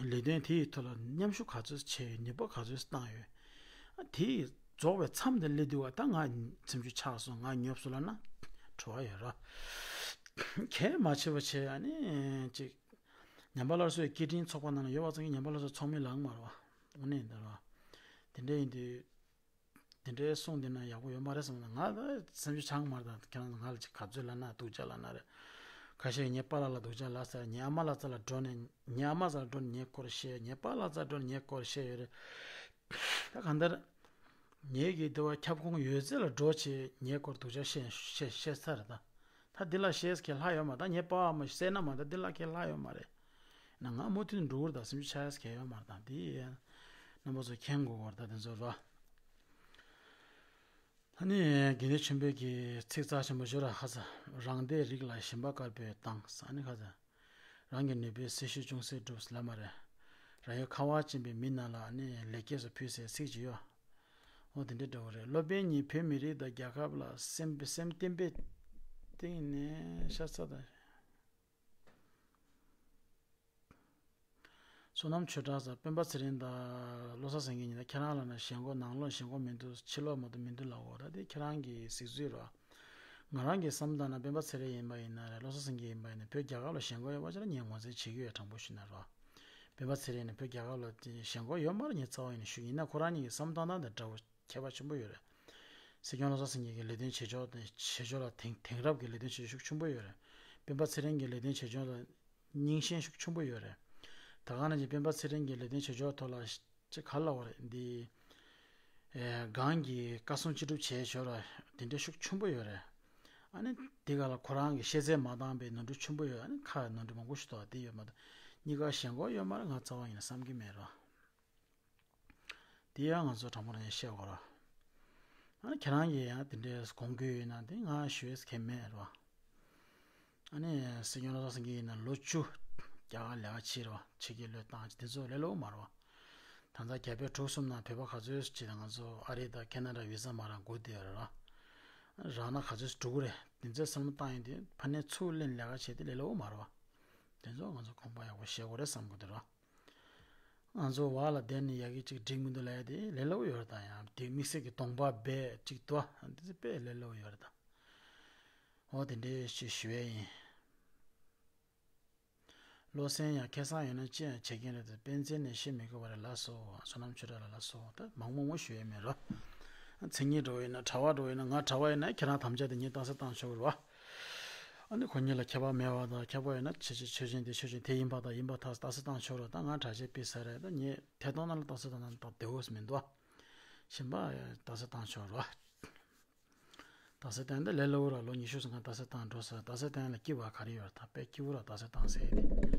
ལས་དོན་དེ་ཡི་ཐོག་ལ་མཉམ་ཞུགས་ག་ཚོད་བྱས་ཡོད། ནུས་པ་ག་ཚོད་བཏང་ཡོད། ཨ་དེ་རྫོགས་པའི་མཚམས་དེ་སླེབས་དུས་ད་ང་སེམས་ཤུགས་ཆག་སོང་། ང་ཉོབ་སོང་ལབ་ན་བྲོ་བ་ཡོད་ར། གལ་མ་ཆེ་བ་བྱས་ཨ་ནི་ཅིག་ཉམས་པ་སླར་གསོའི་སྐད་འཕྲིན་ཚོགས་པ་ནང་ལ་ཡོད་པ་ཙམ་གྱིས་ཉམས་པ་སླར་གསོ་ཚོགས་མི་ལངས་མ་རེད་བ། དངོས་གནས་འདི་ར། དེ་འདྲ་ཡིན་དུས། དེ་འདྲའི་གསུང་དེ་ན་ཡག་པོ་ཡོད་མ་རེད་བསམ་ན་ང་ད་སེམས་ཤུགས་ཆག་མ་རེད། ད་ཁྱེད་རང་ང་ལ་ཅིག་ག་ཚོད་ལབ་ན་སྡུག་ཅག་ལབ་ན་རེད། ཁ་ཤས་ངའི་པཱ་ལགས་ལ་སྡུག་ཅག་ལབ་ས་རེད། ངའི་ཨ་མ་ལགས་རྩ་ལ་འགྲོ་ནས་ངའི་ཨ་མ་རྩ་ལ་འགྲོ་ནས་ངའི་སྐོར་བཤད། ངའི་པཱ་ལགས་རྩ་འགྲོ་ནས་ངའི་སྐོར་བཤད་ཡོད་རེད། ད་གང་ལྟར། ངེད་ཀྱིས་དེ་བ་ཁྱབ་ཁོངས་ཡོད་ཚད་ལ་འགྲོ་བྱས་ངའི་སྐོར་སྡུག་ཅག་བཤད་བཤད་བཤད་ས་རེད་ད། ད་འདི་ལ་བཤད་མཁན་ལྷག་ཡོད་མ་རེད། ད་ངའི་པཱ་ཨ་མ་བསད་ན་མ་ད་འདི་ལ་མཁན་ལྷག་ཡོད་མ་རེད། ན་ང་མུ་མཐུད་འགྲོ་གི་རེད་ད། སེམས་ཤུགས་ཆག་ཡས་མཁན་ཡོད་མ་རེད་ད། འདི་ཡས་རྣམ་པ་ཚོ་མཁྱེན་དགོས་པ་རེད་ད། དེ་ཚོ་ར། ཨ་ནི་དགེ་འདུན་ཆོས་འཕེལ་གྱི་ཚིག་རྩ་ཆེན་པོ་ཞོར་ལ་ཧ་ས། རང་སྡེའི་རིགས་ལ་ཞེན་པ་དཀར་པོས་བཏང་ས། ཨ་ནི་ཧ་ས། རང་གི་ནུས་པས་སྲི་ཞུ་ཅུང་ཟད་བསྒྲུབས་ལབ་མ་རེད། རང་ཡུལ་ཁ་བ་ཅན་པའི་མི་རྣམས་ལ་ཨ་ནི་ལེགས་སྐྱེས་སུ་ཕུལ་སའི་ཚིག་ཅིག་ཡོད། འོ་དེ་འདྲ་འདྲ་བོ་རེད། སློབ་དཔོན་ཉིད་བོད་མི་རིགས་དང་རྒྱལ་ཁབ་ལ་སེམས་སེམས་གཏིང་པའི་སྟེང་ནས་ཤ་ཚ་དང་། བསོད་ནམས་ཆོས་གྲགས་ས། སྤེན་པ་ཚེ་རིང་དང་བློ་བཟང་སེང་གེ་གཉིས་ད་ཁྱེད་རང་ལ་ན་ཞེན་ཁོག་ནང་ལོགས་ཞེན་ཁོག་མི་འདུག་ཕྱི་ལོགས་མ་གཏོགས་མི་འདུག་ལབ་འོ་ད་དེ་ཁྱེད་རང་གི་གཟིགས་ཚུལ་རོ། ང་རང་གི་བསམ་སྟངས་ན་སྤེན་པ་ཚེ་རིང་ཡིན་པ་ཡིན་ན་རེད། བློ་བཟང་སེང་གེ་ཡིན་པ་ཡིན་ན་བོད་རྒྱལ་ཁབ་ལ་ཞེན་ཁོག་ཡོད་པ་ཅིག་ལ་ངས་ངོས་འཛིན་བྱེད་ཀྱི་ཡོད། དྲང་པོ་ཞུས་ན་རོ། སྤེན་པ་ཚེ་རིང་ནི་བོད་རྒྱལ་ཁབ་ལ་དེ་ཞེན་ཁོག་ཡོད་མ་རེད། ངས་རྩ་བ་ཡིན་ནས་ཞུ། ཡིན་ན་ཁོ་རང་གཉིས་ཀྱི་བསམ་སྟངས་དང་དེ་འདྲ་བོ་ཁྱད་པར་ཆེན་པོ་ཡོད་རེད། སྲིད་སྐྱོང་བློ་བཟང་སེང་གེ་གི་ལས་དོན་བྱེད་ཕྱོགས་དང་བྱེད་ཕྱོགས་ལ་དེང་དེང་རབས་ཀྱི་ལས་དོན་བྱེད་ཕྱོགས་ཤུགས་ཆེན་པོ་ཡོད་རེད། སྤེན་པ་ཚེ་རིང་གི་ལས་དོན་བྱེད་ཕྱོགས་ལ་རྙིང་ཞེན་ཤུགས་ཆེན་པོ་ཡོད་རེད། ད་ག་ནང་བཞིན་སྤེན་པ་ཚེ་རིང་གི་ལས་དོན་བྱེད་ཕྱོགས་ཐོག་ལ་ཅིག་ག་ལབ་དགོས་རེད། འདི་ཨེ་སྒང་གི་བཀའ་གསུང་ཅི་སྒྲུབ་བྱེད་ཕྱོགས་ལ་དེ་འདྲ་ཤུགས་ཆེན་པོ་ཡོད་རེད། ཨ་ནི་དེ་ག་ལ་ཁོ་རང་གི་ཤེས་ཚད་མ་འདང་པའི་ནོར་འཁྲུལ་ཆེན་པོ་ཡོད། ཨ་ནི་ཁ་ནོར་འཁྲུལ་མང་པོ་ཞིག་འདུག་དེ་ཡོད་མ་གཏོགས་གཉིས་ཀ་ཞེན་ཁོག་ཡོད་མ་རེད། ང་རྩ་བ་ཡིན་ན་བསམ་གྱི་མེད་རོ། དེ་ཡང་ང་ཚོ་དྲང་པོ་ནས་བཤད་དགོས་ར། ཨ་ནི་ཁྱེད་རང་གིས་ཡང་དེ་འདྲའི་དགོངས་འགལ་ཡོད་ན་དེ་ང་ཞུ་ཡས་མཁན་མེད་ར། ཨ་ནི་སྲིད་སྐྱོང་བློ་བཟང་སེང་གེ་ཡིན་ན་ལོ་བཅུ་རྒྱ་གར་ལས་ཀ་བྱས་ར། ཕྱི་རྒྱལ་ལོག་བཏང་བྱས་དེ་ཚོ་ལས་སླ་པོ་མ་རེད་བ། ད་ལྟ་རྒྱ་བལ་འབྲུག་གསུམ་ནང་བོད་པ་ག་ཚོད་ཅིག་དང་ང་ཚོ་ཨ་རི་དང་ཁེ་ན་ཌ་བི་ཟ་མ་རག་སྒུག་བསྡད་ཡོད་རེད་ར། རག་ན་ག་ཚོད་འགྲོ་གི་རེད། དེ་ཚོའི་བསམ་བློ་བཏང་ཡོང་དུས་ཕ་ནས་ཚུར་ལེན་ལས་ཀ་བྱས་དེ་ལས་སླ་པོ་མ་རེད་བ། དེ་ཚོ་ང་ཚོ་དགོངས་པ་ཡག་པོ་བཞེས་དགོས་རེད་བསམ་གི་འདུག་ར། ང་ཚོ་བར་ལ་བསྡད་ནས་ཡ་གི་ཅིག་འགྲིག་མི་འདུག་ལབ་ཡ་དེ་ལས་སླ་པོ་ཡོད་རེད་ད། ཡང་དེ་དམིགས་བསལ་གྱི་གདོང་པ་སྦས་ཅིག་ཏུ་འདི་ཚོ་དཔེ་ལས་སླ་པོ་ཡོད་རེད་ད། འོ་དེ་འདྲའི་ཞིག་ཞུ་ཡས་ཡིན། བློ་སེང་ཡང་ཁེ་བཟང་ཡོད་ན་ཅི་ཡང་བྱེད་མཁན་རེད་དེ། དཔེ་མཚོན་ནས་བཤད་མི་དགོས་པ་རེད་ལགས་སོ། བསོད་ནམས་ཆོས་གྲགས་ལགས་ལགས་སོ། ད་མང་མང་མང་ཞུ་ཡས་མེད་རོ། མཚན་ཉིད་འགྲོ་ཡིན་ན་གྲྭ་པ་འགྲོ་ཡིན་ན་ང་གྲྭ་པ་ཡིན་ན་ཁྱེད་རང་དམ་བཅའ་དེ་ངས་རྟགས་གསལ་བཏང་ཆོག་རོ། ཨ་ནི་ཁོ་གཉིས་ལ་ཁྱད་པར་མེད་པ་དང་། ཁྱད་པར་ཡོད་ན་ཆོས་ཆོས་ཆོས་ཅན་དེ་ཆོས་ཅན་དེ་ཡིན་པ་དང་ཡིན་པ་རྟགས་རྟགས་གསལ་བཏང་ཆོག་རོ། ད་ང་གྲྭ་ཆས་ཕུད་ས་རེད། ད་ངས་ཐད་གཏོང་ནང་ལ་རྟགས་གསལ་བཏང་ན་ད་བདེ་བོ་མི་འདུག་གཞན་པ་རྟགས་གསལ་བཏང་ཆོག་རོ། རྟགས་གསལ་བཏང་ན་ལས་སླ་པོ་ར། ལོ་ཉི་ཤུ་སོང་ང་རྟགས་གསལ་བཏང་འགྲོ་ས། རྟགས་གསལ་བཏང་ལ་སྐྱིད་པ་ག་རེ་ཡོད་ར། ད་དཔེ་སྐྱིད་པོ་ར་རྟགས་གསལ་བཏང་ཟེར་ཏེ།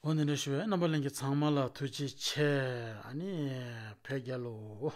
འོ་འདི་འདྲ་ཞུ་བས་རྣམ་པ་ལྷན་རྒྱས་ཚང་མ་ལ་ཐུགས་རྗེ་ཆེ། ཨ་ནི་བོད་རྒྱལ་ལོ།